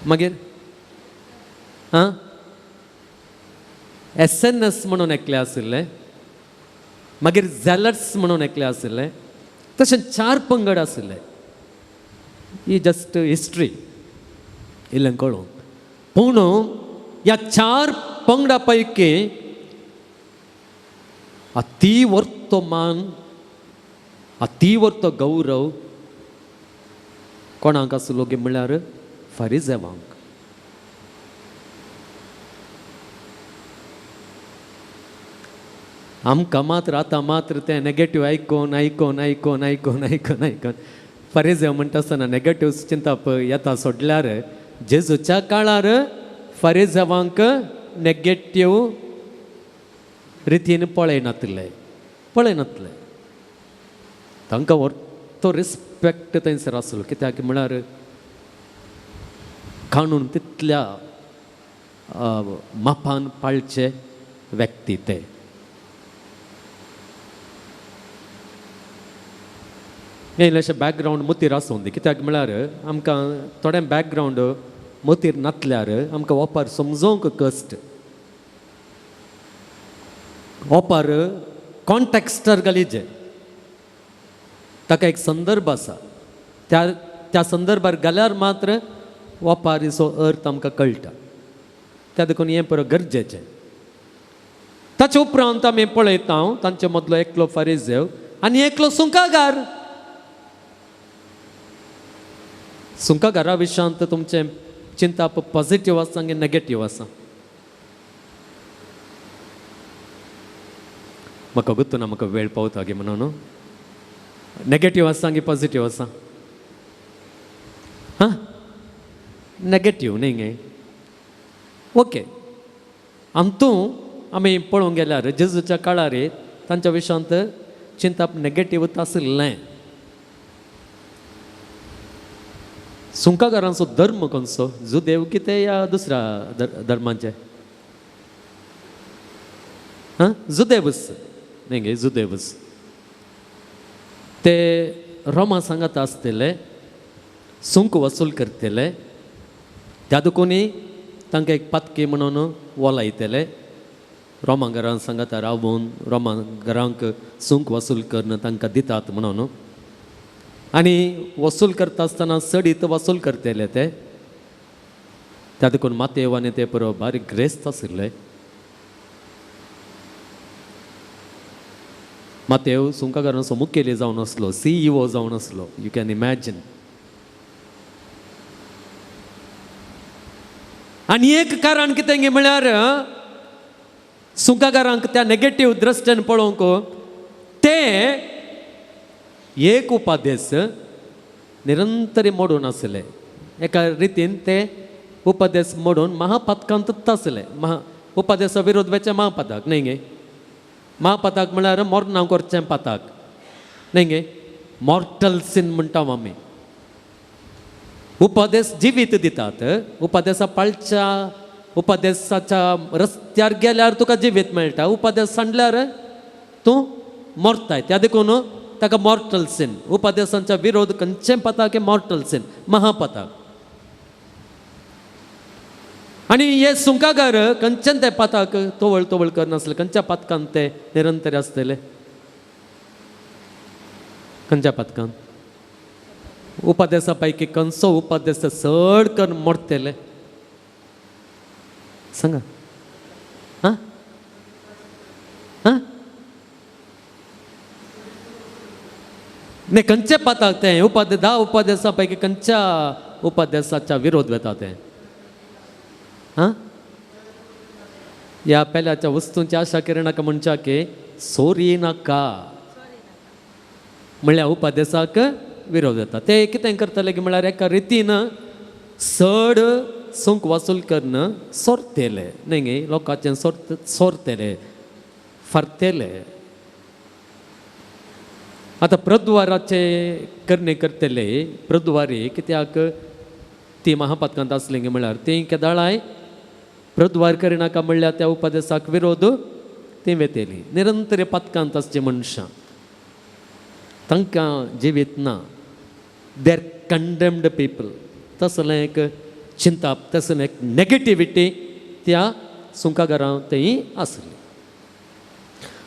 मागीर आं एस एन एस म्हणून एकले आशिल्ले, मागीर झॅलट्स म्हणून एकले आशिल्ले. तशें चार पंगड आशिल्ले. ही जस्ट हिस्ट्री इल्लें कळूंक. पूण ह्या चार पंगडा पैकी अतिवर्तो मान, अतिवर्तो गौरव कोणाक आसलो गे म्हणल्यार फरिजेवांक. आमकां मात्र आतां मात्र तें नेगेटीव आयकोन आयकोन आयकोन आयकोन आयकोन आयकोन फरिजेव म्हणटा आसतना नेगेटीव चिंतप येता सोडल्यार जेजूच्या काळार फरिजेवांक नेगेटीव रितीन पळयनातिल्ले, पळयनातले. तांकां व्हडलो रिस्पेक्ट थंयसर आसलो. कित्याक म्हळ्यार कानून तितल्या मापान पाळचे व्यक्ती ते. हें इल्लेशें बॅकग्रावंड मोतीर आसूं दी, कित्याक म्हळ्यार आमकां थोडें बॅकग्रावंड मोतीर नातल्यार आमकां ओपार समजोवंक कश्ट. ओपार कॉन्टेक्स्टर घालीजे, ताका एक संदर्भ आसा, त्या त्या संदर्भार घाल्यार मात्र ओपारीचो अर्थ आमकां कळटा. त्या देखून हें पुरो गरजेचें. ताचे उपरांत आमी पळयता तांचे मदलो एकलो फरिजेव आनी एकलो सुंकागार. सुंकागारा विशयांत तुमचें चिंतप पॉझिटीव आसा आनी नेगेटीव आसा? म्हाका गुत्तू ना, म्हाका वेळ पावता गे म्हणून. नेगेटीव आसा गे पॉझिटीव आसा? हां, नेगेटीव न्ही गे? ओके. आमतूं आमी पळोवंक गेल्यार जेजूच्या काळार तांच्या विशयांत चिंतप नेगेटीवच आशिल्लें. सुंकागारांचो धर्म खंयचो? जुदेव कितें या दुसऱ्या धर्मांचे? हां, जुदेवूच न्ही गे, जुदेवूच ते रोमा सांगात आसतले, सुंक वसूल करतले, त्या दुकोनी तांकां एक पातकी म्हणून वोलायतले. रोमा घरान सांगाता रावून रोमा घरांक सुंक वसूल करून तांकां दितात म्हणून, आनी वसूल करता आसतना चडीत वसूल करतले ते. त्या देखून मातेव आनी ते पुरो बारीक ग्रेस्त आशिल्ले. मातेव सुंकागारांचो मुखेली जावन आसलो, CEO जावन आसलो. You can imagine. आनी एक कारण कितें गे म्हळ्यार सुंकागारांक त्या नेगेटीव दृश्टेन पळोवंक ते एक उपादेस निरंतरी मोडून आसले. एका रितीन ते उपदेस मोडून महापातकांतूच आसले. महा उपदेसा विरोध वेचें महापातक न्ही गे. महापातक म्हळ्यार मरणां करचें पातक न्ही गे, मॉर्टल सीन म्हणटा आमी. उपदेस जिवीत दितात, उपदेसा पाळच्या उपदेसाच्या रस्त्यार गेल्यार तुका जिवीत मेळटा, उपदेस सांडल्यार तूं मरताय. त्या देखून ताका मॉर्टल सीन, उपदेसांच्या विरोध खंयचें पातक हें मॉर्टल सीन, महापातक. आनी हे सुंकागार खंयच्यान ते पातक तवळ तवळ करनासले, खंयच्या पातकान ते निरंतर आसतले, खंयच्या पातकान उपदेसा पैकी खंयचो उपदेस चड करून मोडटले सांगा. आं आं न्ही, खंयचे पातक तें उपदे 10 उपदेसा पैकी खंयच्या उपदेसाच्या विरोध वेता तें? आं, ह्या पेल्याच्या वस्तूंची आशा करिनाका म्हणच्या की सोरी नाका म्हणल्यार उपदेसाक विरोध येता. ते कितें करतले की म्हळ्यार एका रितीन चड सुंक वसूल करून सोरतले न्ही गे, लोकांचें सोरतले, फारतले. आतां प्रद्वाराचे करणे करतले प्रद्वारी कित्याक ती महापातकांत आसली गे म्हळ्यार ती केदाळाय प्रद्वार करिनाका म्हणल्यार त्या उपदेसाक विरोध ती वेतली. निरंतर पातकांत आसची मनशां तांकां जिवीत ना, they are condemned people. तसलें एक चिंताप, तसलें एक नेगेटिविटी त्या सुंकाघरांत तेय आसली.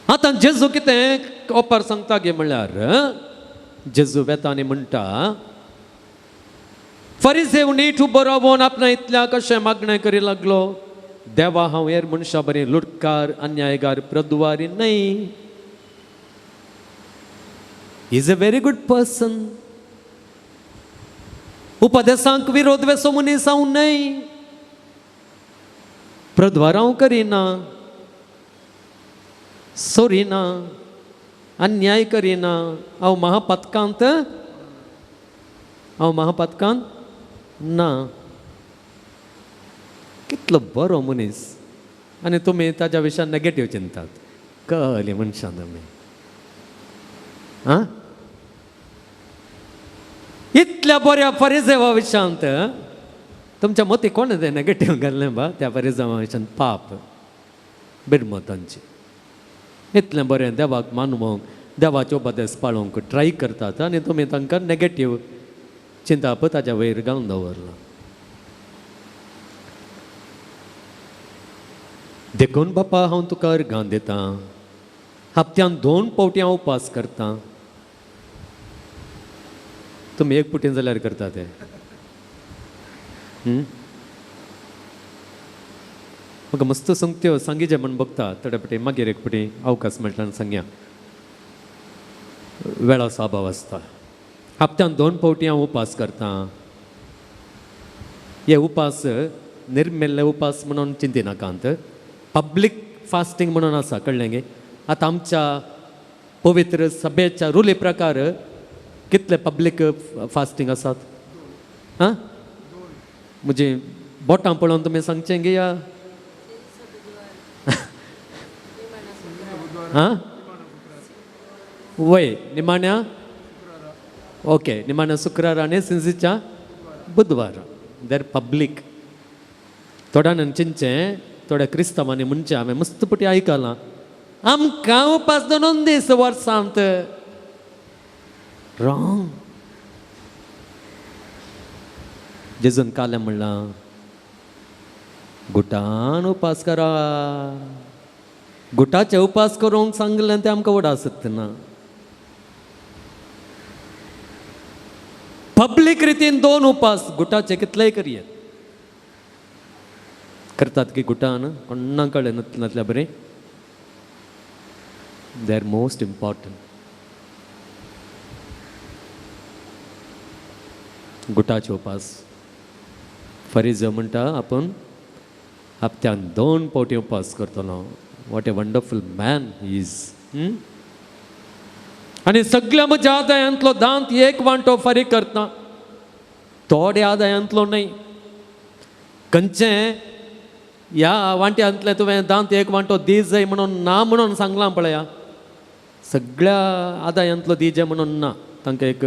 आतां जेजू कितें ओपार सांगता गे म्हणल्यार जेजू वेता आनी म्हणटा, फरिजेव नीट उबो रावन आपणा इतल्या कशें मागणें करी लागलो, देवा हांव हेर मनशां बरें लुटकार, अन्यायगार, प्रद्वारी न्हय. Is a very good person. उपदेसांक विरोध वेसो मनीस हांव न्हय, प्रद्वार हांव करिना, सोरिना, अन्याय करिना, हांव महापातकांत, हांव महापातकांत ना. कितलो बरो मनीस आनी तुमी ताज्या विशयान नेगेटीव चिंतात. कळ्ळी मनशां तुमी. आं, इतल्या बऱ्या फरिजेवा विशयांत तुमच्या मती कोण तें नेगेटीव घाल्लें बा त्या फरिजेवा विशयान? पाप बिरमतांची. इतलें बरें देवाक मानवंक, देवाचे उपदेस पाळोवंक ट्राय करतात आनी तुमी तांकां नेगेटीव चिंताप ताज्या वयर घालून दवरलां. देखून बापा हांव तुका अर्गां दितां, हप्त्यान 2 फावटी हांव उपास करतां. तुमी एक पुटीन जाल्यार करता ते. म्हाका मस्त सांगत्यो सांगीचे म्हण बघता थोडे फावटी, मागीर एक फावटी अवकाश मेळटा आनी सांगया, वेळाचो अभाव आसता. हप्त्यान 2 फावटी हांव उपास करतां. हे उपास निर्मेल्ले उपास म्हणून चिंतिनाकांत, पब्लीक फास्टींग म्हणून आसा, कळ्ळें गे. आतां आमच्या पवित्र सभेच्या रुली प्रकार कितले पब्लीक फास्टींग आसात? आं, म्हजी बोटां पळोवन तुमी सांगचें गे या? आं, वय निमाण्या, ओके, निमाण्या शुक्रार आनी सिंजीच्या बुधवार. देर पब्लीक. थोड्यान चिंतचें, थोड्या क्रिस्तांवांनी म्हणचें, हांवें मस्त पटी आयकलां, आमकां उपास दोन दीस वर्सांत. रॉंग. जेजून कालें म्हणलां, गुटान उपास करा. गुटाचे उपास करूंक सांगलें तें आमकां व्हड आसत ना. पब्लीक रितीन दोन उपास गुटाचे कितलेय करयेत करतात की गुटान कोण्णा कळ्ळें नातल्या बरें. They are most important. गुटाचे उपास फरिजो म्हणटा आपूण हप्त्यान 2 फावटी उपास करतलो. What a wonderful man is. आनी सगळ्या म्हज्या आदायांतलो दांत एक वांटो फारीक करता, थोड्या आदायांतलो न्हय. खंयचें ह्या वांट्यांतलें तुवें दांत एक वांटो दी जाय म्हणून ना म्हणून सांगलां पळया, सगळ्या आदायांतलो दी जाय म्हणून ना. तांकां एक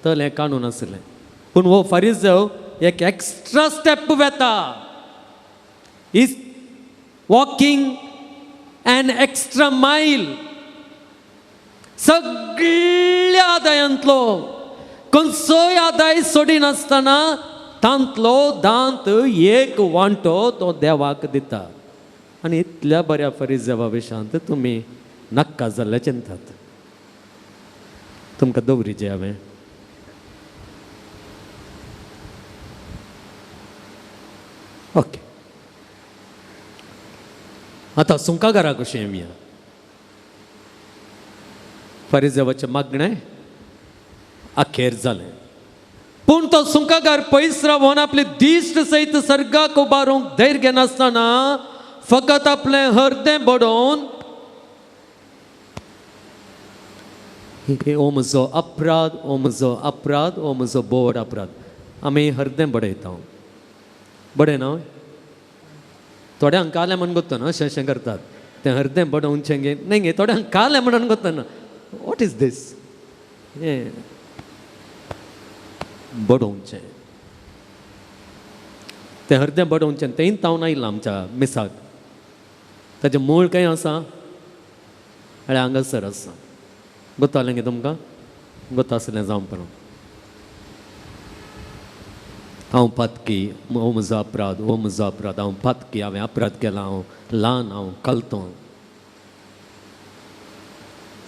तलें कानून आसलें. पूण हो फारीजो एक एक्स्ट्रा स्टेप वेता. Is walking an extra mile. सगळ्या आदायांतलो खंयचोय आदाय सोडिनासतना तांतलो दांत एक वांटो तो देवाक दिता. आनी इतल्या बऱ्या फरिजेवा विशांत तुमी नाक्का जाल्ले चिंतात. तुमकां दवरिजे हांवें. ओके, आतां सुंकाघरा कशें येवया. फरिजेवाचें मागणें अखेर जालें. पूण तो सुंकागार पयस रावन आपली दिश्ट सयत सर्गाक उबारूंक धैर्य घेनासतना फकत आपलें हरदें बडोवन, ओ म्हजो अपराध, ओ म्हजो अपराध, ओ म्हजो बोड अपराध. आमी हरदें बडयता. बडयना थोड्यांक कालें म्हण गोत्ता ना, अशें अशें करतात तें हरदें बडोवचें गे न्हय गे. थोड्यांक कालें म्हणून गोत्ता ना. What is these? हें बडोवचें तें हरदें बडोवचें तेंय तावन आयलां आमच्या मिसाक. ताचें मूळ खंय आसा? म्हळ्यार हांगासर आसा. गोतालें गे तुमकां? गोता आसलें जावं पळोवं. हांव पातकी, हो म्हजो अपराध, हो म्हजो अपराध, हांव पातकी, हांवें अपराध केला, हांव ल्हान, हांव कलतो.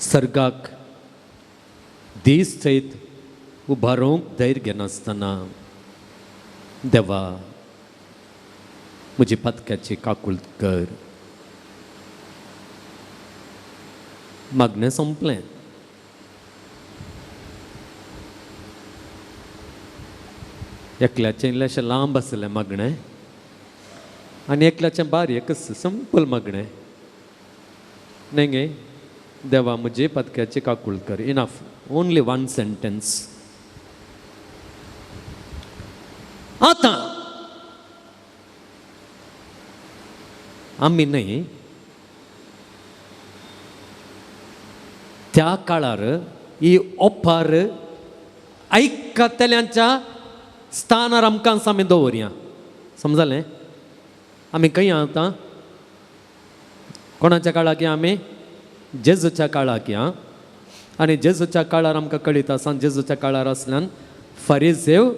सर्गाक दीस सयत उबारूंक धैर्य घेनासतना देवा म्हजी पातक्याची काकूळट कर. मागणें सोंपलें. एकल्याचें इल्लेंशें लांब आसलें मागणें आनी एकल्याचें बारीक सिंपल मागणें. न्हय गे, देवा म्हजी पातक्याची काकूळट कर. Enough, only one sentence. आतां आमी न्हय त्या काळार ही ओपार आयकतल्यांच्या स्थानार आमकां आमी दवरया. समजलें? आमी खंय आतां? कोणाच्या काळाक आमी? जेजूच्या काळाक. आनी जेजूच्या काळार आमकां कळीत आसा, जेजूच्या काळार आसल्यान फारीजेव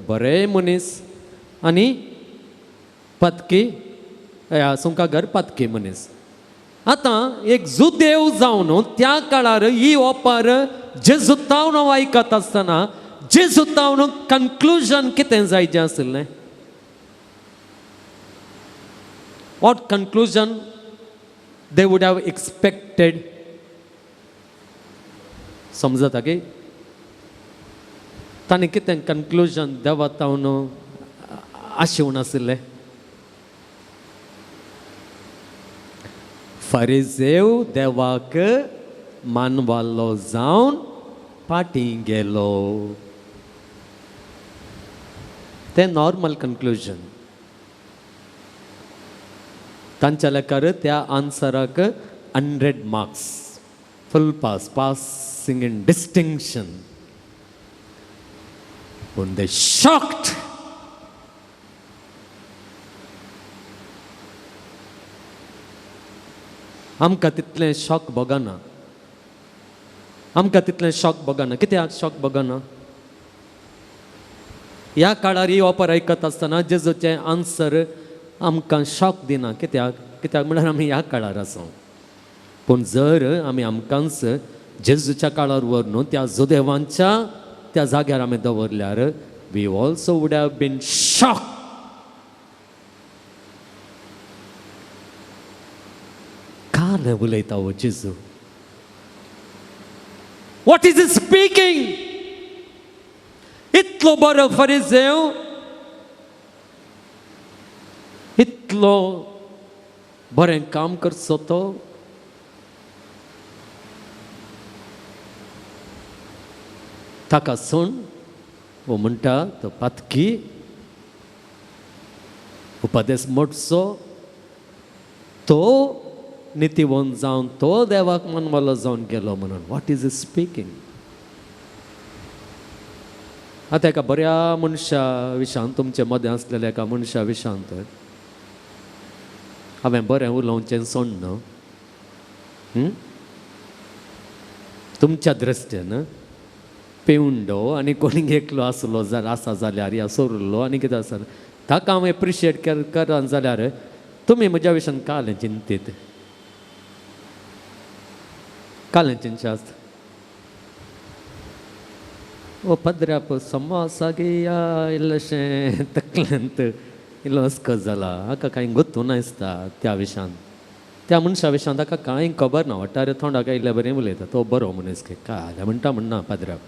बरे मनीस आनी पातकी सुंकागर पातकी मनीस. आतां एक जुदेव जावन त्या काळार ही ओपार जेजू तावन आयकत आसतना जेजू तावन कन्क्लुजन कितें जायचें आशिल्लें? What conclusion they would have expected? समजता की तांणी कितें कन्क्लुजन देवा तावन आशिवून आशिल्लें? फारीजेव देवाक मानवालो जावन फाटीं गेलो. तें नॉर्मल कन्क्लुजन. तांच्या लेखार त्या आन्सराक 100 marks, full pass, passing in distinction. पूण दे शॉक्ड. आमकां तितलें शॉक भोगना, आमकां तितलें शॉक भोगना. कित्याक शॉक भोगना? ह्या काळार ही ऑपर आयकत आसतना जेजूचें आन्सर आमकां शॉक दिना. कित्याक? कित्याक म्हणल्यार आमी ह्या काळार आसा. पूण जर आमी आमकांच जेजूच्या काळार व्हरून त्या जुदेवांच्या त्या जाग्यार आमी दवरल्यार we also would have been shock. काल उलयता हो जेजू, what is speaking? इतलो बरो फरिजेव, इतलो बरें काम करचो तो, ताका सोण वो म्हणटा तो पातकी, उपदेस मोडचो, तो नितीवंत जावन तो देवाक मनवालो जावन गेलो म्हणून. What is speaking? आतां एका बऱ्या मनशा विशांत, तुमचे मदें आसलेल्या एका मनशा विशांत हांवें बरें उलोवचें सोडना. तुमच्या दृश्टीन पेवंडो आनी कोणीक एकलो आसलो जाल्यार आसा जाल्यार या सोरलो आनी कितें आसा ताका हांव एप्रिशिएट करन जाल्यार तुमी म्हज्या विशयान कालें चिंतीत, कालें चिंतशात. ओ पदऱ्याप समोसा गे इल्लेशें तकलेंत इल्लो अस्कत जाला, हाका कांय गोत्तू ना दिसता त्या विशयान, त्या मनशा विशयान ताका कांय खबर ना. वाठार तोंडाक आयिल्ल्या बरें उलयता तो बरो मनीस काय म्हणटा म्हणना पाद्र्याप.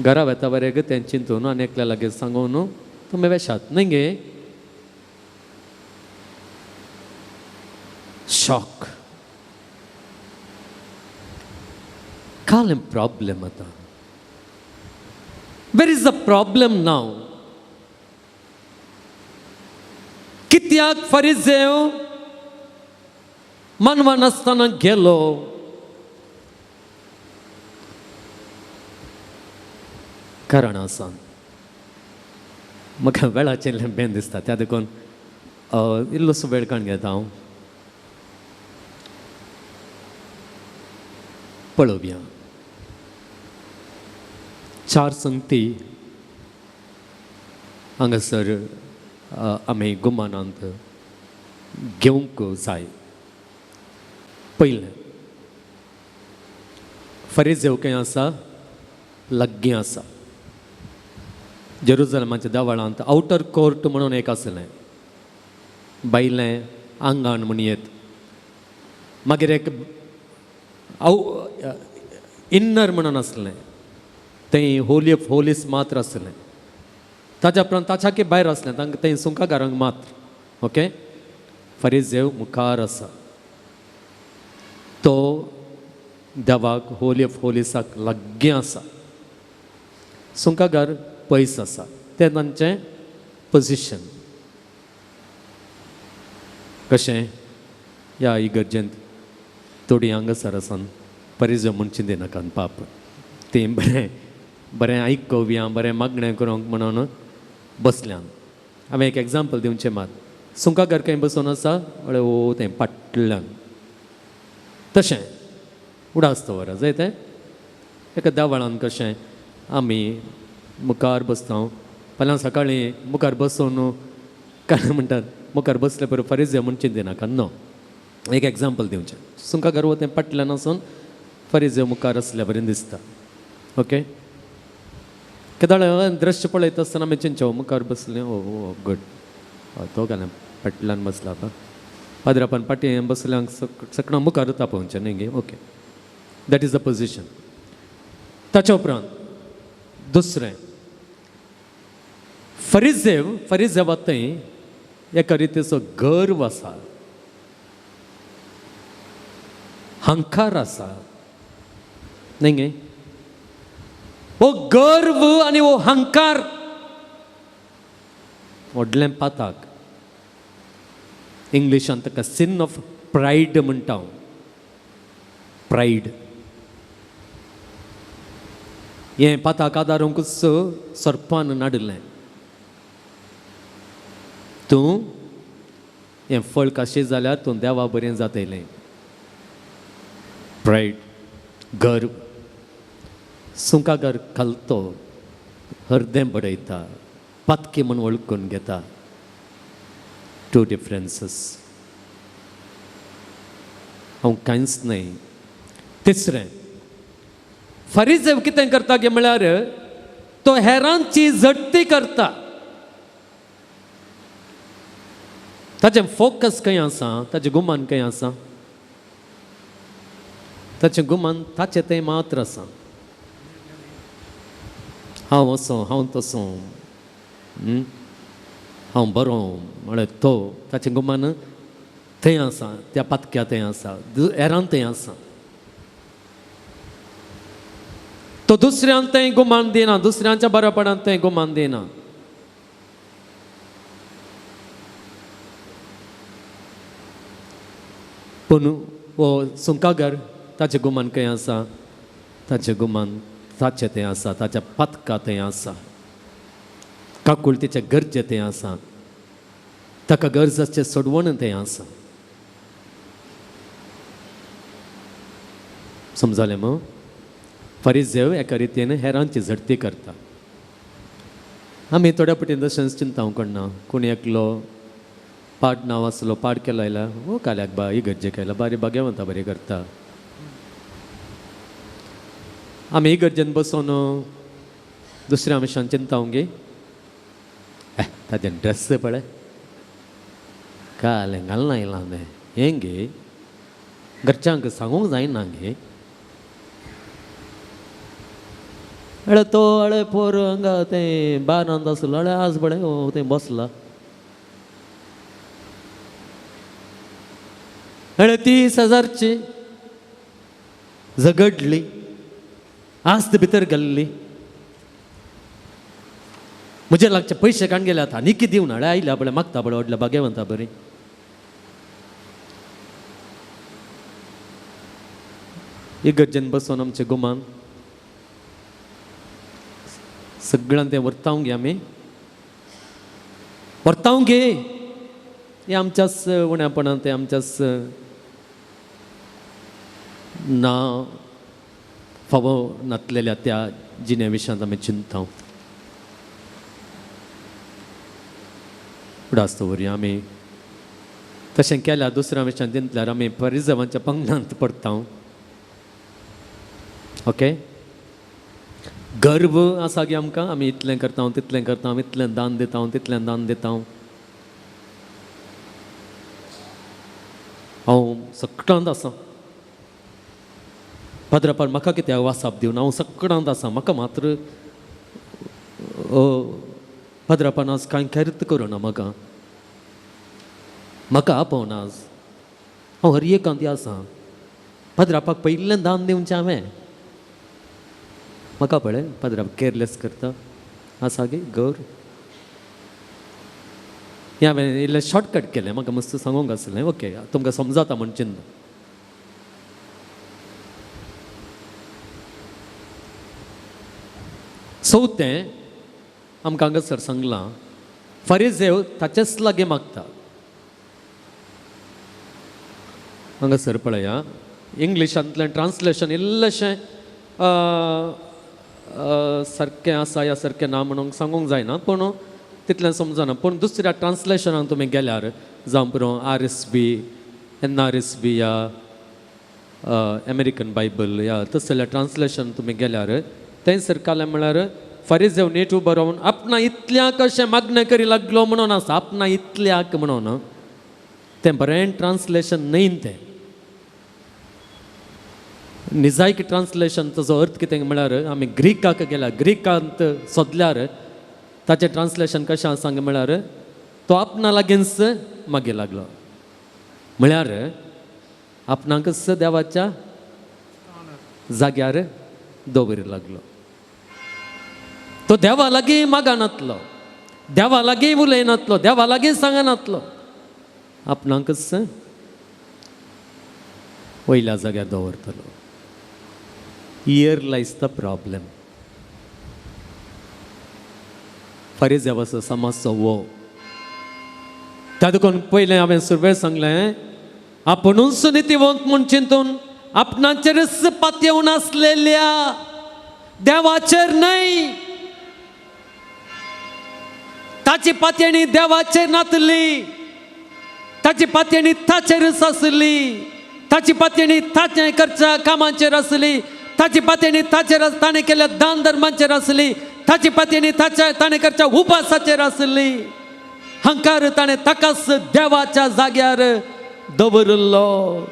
घरा वेता बरें तें चिंतून आनी एकल्या लागीं सांगून तुमी वेशात न्हय गे. शॉक काल प्रॉब्लेम आतां. Where is the problem now? कित्याक फरिजेव मानवा नासतना गेलो? कारण आसा म्हाका वेळाचें बेन दिसता, त्या देखून इल्लोसो वेळ काडून घेता हांव. पळोवया चार संगती हांगासर आमी गुमानांत घेवंक जाय. पयलें, फरिजेव खंय आसा? लागीं आसा. जेरुजलमाच्या देवळांत आवटर कोर्ट म्हणून एक आसलें, बायलें आंगण म्हूण येत. मागीर एक इन्नर म्हणून आसलें, थंय होली ऑफ होलीस मात्र आसलें. ताच्या उपरांत ताच्या भायर आसलें तांकां थंय सुंकागारांक मात्र. ओके, फरिजेव मुखार आसा, तो देवाक होली ऑफ होलीसाक लागीं आसा, सुंकागार पयस आसा. तें तांचें पोजिशन. कशें ह्या इगर्जेंत थोडीं हांगासर आसान फरिजेव म्हूण चिंतिनाकात पाप, तीं बरें बरें आयकोवया बरें मागणें करूंक म्हणून बसल्यान. हांवें एक एग्जाम्पल दिवचें मात, सुंकागार खंय बसून आसा म्हळ्यार ओ तें पाटल्यान. तशें उडास दवरा जाय तें एका देवळान कशें आमी मुखार बसता, फाल्यां सकाळीं मुखार बसून काय म्हणटात मुखार बसले बरोबर फरिजेव म्हूण चिंतिनाका. नो, एक एग्जाम्पल दिवचें, सुंकागार वो तें पाटल्यान आसून फरिजेव मुखार आसल्या बरें दिसता. ओके, केदळ दृश्य पळयता आसतना आमी चिंतचो मुखार बसलें, ओ गुड, तो घालें पाटल्यान बसला पाद्रापान पाटी बसल्यांक सगळ्यां मुखार तापोवचें न्ही गे. Okay, that is the position. ताच्या उपरांत दुसरें, फरिजेव, फरिजेवा थंय एका रितीचो गर्व आसा, हंकार आसा न्ही गे. हो गर्व आनी हो हंकार व्हडलें पाताक, इंग्लिशान ताका सिन ऑफ प्रायड म्हणटा. प्रायड हें पाताक आदारूंकच सर्पान नाडिल्लें. तूं हें फळ कशें जाल्यार तूं देवा बरें जातलें. प्रायड, गर्व, सुंकागर घालतो, हरदें बडयता, पातकी म्हूण वळखून घेता. टू डिफरन्सीस. हांव कांयच न्हय. तिसरें, फारीजेव कितें करता गे म्हळ्यार तो हेरांची झडती करता. ताचें फोकस खंय आसा, ताचें गुमान खंय आसा, ताचें गुमान ताचें तें मात्र आसा. हांव असो, हांव तसो, हांव बरो म्हळ्यार तो ताचें गुमान थंय आसा, त्या पातक्या थंय आसा, हेरान थंय आसा. तो दुसऱ्यान थंय गुमान दिना, दुसऱ्यांच्या बरोपणान थंय गुमान दिना. पूण हो सुंकागर ताचें गुमान खंय आसा, ताचें गुमान ताचें थंय आसा, ताच्या पातका थंय आसा, काकुळतीचें गरजे थंय आसा, ताका गरज आसचें सोडवण थंय आसा. समजालें मग? फारीजेव एका रितीन हेरांची झडती करता. आमी थोड्या पटीन तशेंच चिंता कडना. कोणी एकलो पाड नांव आसलो, पाड केलो आयला, हो काल्याक बा ही गरजे केला, बारी बागेवंता बरी करता. आमी ही गरजेन बसून दुसऱ्या मनशान चिंता गे, ताजें ड्रेस पळय कालें घालना येयलां तें, हें गे घरच्यांक सांगूंक जायना गे. अळे तो अळे पोर हांगा तें बारांत आसलो, अळे आज पळय थंय बसला. अळे 30,000ची झगडली, आस्त भितर घाल्ली, म्हजे लागचे पयशे काण गेले आतां आनी कितें दिवन अळे आयल्या पळय मागता पळय व्हडल्या बागेवंता बरी. इगर्जेन बसून आमचे गुमान सगळ्यान तें वर्तावंक गे, आमी वर्तावंक गे. हें आमच्याच उण्यापणान, तें आमच्याच ना फावो नातलेल्या त्या जिणे विशयांत आमी चिंता. उडास दवरुया आमी तशें केल्यार दुसऱ्या विशयांत चिंतल्यार आमी परिजवांच्या पंगडांत पडटा. ओके, गर्व आसा गे आमकां, आमी इतलें करता तितलें करता, इतलें दान दिता तितलें दान दिता. हांव सगळ्यांत आसा, पाद्रापार म्हाका कित्याक वासाप दिवन, हांव सगळ्यांत आसा, म्हाका मात्र पाद्रापान आज कांय खेरीत करूना, म्हाका म्हाका आपोवना आज, हांव हर एकांत आसा, पाद्रापाक पयलें दान दिवचें हांवें, म्हाका पळय पाद्राप केरलेस करता आसा गे गौर. हें हांवें इल्लें शॉर्टकट केलें, म्हाका मस्त सांगूंक आसलें. ओके, तुमकां समजाता म्हूण चिंता. चवथें आमकां हांगासर सांगलां, फारीजेव ताचेच लागीं मागता. हांगासर पळया इंग्लिशांतलें ट्रान्सलेशन इल्लेशें सारकें आसा ह्या सारकें ना म्हणूंक सांगूंक जायना, पूण तितलें समजना. पूण दुसऱ्या ट्रान्सलेशनान तुमी गेल्यार जावं पुरो RSV, NRSV या अमेरिकन बायबल या तसल्या ट्रान्सलेशन तुमी गेल्यार थंयसर कालें म्हळ्यार फारीजेव नीट उबो रावन आपणा इतल्याक अशें मागणें करी लागलो म्हणून आसा. आपणा इतल्याक म्हणून तें बरें ट्रान्सलेशन न्हय, तें निजायक ट्रान्सलेशन. ताजो अर्थ कितें म्हळ्यार आमी ग्रीकाक गेल्यार ग्रीकांत सोदल्यार ताचें ट्रान्सलेशन कशें आसा म्हळ्यार तो आपणा लागींच मागीर लागलो, म्हळ्यार आपणाकच देवाच्या जाग्यार दवरी लागलो. तो देवा लागीं मागनातलो, देवा लागीं उलयनातलो, देवा लागीं सांगनातलो, आपणाकच वयल्या जाग्यार दवरतलो. Here lies the problem. फारीजेवाचो समाजचो वो त्या देखून पयलें हांवें सुरवेक सांगलें, आपुणूच नितीवंत म्हूण चिंतून आपणाचेरच पातयेवन आसलेल्या, देवाचेर न्हय. ताची पातयेणी देवाचेर नातली, ताची पातयेणी ताचेरच आसली, ताची पातयेणी ताचे करच्या कामाचेर आसली, ताची पातयेणी ताचेर ताणें केल्ल्या दान धर्माचेर आसली, ताची पातयेणी ताच्या ताणें करच्या उपासाचेर आसली. हंकार ताणें ताकाच देवाच्या जाग्यार दवरिल्लो,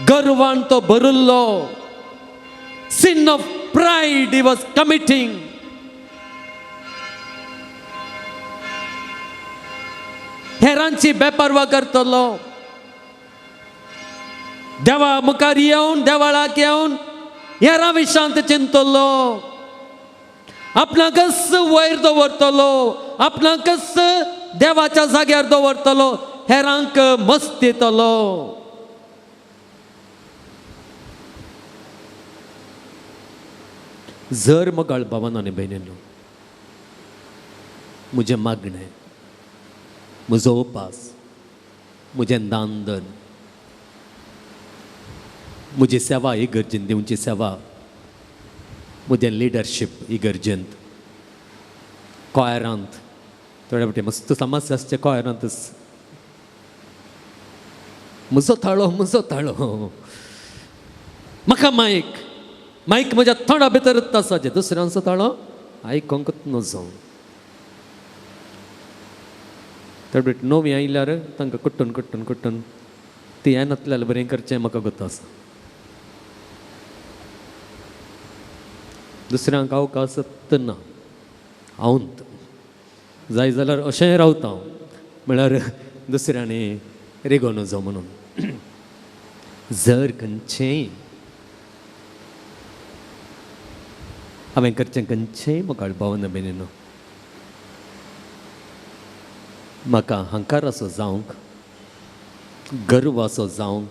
गर्वान तो भरिल्लो. Sin of pride he was committing. हेरांची बेपर्वा करतलो, देवा मुखार येवन देवाळाक येवन हेरां विशांत चिंतलो, आपणाकच वयर दवरतलो, आपणाकच देवाच्या जाग्यार दवरतलो, हेरांक मस्त दितलो. जर मगाळ भावान आनी भयणींनो, म्हजें मागणें, म्हजो उपास, म्हजें दानधन, म्हजी सेवा इगर्जेन दिवची सेवा, म्हजें लिडरशीप इगर्जेंत, कॉयरांत, थोडे फावटी मस्त समस्या आसचे कॉयरांतच, म्हजो थाळो, म्हजो थाळो, म्हाका मायक, मायक म्हज्या तोंडा भितरच आसा, दुसऱ्यांचो ताळो आयकोंकच नजो. थोडे नवी आयल्यार तांकां कुट्टून कुट्टून कुट्टून ती येनातल्यार बरें करचें म्हाका गोत आसा. दुसऱ्यांक अवकाश ना, हांवत जाय जाल्यार अशेंय रावता हांव, म्हळ्यार दुसऱ्यांनी रिगो नजो म्हणून. जर खंयचेंय हांवें करचें खंयचेंय म्हाका भावन भयणीनो, म्हाका हंकाराचो जावंक, गर्वाचो जावंक,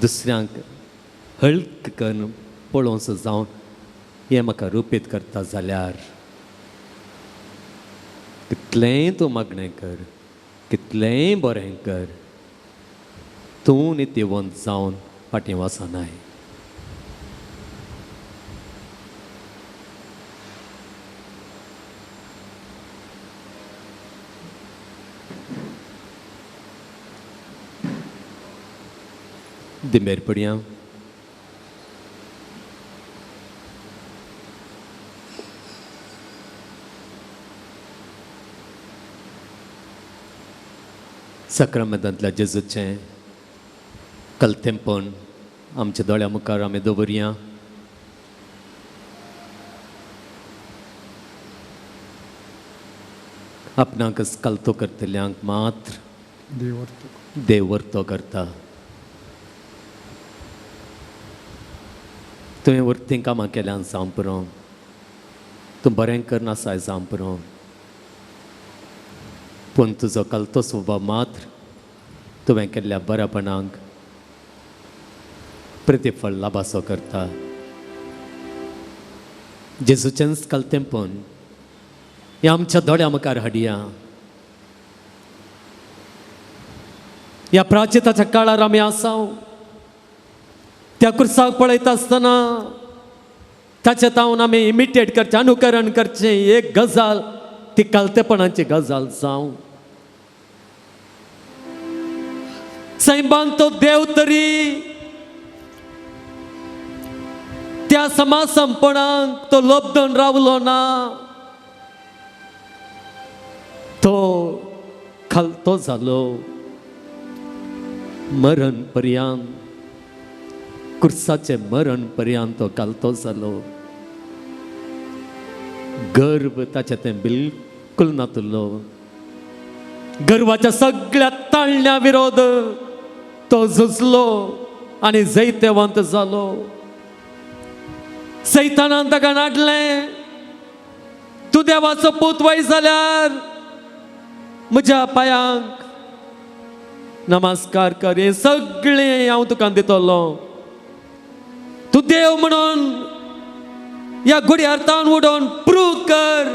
दुसऱ्यांक हळक करून पळोवचो जावन हें म्हाका रुपीत करता जाल्यार, कितलेंय तूं मागणें कर, कितलेंय बरें कर, तूं नितीवंत जावन फाटीं वचनाय. दिंबेर पडया. साक्रामेंतांतल्या जेजूचें कलतेंपण आमच्या दोळ्या मुखार आमी दवरया. आपणाकच कलतो करतल्यांक मात्र देव वर्तो करता. तुवें वरतीं कामां केल्यान जावं पुरो, तूं बरें करनासाय जावं पुरो, पूण तुजो कलतो स्वभाव मात्र तुवें केल्ल्या बऱ्यापणाक प्रतिफळ लाभासो करता. जेजूचेंच कलतेंपण हें आमच्या दोळ्या मुखार हाडया. ह्या प्राचिताच्या काळार आमी आसाव, त्या कुर्साक पळयता आसतना ताचे तावन आमी इमिटेट करचें, अनुकरण करचें. एक गजाल ती कलतेपणाची गजाल जावं. सैमान तो देव तरी त्या समासंपणाक तो लब्धन रावलो ना, तो खालतो जालो मरण पर्यंत, कुर्साचे मरण पर्यंत तो घालतो जालो. गर्व ताचें तें बिलकुल नातुल्लो. गर्वाच्या सगळ्या ताळण्या विरोध तो झुजलो आनी जैतवंत जालो. सैतानान ताका नाडलें, तूं देवाचो पूत वय जाल्यार म्हज्या पायांक नमस्कार कर, हें सगळें हांव तुका दितलो. तूं देव म्हणून ह्या गुड्यार ताण उडोवन प्रूव कर,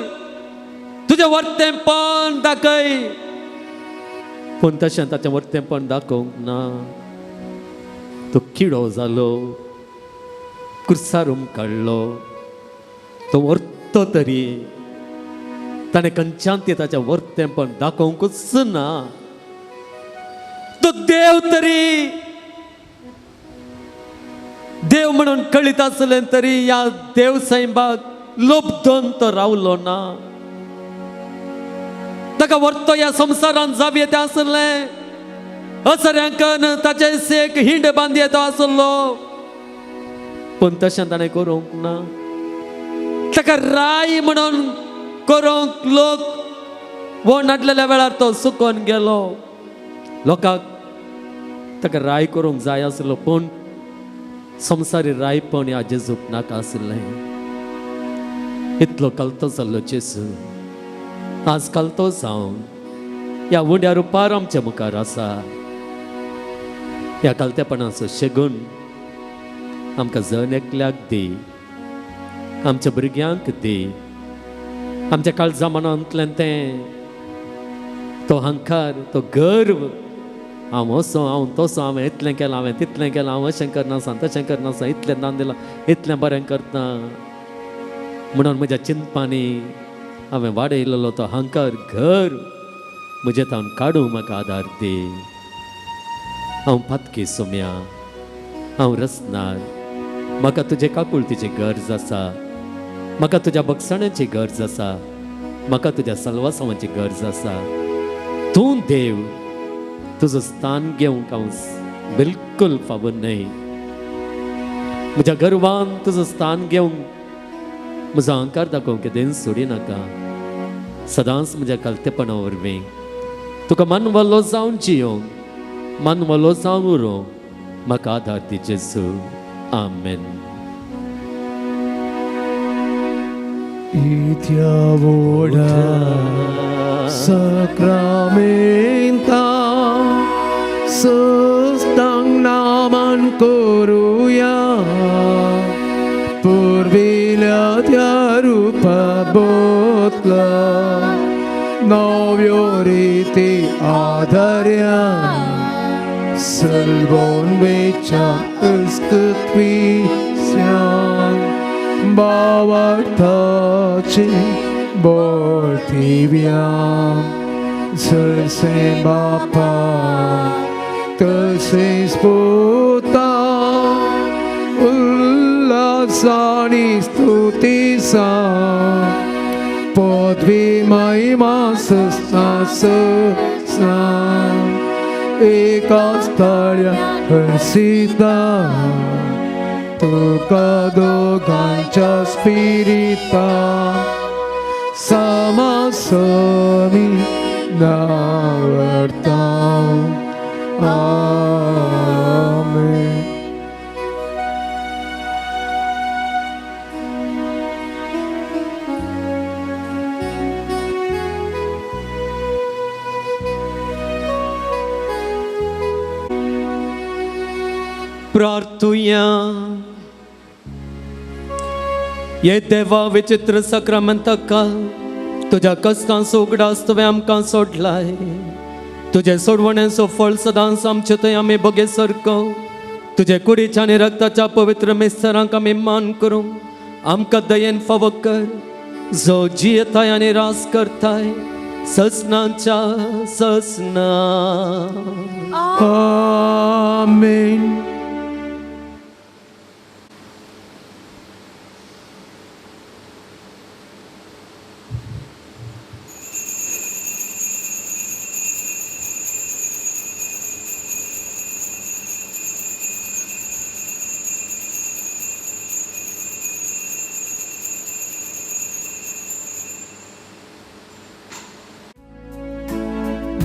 तुजें वर्तेंपण दाखय. पूण तशें ताचें वर्तेंपण दाखोवंक ना. तो किडो जालो, कुर्सार काडलो, तो वर्तो तरी ताणें खंयच्यान तें ताचें वर्तेंपण दाखोवंकूच ना. तो देव तरी देव म्हणून कळीत आसलें तरी ह्या देव सैमाक लोभदन तो रावलो ना. ताका वर्तो ह्या संवसारांत जावये तें आसलें. असऱ्यांकन ताचे सेक हिंड बांदये तो आसलो, पूण तशें ताणें करूंक ना. ताका राय म्हणून करूंक लोक वण हाडलेल्या वेळार तो सुकोन गेलो. लोकांक ताका राय करूंक जाय आसलो, पूण संवसारी रायपण ह्या जेजूक नाका आसलें. इतलो कलतो जाल्लो जेजू आज कलतो जावन ह्या उंड्या रुपार आमच्या मुखार आसा. ह्या कलतेपणाचो शेगून आमकां जण एकल्याक दी, आमच्या भुरग्यांक दी. आमच्या काळजा मनांतल्यान तें तो हंकार, तो गर्व, हांव असो, हांव तसो, हांवें इतलें केलां, हांवें तितलें केलां, हांव अशें करनासा, तशें करनासा, इतलें दान दिलां, इतलें बरें करता म्हणून म्हज्या चिंतपांनी हांवें वाडयलेलो तो हंकार, घर म्हजे तावन काडूंक म्हाका आदार दी. हांव पातकी सोम्या, हांव रसनार, म्हाका तुजे काकुळतीची गरज आसा, म्हाका तुज्या बक्षाण्याची गरज आसा, म्हाका तुज्या सलवासांवाची गरज आसा. तूं देव, तुजो स्थान घेवंक हांव बिलकुल फावो न्हय. म्हज्या गर्वान तुजो स्थान घेवंक म्हजो अहंकार दाखोवंक केदें सोडिनाका. सदांच म्हज्या कलतेपणा वरवीं तुका मानवलो जावन जियोंक, मानवलो जावन उरोवंक म्हाका आदार दी जेजू. आमेन. इत्या व्हडा सक्रामेंता सस्तांग नामान करुया, पुर्विल्या त्या रुपा बोतला नव्यो रिती आधार्या सलवोन वेच्या अस्तित्वीस्यान भावार्थाचे बोलथिव्या जसे बापा तसेच पुता उल्हासानी स्तुतीसा पदवी महिमा सस्ना सस्ना एका स्थळ्या हर्षिता तुका दोगांच्या स्पिरिता समासमी नावर्ता. आमेन. प्रार्थुया. ये देवा विचित्र सक्रामंतका तुज्या कश्टांचो उगडास तुवें आमकां सोडलाय. तुजे सोडवणेचो फळ सदांच आमचे थंय आमी बगे सारको तुजे कुडीच्या आनी रक्ताच्या पवित्र मिस्तरांक आमी मान करूंक आमकां दयेन फावो कर, जो जियेताय आनी रास करताय ससनाच्या ससना. आमेन.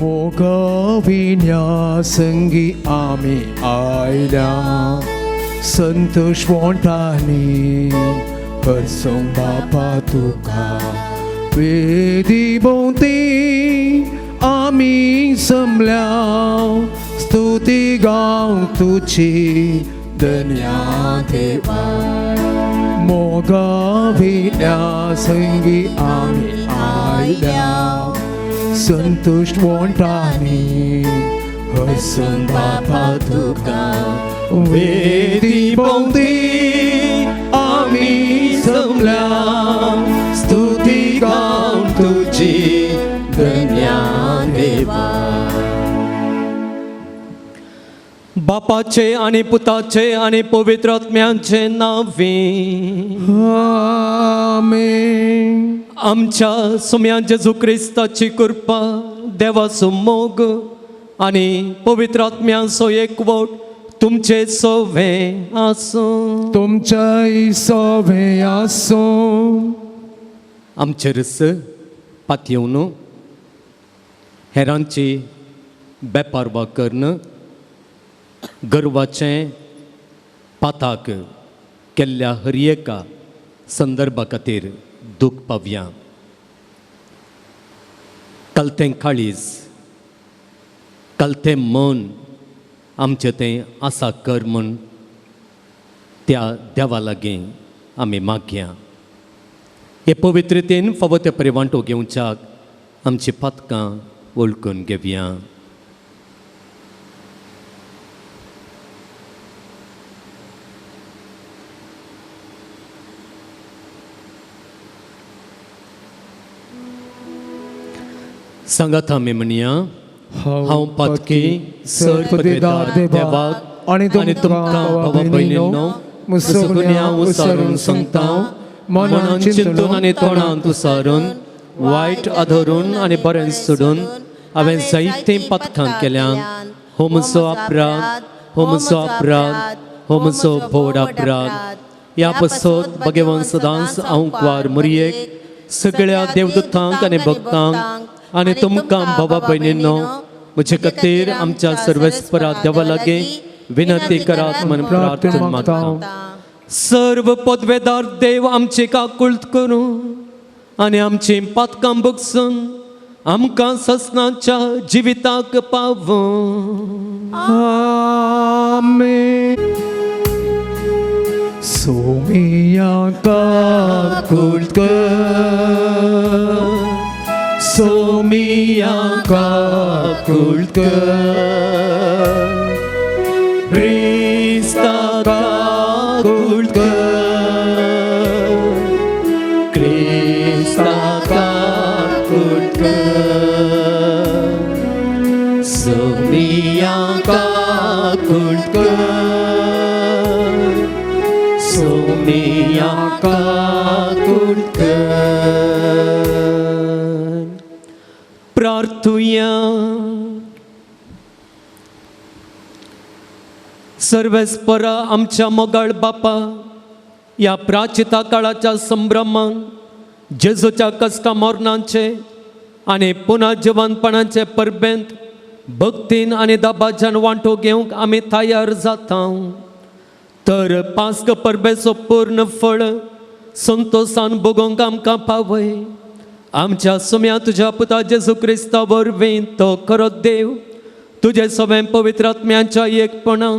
मोगविण्या संगी आमी आयल्या संतोष वोंटांनी हरसोंग बापा तुका वेदी भोंवती आमी जमल्या स्तुती गावंक तुजी धन्या देवा. मोगविण्या संगी आमी आयल्या आयल्या संतुश्ट वोंठांनी हसूंक बापा तुका वेदी भोंवती आमी जमल्या स्तुती गावन तुजी धन्या देवा. बापाचे आनी पुताचे आनी पवित्र आत्म्याचे नांवे. आमेन. आमच्या सुम्या जेजू क्रिस्ताची कृपा, देवाचो मोग आनी पवित्र आत्म्याचो एकवट तुमचे सोवे आसूं. तुमच्याय सोवे आसूं. आमचेर पातयेवन हेरांची बेपारवा करून गर्वाचें पाताक केल्ल्या हर एका संदर्भा खातीर दूख पावया. कलतें काळीज, कलतें मन आमचें तें आसा कर म्हूण त्या देवा लागीं आमी मागया. हे पवित्रतेन फावो ते परी वांटो घेवच्याक आमची पातकां वळखून घेवया. सांगात आमी म्हणया, हांव पातकी सरपदेदार देवाक आनी आनी तुमकां भावा भयणींनो म्हजो गुन्यांव उसारून सांगता, मनान चिंतून आनी तोंडान उसारून वायट आदरून आनी बरें सोडून हांवें जायतीं पातकां केल्यान. हो म्हजो अपराध, हो म्हजो अपराध, हो म्हजो भोव अपराध. ह्या पसत भगवान सदांच हांव कुवार मुरयेक सगळ्या देवदूतांक आनी भक्तांक आनी तुमकां भावा भयणींनो म्हजे खातीर आमच्या सर्वेस्परा देवा लागीं विनंती करात म्हूण प्रार्थना मागता. सर्व पदवेदार देव आमची काकुळट करूं आनी आमची पातकां बगसून आमकां ससनाच्या जिविताक पावूं. आमेन. सोमिया काकुळट कर, सोमिया काकुळट कर, क्रिस्ता काकुळट कर, क्रिस्ता काकुळट कर, सोमिया काकुळट कर, सोमिया काकुळट कर. प्रार्थुया. सर्वेस्परा आमच्या मोगाळ बापा, ह्या प्राचिता काळाच्या संभ्रमान जेजूच्या कश्टा मरणाचे आनी पुनः जिवनपणाचे परबेंत भक्तीन आनी दबाज्यान वांटो घेवंक आमी तयार जाता. तर पास्क परबेचो पूर्ण फळ संतोशान भोगोवंक आमकां पावय. आमच्या सुम्या तुज्या पुता जेजू क्रिस्ता वरवीं तो खरो देव तुजे सगळें पवित्र आत्म्यांच्या एकपणान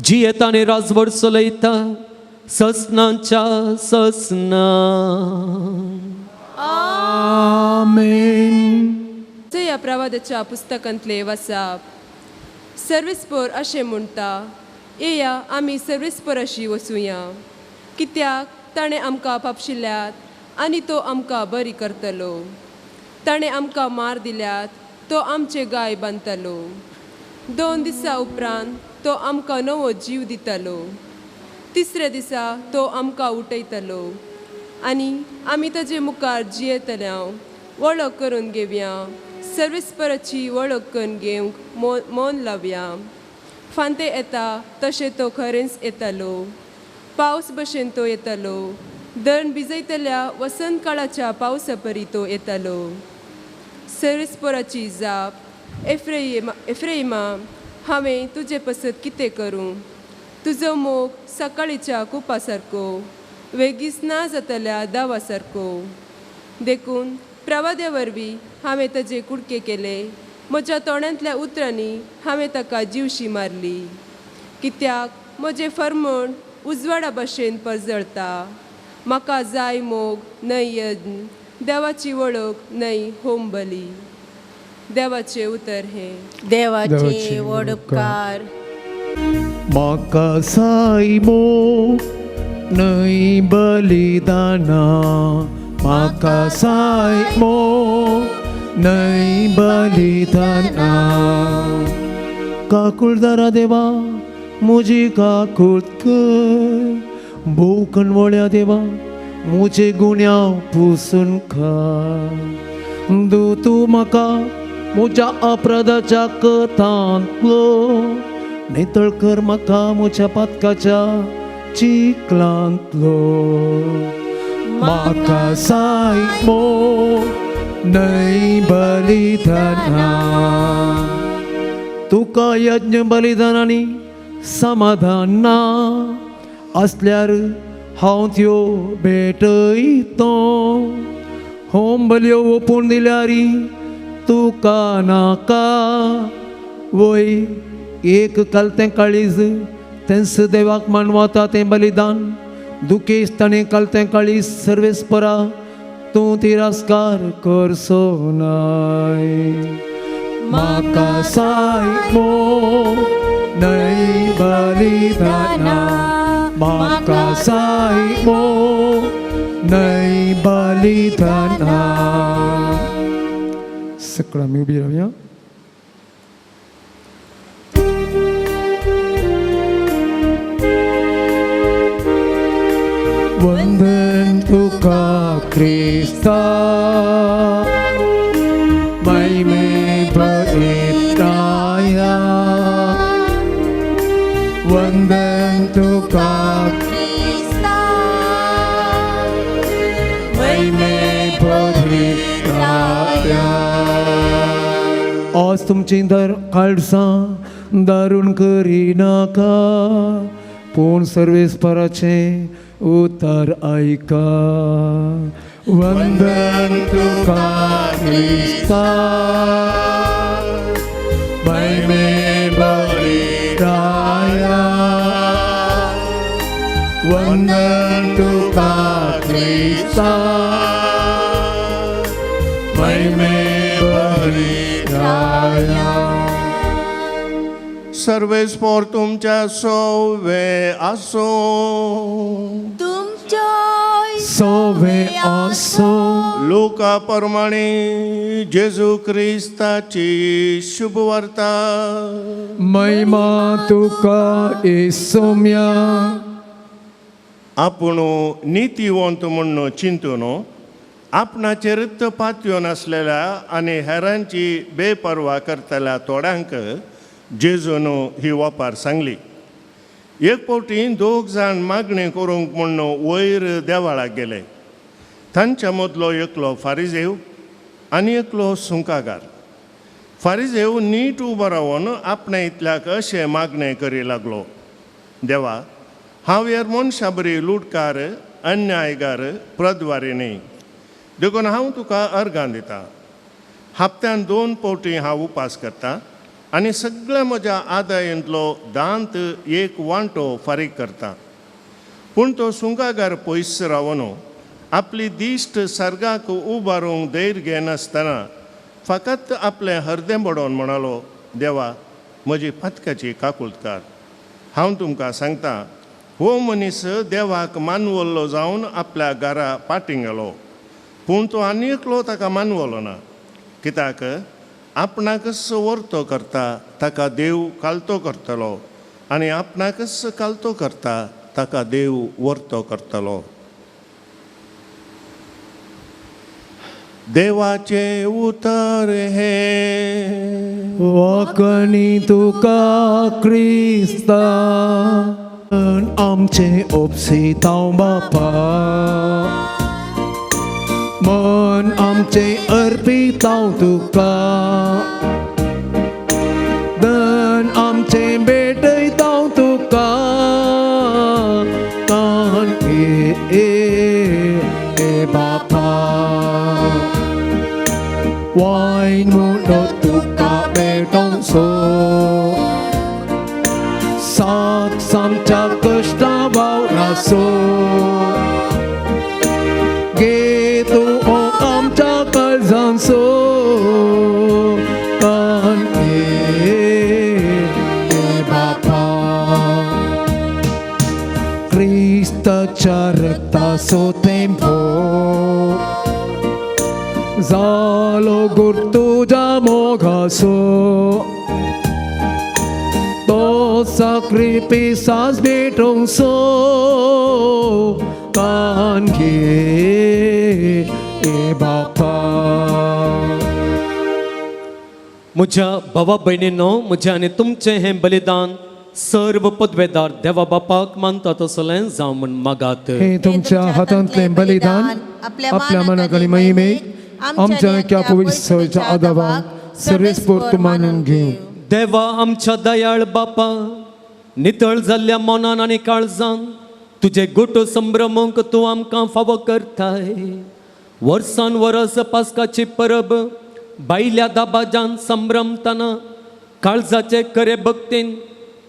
जियेता आनी राजवट चलयता ससनाच्या ससना. आमेन. ह्या प्रवादाच्या पुस्तकांतले वसाप. सर्वेस्पोर अशें म्हणटा, येया आमी सर्वेस्पोराशी वचुया, कित्याक ताणें आमकां पापशिल्यात आनी तो आमकां बरी करतलो. ताणें आमकां मार दिल्यात, तो आमचे गाय बांदतलो. 2 दिसां उपरांत तो आमकां नवो जीव दितलो. तिसऱ्या दिसा तो आमकां उठयतलो आनी आमी ताजे मुखार जियेतले. वळख करून घेवया, सर्वेस्पराची वळख करून घेवंक मन लावया. फांते येता तशें तो खरेंच येतलो, पावस भशेन तो येतलो, धरण भिजयतल्या वसंत काळाच्या पावसा परी तो येतलो. सर्वेस्पराची जाप, एफ्रेमा हांवें तुजे पसत कितें करूं? तुजो मोग सकाळीच्या कुपा सारको, वेगीच ना जातल्या दावा सारको. देखून प्रवाद्या वरवीं हांवें ताजे कुडके केले, म्हज्या तोंडांतल्या उतरांनी हांवें ताका जिवशी मारली. कित्याक म्हजें फर्मण उजवाडा भशेन परजळता. म्हाका जाय मोग न्हय यज्ञ, देवाची वळख न्हय होम बली. देवाचें उतर हें. देवाचे व्हड उपकार. म्हाका सायबो न्हय बलिदाना, म्हाका सायबो न्हय बलिदाना. काकुळदारा देवा म्हजी काकूळ कर, भोव कणवळ्या देवा म्हजे गुन्यांव पुसून खा. दू तूं म्हाका म्हज्या अपराधाच्या कथांतलो, नितळ कर म्हाका म्हज्या पातकाच्या चिखलांतलो. म्हाका सायबो न्हय बलिदाना, तुका यज्ञ बलिदानांनी समाधान ना आसल्यार हांव त्यो भेटयतो. होम बलयो ओपून दिल्यार तुका नाका, वय एक कालतें काळीज तेंच देवाक मानवता तें बलिदान. दुखेस्त ताणें कालतें काळीज सर्वेस्परा तूं तिरस्कार करचो नाय. म्हाका सायबो न्हय बलिदाना, म्हाका सायबो न्हय बलिदाना. सगळं आमी उबी रावया. वंदन तुका क्रिस्ता, महिमे भरिताया. वंदन तुका क्रिस्ता, महिमे भरिताया. आज तुमची दर काळसां दारून करिनाका, पूण सर्वेस्पराचें उतर आयका. वंदन तुका क्रिस्ता, महिमे बलिदाया. वंदन तुका क्रिस्ता, महिमे बलिदाया. सर्वेस्पोर तुमच्या सोवे आसो. तुमचो सोवे आसो. लोका प्रमाणे जेजू क्रिस्ताची शुभवार्ता. महिमा तुका येसोम्या. आपूण नितीवंत म्हूण चिंतून आपणाचेरच पातयो नासलेल्या आनी हेरांची बेपर्वा करतल्या थोड्यांक जेजून ही वपार सांगली. एक फावटी दोग जाण मागणी करूंक म्हूण वयर देवाळाक गेले. तांच्या मदलो एकलो फारिजेव आनी एकलो सुंकागार. फारिजेव नीट उबो रावन आपणे इतल्याक अशें मागणें करी लागलो, देवा हांव ह्या मनशा बरी लुटकार, अन्यायगार, प्रद्वारी न्ही, देखून हांव तुका अर्गां दिता. हप्त्यान 2 फावटी हांव उपास करता आनी सगळ्या म्हज्या आदायेंतलो दांत एक वांटो फारीक करता. पूण तो सुंकागार पयस रावन आपली दिश्ट सर्गाक उबारूंक धैर्य घेनासतना फकत आपलें हरदें बडोवन म्हणालो, देवा म्हजी पातकाची काकुळकार. हांव तुमकां सांगता, हो मनीस देवाक मानवल्लो जावन आपल्या घरा पाटीं गेलो, पूण तो आनी एकलो ताका मानवलो ना. कित्याक आपणाकच वर्तो करता ताका देव कालतो करतलो आनी आपणाकच कालतो करता ताका देव वर्तो करतलो. देवाचें उतर हें. वाकणी तुका क्रिस्ता, आमचें ओपसितांव बापा, मन आमचें अर्पितांव तुका, धन आमचें भेटयतांव तुका. तान ए बापा, वायन म्हणून तुका भेटोवचो, साक सामच्या कश्टा वावरासो. गे तूं क्रिस्ताच्या रक्ताचो तेंपो जालो गुर तुज्या मोगाचो तो sacrifices भेटोंसो तान घे ए बापा. म्हज्या भावा भयणीनो, म्हजें आनी तुमचें हें बलिदान सर्व पदवेदार देवा बापाक मानता तसलें जावं म्हूण मागात. हे तुमच्या हातांतलें बलिदान आपल्या मनाक आनी महिमेक आमच्या नक्या पवित्र आदावाक सर्वेस्पोर मानून घेवं. देवा आमच्या दयाळ बापा, नितळ जाल्ल्या मनान आनी काळजान तुजे गोटो संभ्रमूंक तूं आमकां फावो करताय. वर्सान वरस पास्काची परब बायल्या दाबाजान संभ्रमतना काळजाचे खरे भक्तीन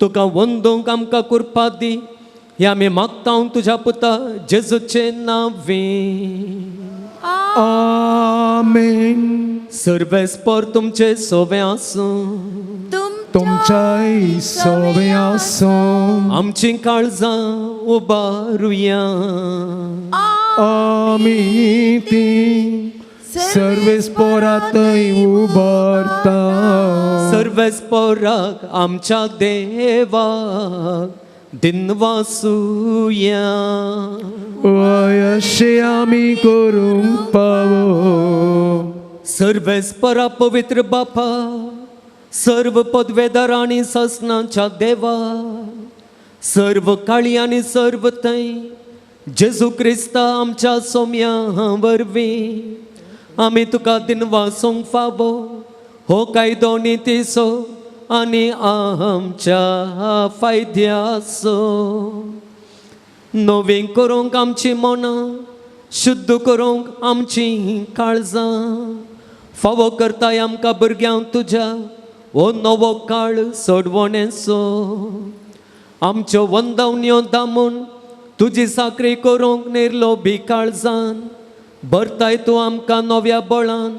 तुका वंदूंक आमकां कुरपा दी, हे आमी मागता तुज्या पुता जेजूचे नांवे. आमेन. सर्वेस्पर तुमचे सोवे आसूं. तुमच्याय सोवे आसूं. आमची काळजां उबारुया. आमी ती सर्वेस्पोरातय उबारता. सर्वेस्पोराक आमच्या देवाक दिनवासुया. अशें आमी करूंक पावो. सर्वेस्परा पवित्र बापा, सर्व पदवेदार आनी सासणाच्या देवा, सर्व काळी आनी सर्व थंय जेजू क्रिस्ता आमच्या सोम्या वरवीं आमी तुका दिनवासूंक फावो. हो कायदो नितीचो आनी आमच्या फायद्याचो. नवीं करूंक आमची मनां, शुद्ध करूंक आमची काळजां, फावो करताय आमकां भुरग्यांक तुज्या हो नवो काळ सोडवणेचो. आमच्यो वंदवण्यो दामून तुजी साकरी करूंक निर्लोभी काळजान भरताय तूं आमकां नव्या बळान.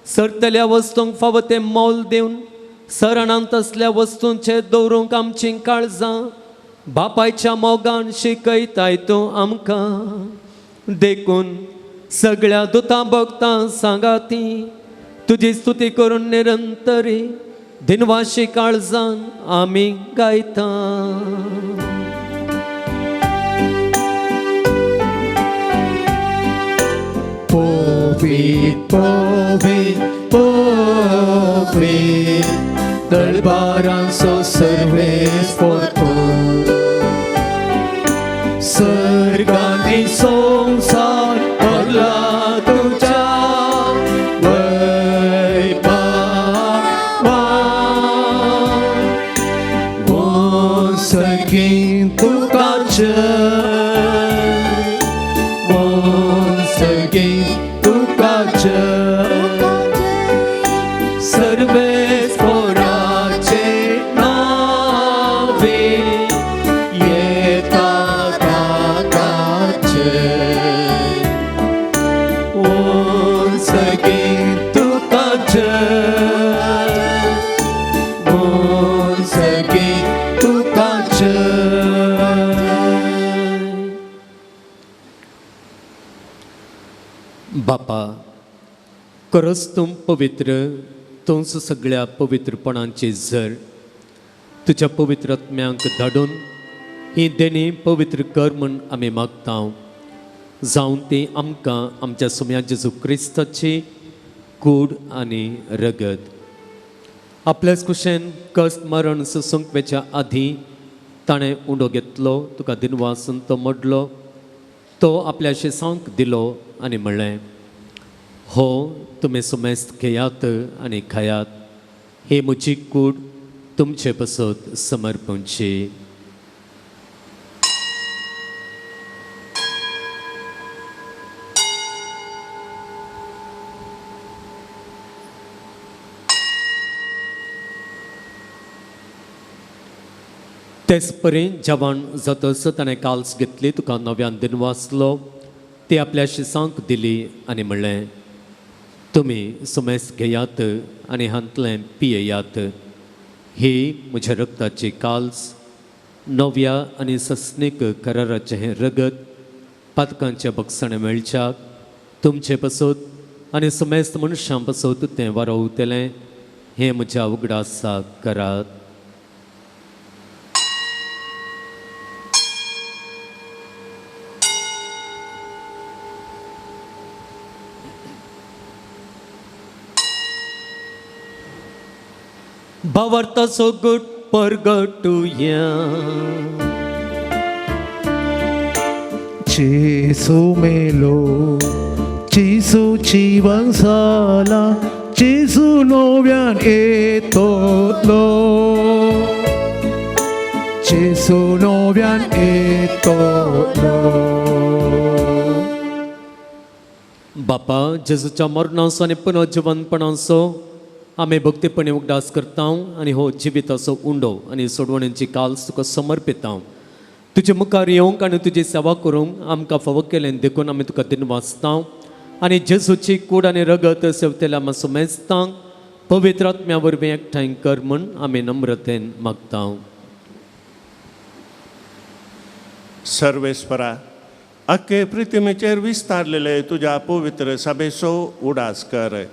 सरतल्या वस्तूंक फावो तें मोल दिवन सरणांत तसल्या वस्तूंचेर दवरूंक आमची काळजां बापायच्या मोगान शिकयताय तूं आमकां. देखून सगळ्या दुतां भक्तां सांगाती तुजी स्तुती करून निरंतरी दिनवाशी काळजान आमी गायता. पवित्र पवित्र पवित्र दरबारांचो सर्वेस्पोर तूं, सर्गांनी संवसार भरला तुज्या वैभवान. सर्गीं तुका जय, सर्गीं तुका जय, सर्वेस्पोराचे नावे येता ताकाचे. सर्गीं तुका जय, सर्गीं तुका जय. बापा, खरोच तूं पवित्र, तूंच सगळ्या पवित्रपणाची झर. तुज्या पवित्र आत्म्यांक धाडून ही देणी पवित्र कर म्हूण आमी मागता. जावन ती आमकां आमच्या सुम्या जेजू क्रिस्ताची कूड आनी रगत आपल्याच कुशेन कश्ट मरण सोसूंक वेच्या आदीं ताणें उंडो घेतलो, तुका दिनवासून तो मोडलो, तो आपल्या शिसांक दिलो आनी म्हणलें, हो तुमी सुमेस्त घेयात आनी खायात, ही म्हजी कूड तुमचे पसत समर्पणची. तेच परी जेवण जातच ताणें काल्स घेतली, तुका नव्यान दिनवासलो, ती आपल्या शिसांक दिली आनी म्हणलें, तुमी सुमेस घेयात आनी हांतलें पियेयात, ही म्हज्या रक्ताची काल्स, नव्या आनी सस्नीक कराराचें हें रगत पातकांच्या बक्षाणें मेळच्याक तुमचे पसत आनी समेस्त मनशां पसत तें वारोवतलें. हें म्हज्या उगडासाक करात. भावार्थाचो गट परगटुया. जेसू मेलो, जेसू जिवन जाला, जेसू नव्यान येतलो, जेसू नव्यान येतलो. बापा, जेजूच्या मरणाचो आनी पुनर्जिवनपणाचो आमी भक्तीपणी उगडास करता आनी हो जिविताचो उंडो आनी सोडवणेची काल्स तुका समर्पिता. तुजे मुखार येवंक आनी तुजी सेवा करूंक आमकां फावो केलें देखून आमी तुका दिनवासता आनी जेजूची कूड आनी रगत सेवतेल्या आमी समेस्तांक पवित्र आत्म्या वरवीं एकठांय कर म्हूण आमी नम्रतेन मागता. सर्वेस्परा, अख्खे पृथ्वीचेर विस्तारलेले तुज्या पवित्र सभेचो उडास कर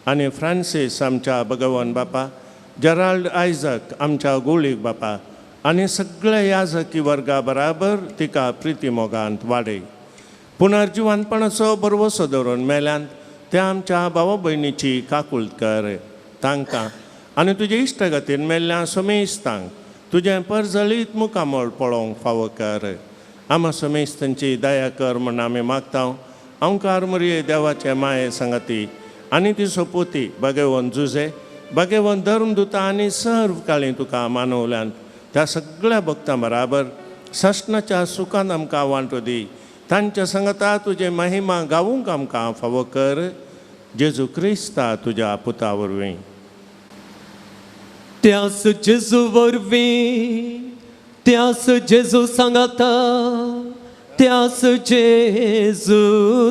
आनी फ्रांसीस आमच्या भगवान बापा, जेराल्ड आयजक आमच्या गोळीक बापा आनी सगळ्या याजकी वर्गा बराबर तिका प्रिती मोगांत वाडय. पुनर्जिवनपणाचो बरवसो दवरून मेल्यांत त्या आमच्या भावा भयणीची काकूळत कर. तांकां आनी तुजे इश्टगतीन मेल्ल्या समेस्तांक तुजें परजळीत मुखामळ पळोवंक फावो कर. आमा समेस्तांची दया कर म्हूण आमी मागता. अंकार मुरये देवाचे माये सांगाती आनी ती सोपोती भगवंत जुजे भगवंत धर्मदुता आनी सर्व काळी तुका मानवल्यान त्या सगळ्या भक्तां बराबर सस्नाच्या सुखान आमकां वांटो दी. तांच्या सांगता तुजे महिमा गावूंक आमकां फावो कर. जेजू क्रिस्ता तुज्या पुता वरवीं. त्यास जेजू वरवीं, त्यास जेजू सांगाता, त्यास जेजू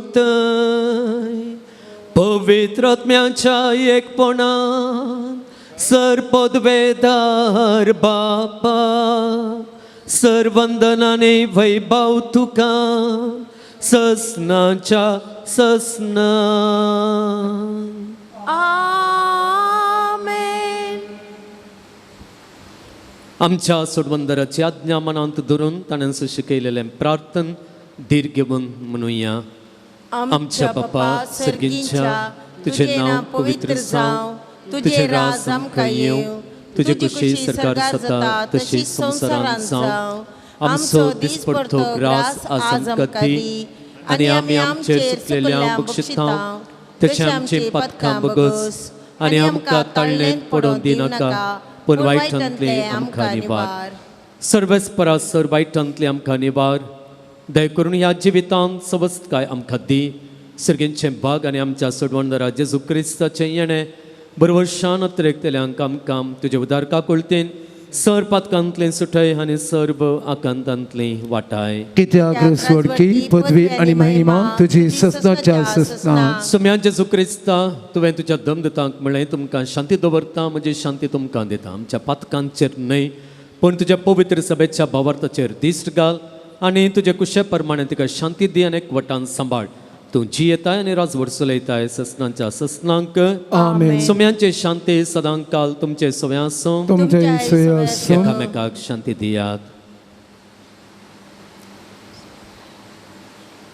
पवित्र आत्म्याच्या एकपणान सर पदवेदार बापा, सर वंदनाने वैभव तुका ससनाच्या ससना. आमेन. आमच्या सोडवंदराची आज्ञा मनांत धरून ताणें शिकयलेलें प्रार्थन धीर घेवन म्हणुया. आमच्या बापा सर्गींच्या, तुजें नांव पवित्र जावं, तुजें राज आमकां येवं, तुजे कुशी सरकार जाता तशी संवसारांत जावं. आमचो दिसपडतो ग्रास आज आमकां दी आनी आमी आमचेर चुकलेल्या बक्षिता तशें आमचीं पातकां बगस आनी आमकां ताळणेंत पडोवंक दिनाका, पूण वायटांतलें आमकां निवार. सर्वेस्परा सर वायटांतलें आमकां निवार. दया करून ह्या जिवितांत सवस्तकाय आमकां दी. सर्गेंचें भाग आनी आमच्या सोडवणदारा जेजू क्रिस्ताचें येणें बरोबर शान अत्रेकतल्यांक आमकां तुजे उदार काकुळतेन सर पातकांतलें सुटय आनी सर्व आकांतांतलें वाटाय. कित्याक रसवडकी पदवी आनी महिमा तुजी ससनाच्या ससना. सुम्या जेजू क्रिस्ता, तुवें तुज्या दमदतांक म्हणलें तुमकां शांती दवरता, म्हजी शांती तुमकां दिता. आमच्या पातकांचेर न्हय पूण तुज्या पवित्र सभेच्या भावार्थाचेर दिश्ट घाल आनी तुजे कुशे प्रमाणे तिका शांती दी आनी एकवटान सांबाळ. तूं जियेताय आनी राजवट चलयताय ससनांच्या ससनांक. आमेन. सुम्यांचे शांती सदांकाल तुमचे सव्या आसूं. तुमचे सोय आसूं. एकामेकाक शांती दियात.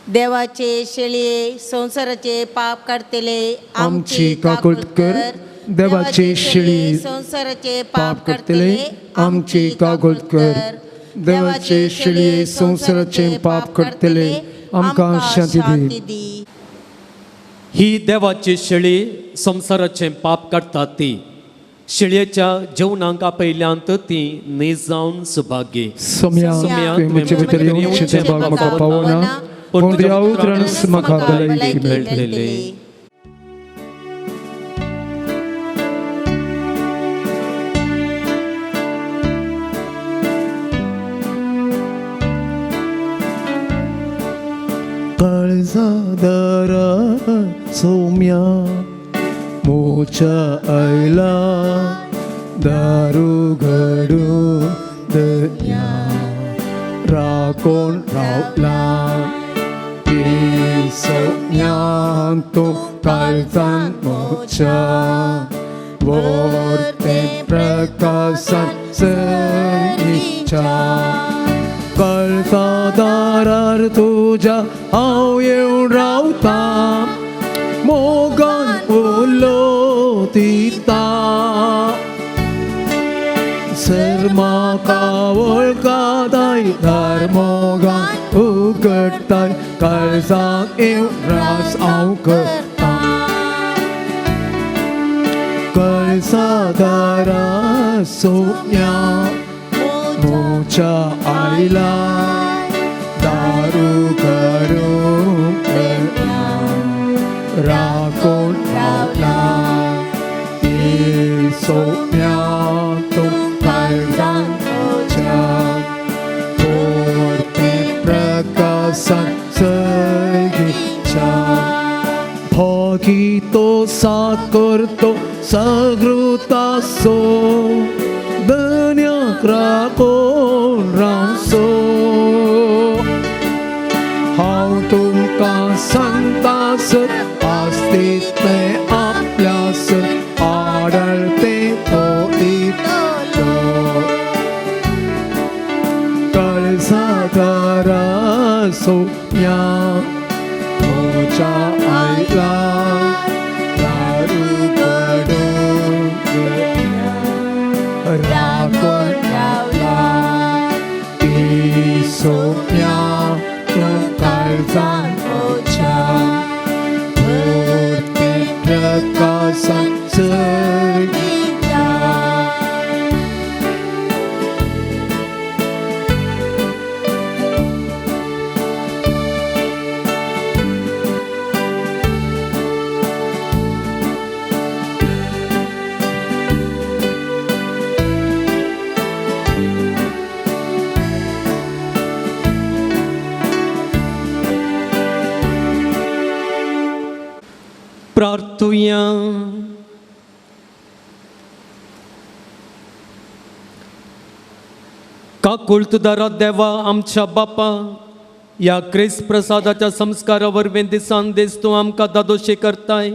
देवाचे शेळये संवसाराचे पाप काडतले आमची काकूळत कर. देवाचे शेळये संवसाराचे पाप काडतले आमची काकूळत कर. देवाचे शेळये संवसाराचे पाप काडतले आमकां शांती दी. ही देवाची शेळी संवसाराचें पाप काडटा ती शेळयेच्या जेवणाक आपयल्यांत ती न्ही जावन सुभाग्य. सोम्या, तुवें म्हजे भितर येवचें तें भाग म्हाका पावना, पूण तुज्या उतरान म्हाका भलायकी मेळटली. काळजादारा सोम्या मोच्या आयला दारू घडू दया. राखून रावला सोम्यान तूं काळजान म्हज्या वर्तें प्रकाशान सगळीच्या काळजा दारार तुज्या हांव येवन रावता मोगान उलो दिता सर म्हाका वळखताय दार मोगान उगडटाय काळजाक येवन रास हांव करता काळजा दारा सोम्या म्हज्या आयला दारू करूंक राखून रावला सोम्या तूं काळजान म्हज्या पोरतें प्रकाशान सगळीच्या भगितो साकरतो सगृतासो धन्याक राखून रावसो हांव तुमकां सांगतासर आस्तित्वें आपल्यासर आडळते तो दितलो काळजा दारा सोम्या म्हज्या आयला दारू कडूंक राखून रावला सोम्या तूं काळजान म्हज्या पोरतें प्रकाशान सगळीच्या. प्रार्थुया. काकुळतदारा देवा आमच्या बापा ह्या क्रिस्त प्रसादाच्या संस्कारा वरवीं दिसान दीस तूं आमकां दादोशी करताय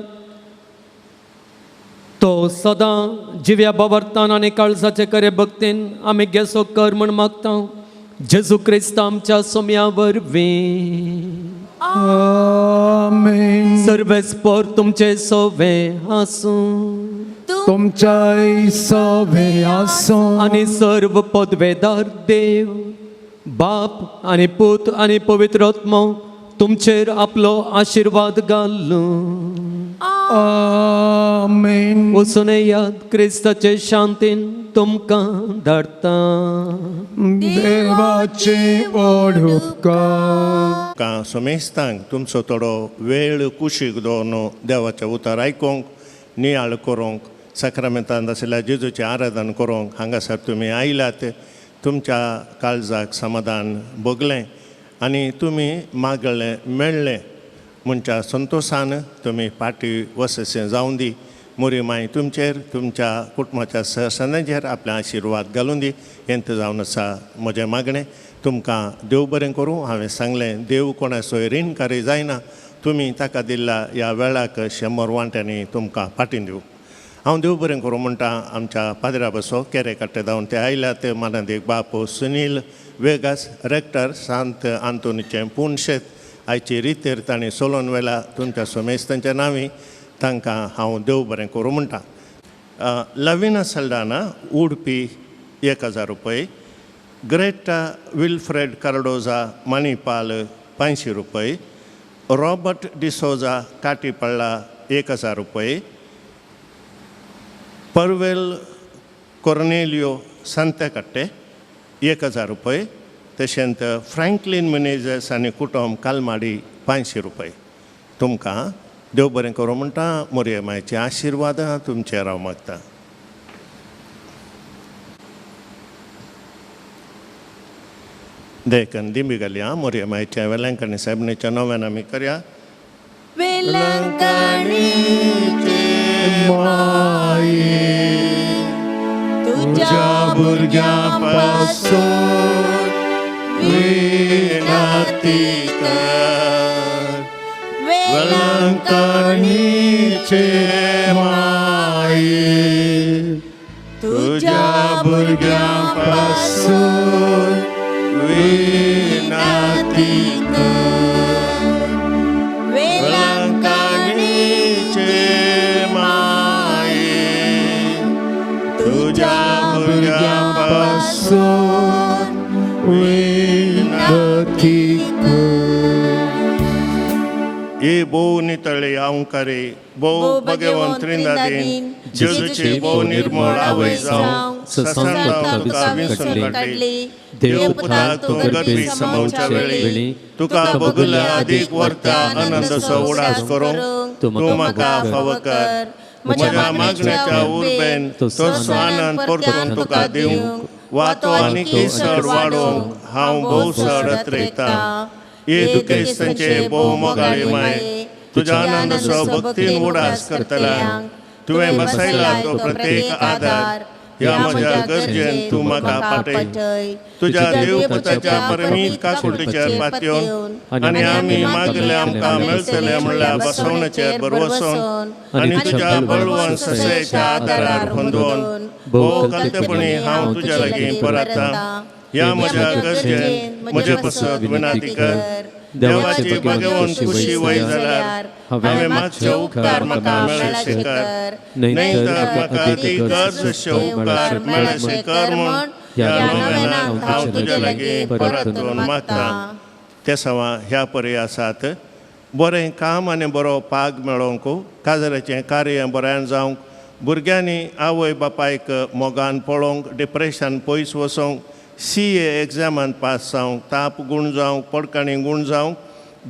तो सदां जिव्या बावरतान आनी काळजाचे करे भक्तीन आमी गेसो कर म्हण मागता जेजू क्रिस्त आमच्या सोम्या वरवीं. आमेन. सर्वेस्पोर तुमचे सोवे आसूं तुमच्याय सोवे आसूं आनी सर्व पदवेदार देव बाप आनी पूत आनी पवित्र आत्मो तुमचेर आपलो आशिर्वाद घालूं. आमेन. वचून येयात क्रिस्ताचे शांतीन तुमकां धाडटा. देवाचे व्हड उपकार. का समेस्तांक तुमचो थोडो वेळ कुशीक दवरून देवाचें उतर आयकूंक नियाळ करूंक साक्रामेंतांत आशिल्ल्या जेजूचें आराधन करूंक हांगासर तुमी आयल्यात तुमच्या काळजाक समाधान भोगलें आनी तुमी मागलें मेळ्ळें म्हणच्या संतोशान तुमी फाटीं वसशें जावं दी. मोरी माय तुमचेर तुमच्या कुटुंबाच्या सहसनाचेर आपले आशिर्वाद घालूं दी हें जावन आसा म्हजें मागणें. तुमकां देव बरें करूं. हांवें सांगलें देव कोणाचो रिणकारी जायना तुमी ताका दिल्ल्या ह्या वेळाक 100 वांट्यांनी तुमकां फाटीं दिवं. हांव देव बरें करूं म्हणटा आमच्या पाद्रा बसो केरे काट्टे धांवन ते आयल्यात मानादीक बाप सुनील वेगास रेक्टर सांत आंतोनीचें पुणशेत आयची रितेर तांणी सोलोन वेला तुमच्या सोमेस्तांच्या नांवी तांकां हांव देव बरें करूं म्हणटा. लविना सल्डाना उडपी 1000 रुपये, ग्रेटा विल्फ्रेड कार्डोजा मणिपाल 500 रुपये, रॉबर्ट डिसोजा काटीपळ्ळा 1000 रुपये, परवेल कोर्नेलियो सांतेकट्टे 1000 रुपये, तशेंच फ्रँकलीन मिनेजस आनी कुटुंब कालमाडी 500 रुपये. तुमकां देव बरें करूं म्हणटा. मोरये मायचे आशिर्वाद तुमचेर हांव मागता. देखून दिंबी घालया मोरये मायच्या वेलंकणी सायबणीच्या नव्यान आमी करया. माये तुज्या भुरग्यां पासून विनती कर वेलंकणीचे माये तुझ्या भुरग्यां पासून विनती कर वेलंकणीचे माये तुझ्या भुरग्यां पासून विनती कर. ये भोव नितळे अहंकारी भोव भगवंत त्रिंदादीन जेजूची भोव निर्मळ आवय जावं ससांतांव तुका विसरून काडली देवपुताक तूं गर्भी समावच्या वेळी तुका बगुल्या अदीक वर्ता आनंदाचो उडास करूंक तूं म्हाका फावो कर म्हज्या मागण्याच्या उर्बेन तो आनंद परतून तुका दिवंक वा तो आनीक चड वाडोवंक हांव भोव चड अत्रेकतां. ये दुखेस्तांचे भोव मोगाळी माय तुज्या आनंदाचो भक्तीन उडास करतल्यांक तुवें बसयला तो प्रत्येक आदार ह्या म्हज्या गरजेन तूं म्हाका पाटय. तुज्या देवपुताच्या परमीत काकुटीचेर पातयेवन आनी आमी मागले आमकां मेळटले म्हणल्यार बसवण्याचेर भरवसून आनी तुज्या बळवंत ससेच्या आदारार होंदोवन भोव कल्तेपणी हांव तुज्या लागीं परता. ह्या म्हज्या गरजेन म्हजे पसत विनंती कर. देवाची भगवंत खुशी वय जाल्यार हांवें मागचे उपकार म्हाका मेळशे कर, न्हय तर म्हाका ती गरज उपकार मेळशे कर म्हूण ह्या नव्यान हांव तुज्या लागीं परतून मागता. ते सवा ह्या परी आसात बरें काम आनी बरो पाग मेळोवंक, काजराचें कार्य बऱ्यान जावंक, भुरग्यांनी आवय बापायक मोगान पळोवंक, डिप्रेशन पयस वचोंक, CA एग्जामान पास जावंक, ताप गूण जावंक, पडकाणी गूण जावंक,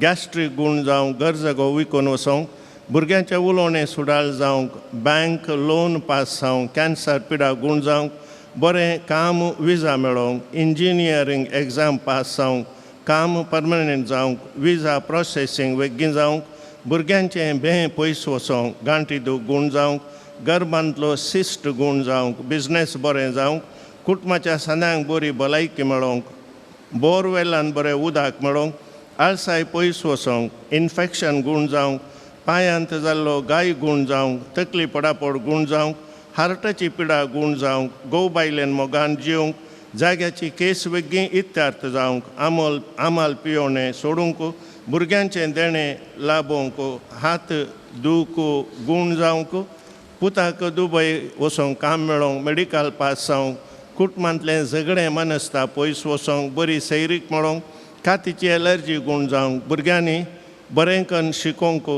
गॅस्ट्रीक गूण जावंक, गरजगो विकून वचोंक, भुरग्यांचें उलोवणें सुडाळ जावंक, बँक लोन पास जावंक, कॅन्सर पिडा गूण जावंक, बरें काम विजा मेळोवंक, इंजिनियरींग एग्जाम पास जावंक, काम परमनंट जावंक, विजा प्रोसेसींग वेगीन जावंक, भुरग्यांचें भें पयस वचोंक, गांठी दूख गूण जावंक, गर्भांतलो सिस्ट गूण जावंक, बिजनेस बरें जावंक, कुटुंबाच्या सदांक बरी भलायकी मेळोवंक, बोरवेलान बरें उदक मेळोवंक, आळसाय पयस वचोंक, इन्फेक्शन गूण जावंक, पांयांत जाल्लो गाय गूण जावंक, तकली पडापड गूण जावंक, हार्टाची पिडा गूण जावंक, घोव बायलेन मोगान जिवंक, जाग्याची केस वेगीं इत्यार्थ जावंक, आमल आमाल पियोणें सोडूंक, भुरग्यांचें देणें लाबोवंक, हात दूख गूण जावंक, पुताक दुबय वचोंक काम मेळोवंक, मेडिकल पास जावंक, कुटुंबांतलें झगडें मनस्ता पयस वचोंक, बरी सैरीक मेळोवंक, कातीची एलर्जी गूण जावंक, भुरग्यांनी बरें कन्न शिकोवंक,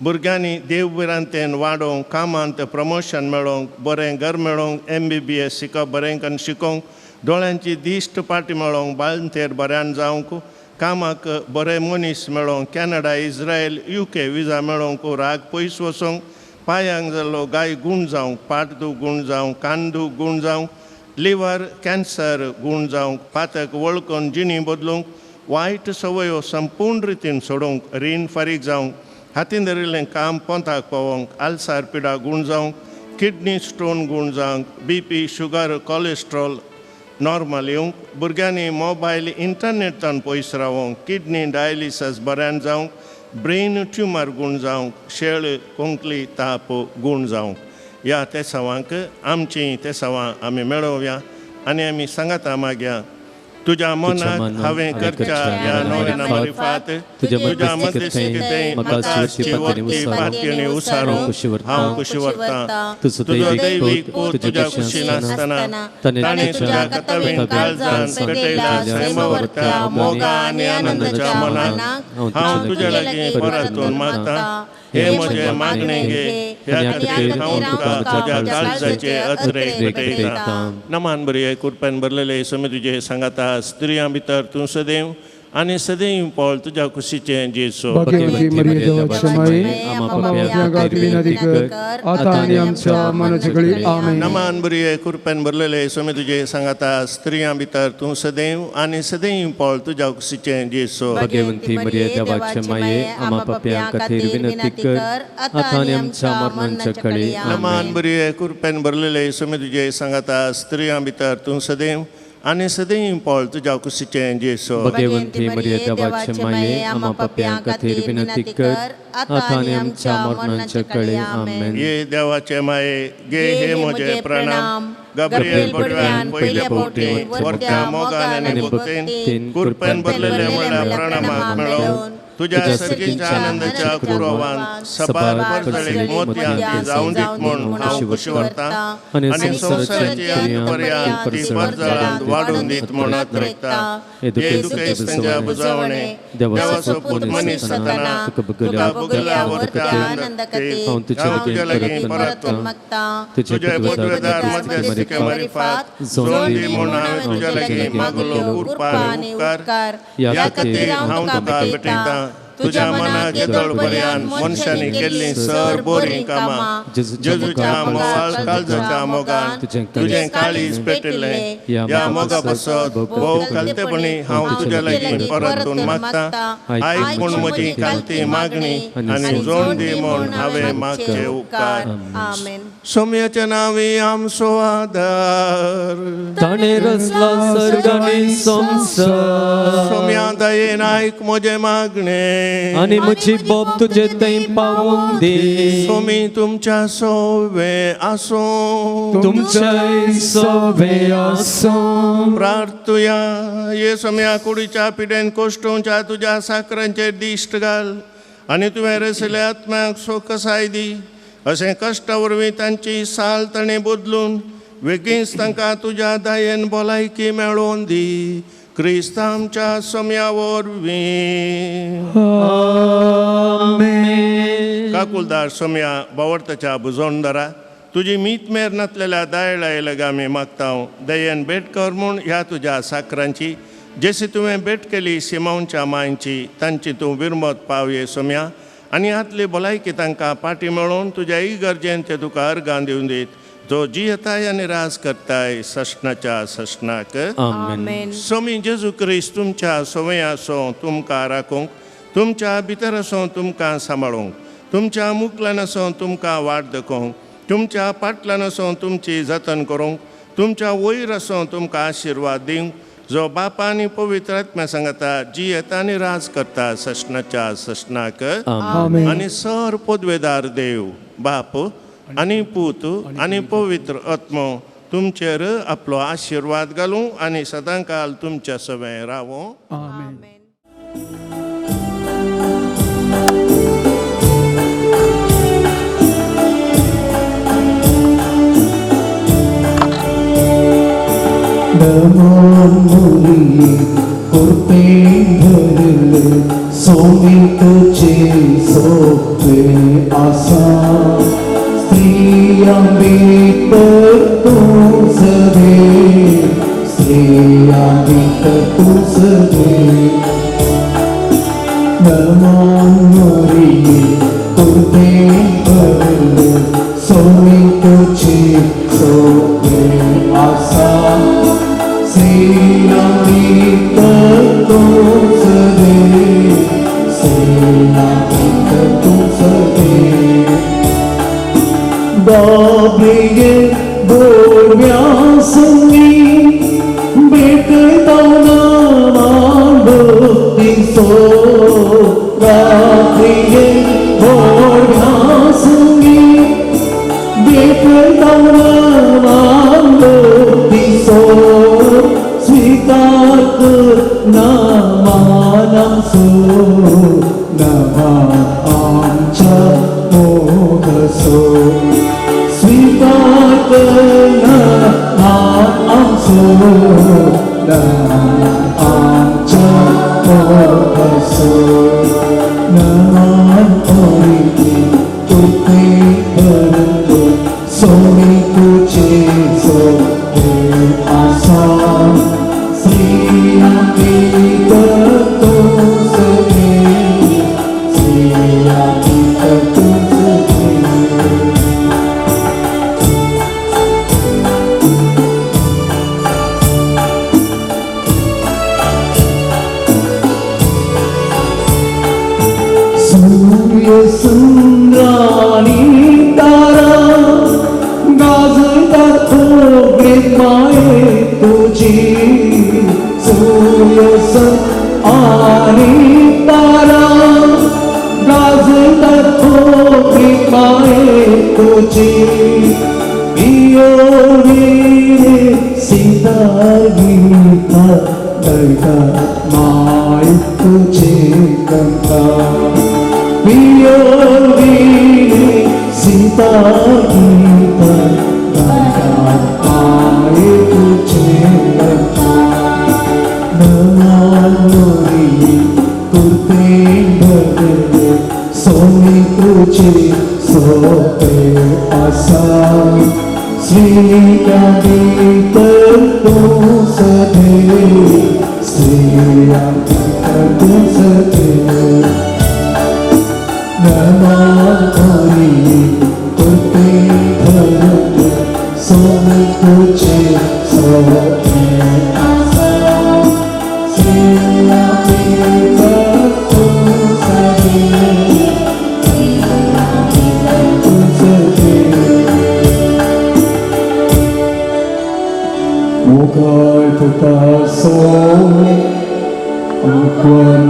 भुरग्यांनी देव भिरांतेन वाडोवंक, कामांत प्रमोशन मेळोवंक, बरें घर मेळोवंक, MBBS शिकप बरें कन्न शिकोवंक, दोळ्यांची दिश्ट पाटी मेळोवंक, बाळंतेर बऱ्यान जावंक, कामाक बरें मनीस मेळोवंक, कॅनडा, इस्रायल, UK विजा मेळोवंक, राग पयस वचोंक, पांयांक जाल्लो गाय गूण जावंक, पाट दूख गूण जावंक, कान दूख गूण जावंक, लिवर कॅन्सर गूण जावंक, पातक वळखून जिणी बदलूंक, वायट संवयो संपूर्ण रितीन सोडोवंक, रीण फारीक जावंक, हातीन धरिल्लें काम पोंताक पावोवंक, आल्सार पिडा गूण जावंक, किडनी स्टोन गूण जावंक, BP, sugar, cholesterol normal येवंक, भुरग्यांनी मोबायल इंटरनेटान पयस रावोंक, किडनी डायलिसीस बऱ्यान जावंक, ब्रेन ट्युमर गूण जावंक, शेळ कोंकली ताप गूण जावंक. ह्या तेसावांक आमचीं तेसावां आमी मेळोवया आनी आमी सांगाता मागया. तुज्या मनाक हांवें करच्या ह्या नव्या मारिफात तुज्या मध्यस्थींत म्हाका आसची पातयेणी उसारूंक हांव कुशी व्हरतां. तुजो दैवीक पूत तुज्या कुशीन आसतना ताणें तुज्या कथवीन काळजान पेटयला सैमवर्त्या मोगा आनी आनंदाच्या मनाक हांव तुज्या लागीं परतून मागतां. हे म्हजें मागणें घे, ह्या खातीर हांव तुका तुज्या काळजाचे अत्रेक भेटयतां. नमान बरी कुरपेन भरलेले समी तुजे सांगाता, स्त्रियां भितर तूं सदैव आनी सदैव पळ तुज्या कुशीचें जेजू. भाग्यवती मरिया देवाची माई, आम्हा पाप्यांखातीर विनंती कर, आता आनी आमच्या मरणाच्या वेळी. आमेन. नमान बरी कुरपेन भरलेले समी तुजे सांगाता, स्त्रियां भितर तूं सदैव आनी सदैव पळ तुज्या कुशीचें जेजू. भाग्यवंती मरिया देवाची माये, आम्हा पाप्यांखातीर विनंती कर, आता आनी आमच्या मरणाच्या वेळी. नमान बरी कुरपेन भरलेले समी तुजे सांगाता, स्त्रियां भितर तूं सदैव आनी सदैव पळ तुज्या कुशीचें जेसो. भगवंती मरिये देवाचे माये, आमा पापयां खातीर विनंती कर आतां आनी आमच्या मरणाच्या कळे. आमेन. ये देवाचे माये, गे हे म्हजे प्रणाम. गब्रियल पडव्यान पयले फावटी वरत्या मोगान आनी भक्तीन कुरपेन भरलेले म्हणल्यार प्रणामाक मेळोवन तुज्या सर्गीच्या आनंदाच्या कुरोवान सबार परजळीक मोतयां जावन दीत म्हूण हांव खुशी व्हरतां आनी संवसाराची अंतपर्यांत ती परजळांत वाडून दीत म्हूण आत्रेकतां. हे दुखेस्तांच्या बुजावणे देवाचो पूत मनीस जातना तुका भोगल्या वरत्या आनंदा खातीर हांव तुज्या लागीं परत तुज्या पदवेदार मध्यस्थिके मारिफात जोड दी म्हूण हांवें तुज्या लागीं मागलो कृपा आनी उपकार. ह्या खातीर हांव तुका भेटयतां तुज्या मनाक येदोळ पर्यान मनशांनी केल्लीं सर बोरीं कामां जेजूच्या मोवाळ काळजाच्या मोगान तुजें काळीज पेटिल्लें. ह्या मोगा पासत भोव कालतेपणी हांव तुज्या लागीं परतून मागतां. आयक म्हूण म्हजी कालती मागणी आनी जोड दी म्हूण हांवें मागचे उपकार. सोम्याच्या नांवी आमचो आदार, ताणें रचला सर्ग आनी संवसार. सोम्या दयेन आयक म्हजें मागणें आनी म्हजी बोब तुजे थंय पावोवंक दी. सोमी तुमच्या सोवे आसूं, तुमच्याय सोवे आसूं. प्रार्थुया. ये सोम्या कुडीच्या पिडेन कोश्टोवच्या तुज्या साकरांचेर दिश्ट घाल आनी तुवें रचल्या आत्म्याक सोकसाय दी. अशें कश्टा वरवीं तांची साल ताणें बदलून वेगींच तांकां तुज्या दयेन भलायकी मेळोवन दी. क्रिस्त आमच्या सोम्या वरवीं. आमेन. काकुलदार सोम्या बावडताच्या बुजोणदारा, तुजी मीत मेर नातलेल्या दायळा येलग आमी मागता. दयेन भेट कर म्हूण ह्या तुज्या साकरांची, जशी तुवें भेट केली सिमांवच्या मांयची, तांची तूं विरमत पावये सोम्या. आनी हातली भलायकी तांकां पाटी मेळोवन तुज्या इगर्जेन ते तुका अर्गां दिवन दीत, जो जियेताय आनी राज करताय सश्णाच्या सश्णाक. आमेन. सोमी जेजू क्रिस्त तुमच्या सोवे आसो तुमकां राखूंक, तुमच्या भितर आसो तुमकां सांबाळूंक, तुमच्या मुकल्यान आसो तुमकां वाट दाखोवंक, तुमच्या पाटल्यान आसो तुमची जतन करूंक, तुमच्या वयर आसो तुमकां आशिर्वाद दिवंक, जो बापा आनी पवित्र आत्म्या सांगता जियेता आनी राज करता सश्णाच्या सश्णाक. आमेन. आनी सर पदवेदार देव बाप आनी पूत आनी पवित्र आत्मो तुमचेर आपलो आशिर्वाद घालूं आनी सदांकाल तुमच्या सवें रावों. आमेन. सोमी तुझे सोपे आसा, स्त्रियां भीतर तूं सदे, स्त्रियां भीतर तूं सदे. नमो मरिये कृपे भरले, सोमी तुझे सोपे आसा, स्त्रियां भीतर तूं सदे, स्त्रियां भीतर तूं सदे. गाब्रिएल गोडव्या संगी भेटताना भक्ती सो, गाब्रिएल गोडव्या संगी भेटताना भक्ती सो, स्वीकार कर नामानांसो, नमान आमच्या मोगसो, स्वीकार कर मान आमचो, नमान आमच्या मोगसो. नमान ओरिये कृपे भरले, सोमी तुझे सोपे आसा, स्त्रियां भीतर तूं सदे, स्त्रियां भीतर तूं सदे. सूर्य चंद्रानी तारा गाजतात खोबरेत माये तुजी, सुंदरानी तारा गाजता कृपाये तुझी पियोरी सीता गीता दर्गा माय तुझे गंगा पियोरी सीता गीता दर्गा माय तुझे गंगा नमानुरी कुर्ते भरले सोने तुझे सोपे आसा स्त्रिया भीतर तू सधे स्त्रिया भीतर तू सधे नमानुरी कुर्ते भरले सोने तुझे सोपे आसा स्त्रिया भीतर तू सधे तू सधे मोगाळ तुका सोय आमकां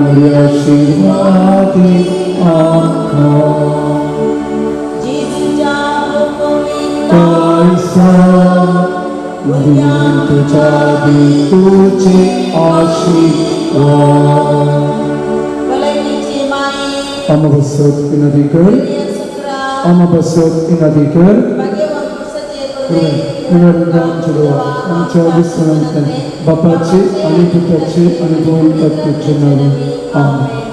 आशिर्वादी आमकां कायसा तुझ्या तुझे आशीर्वाद आमा बसत विनंती कर आमा बसत विनंती कर आमच्या विसरांतल्यान बापाचे आनी पुताचे आनी पवित्र आत्म्याचे नांवान आमेन.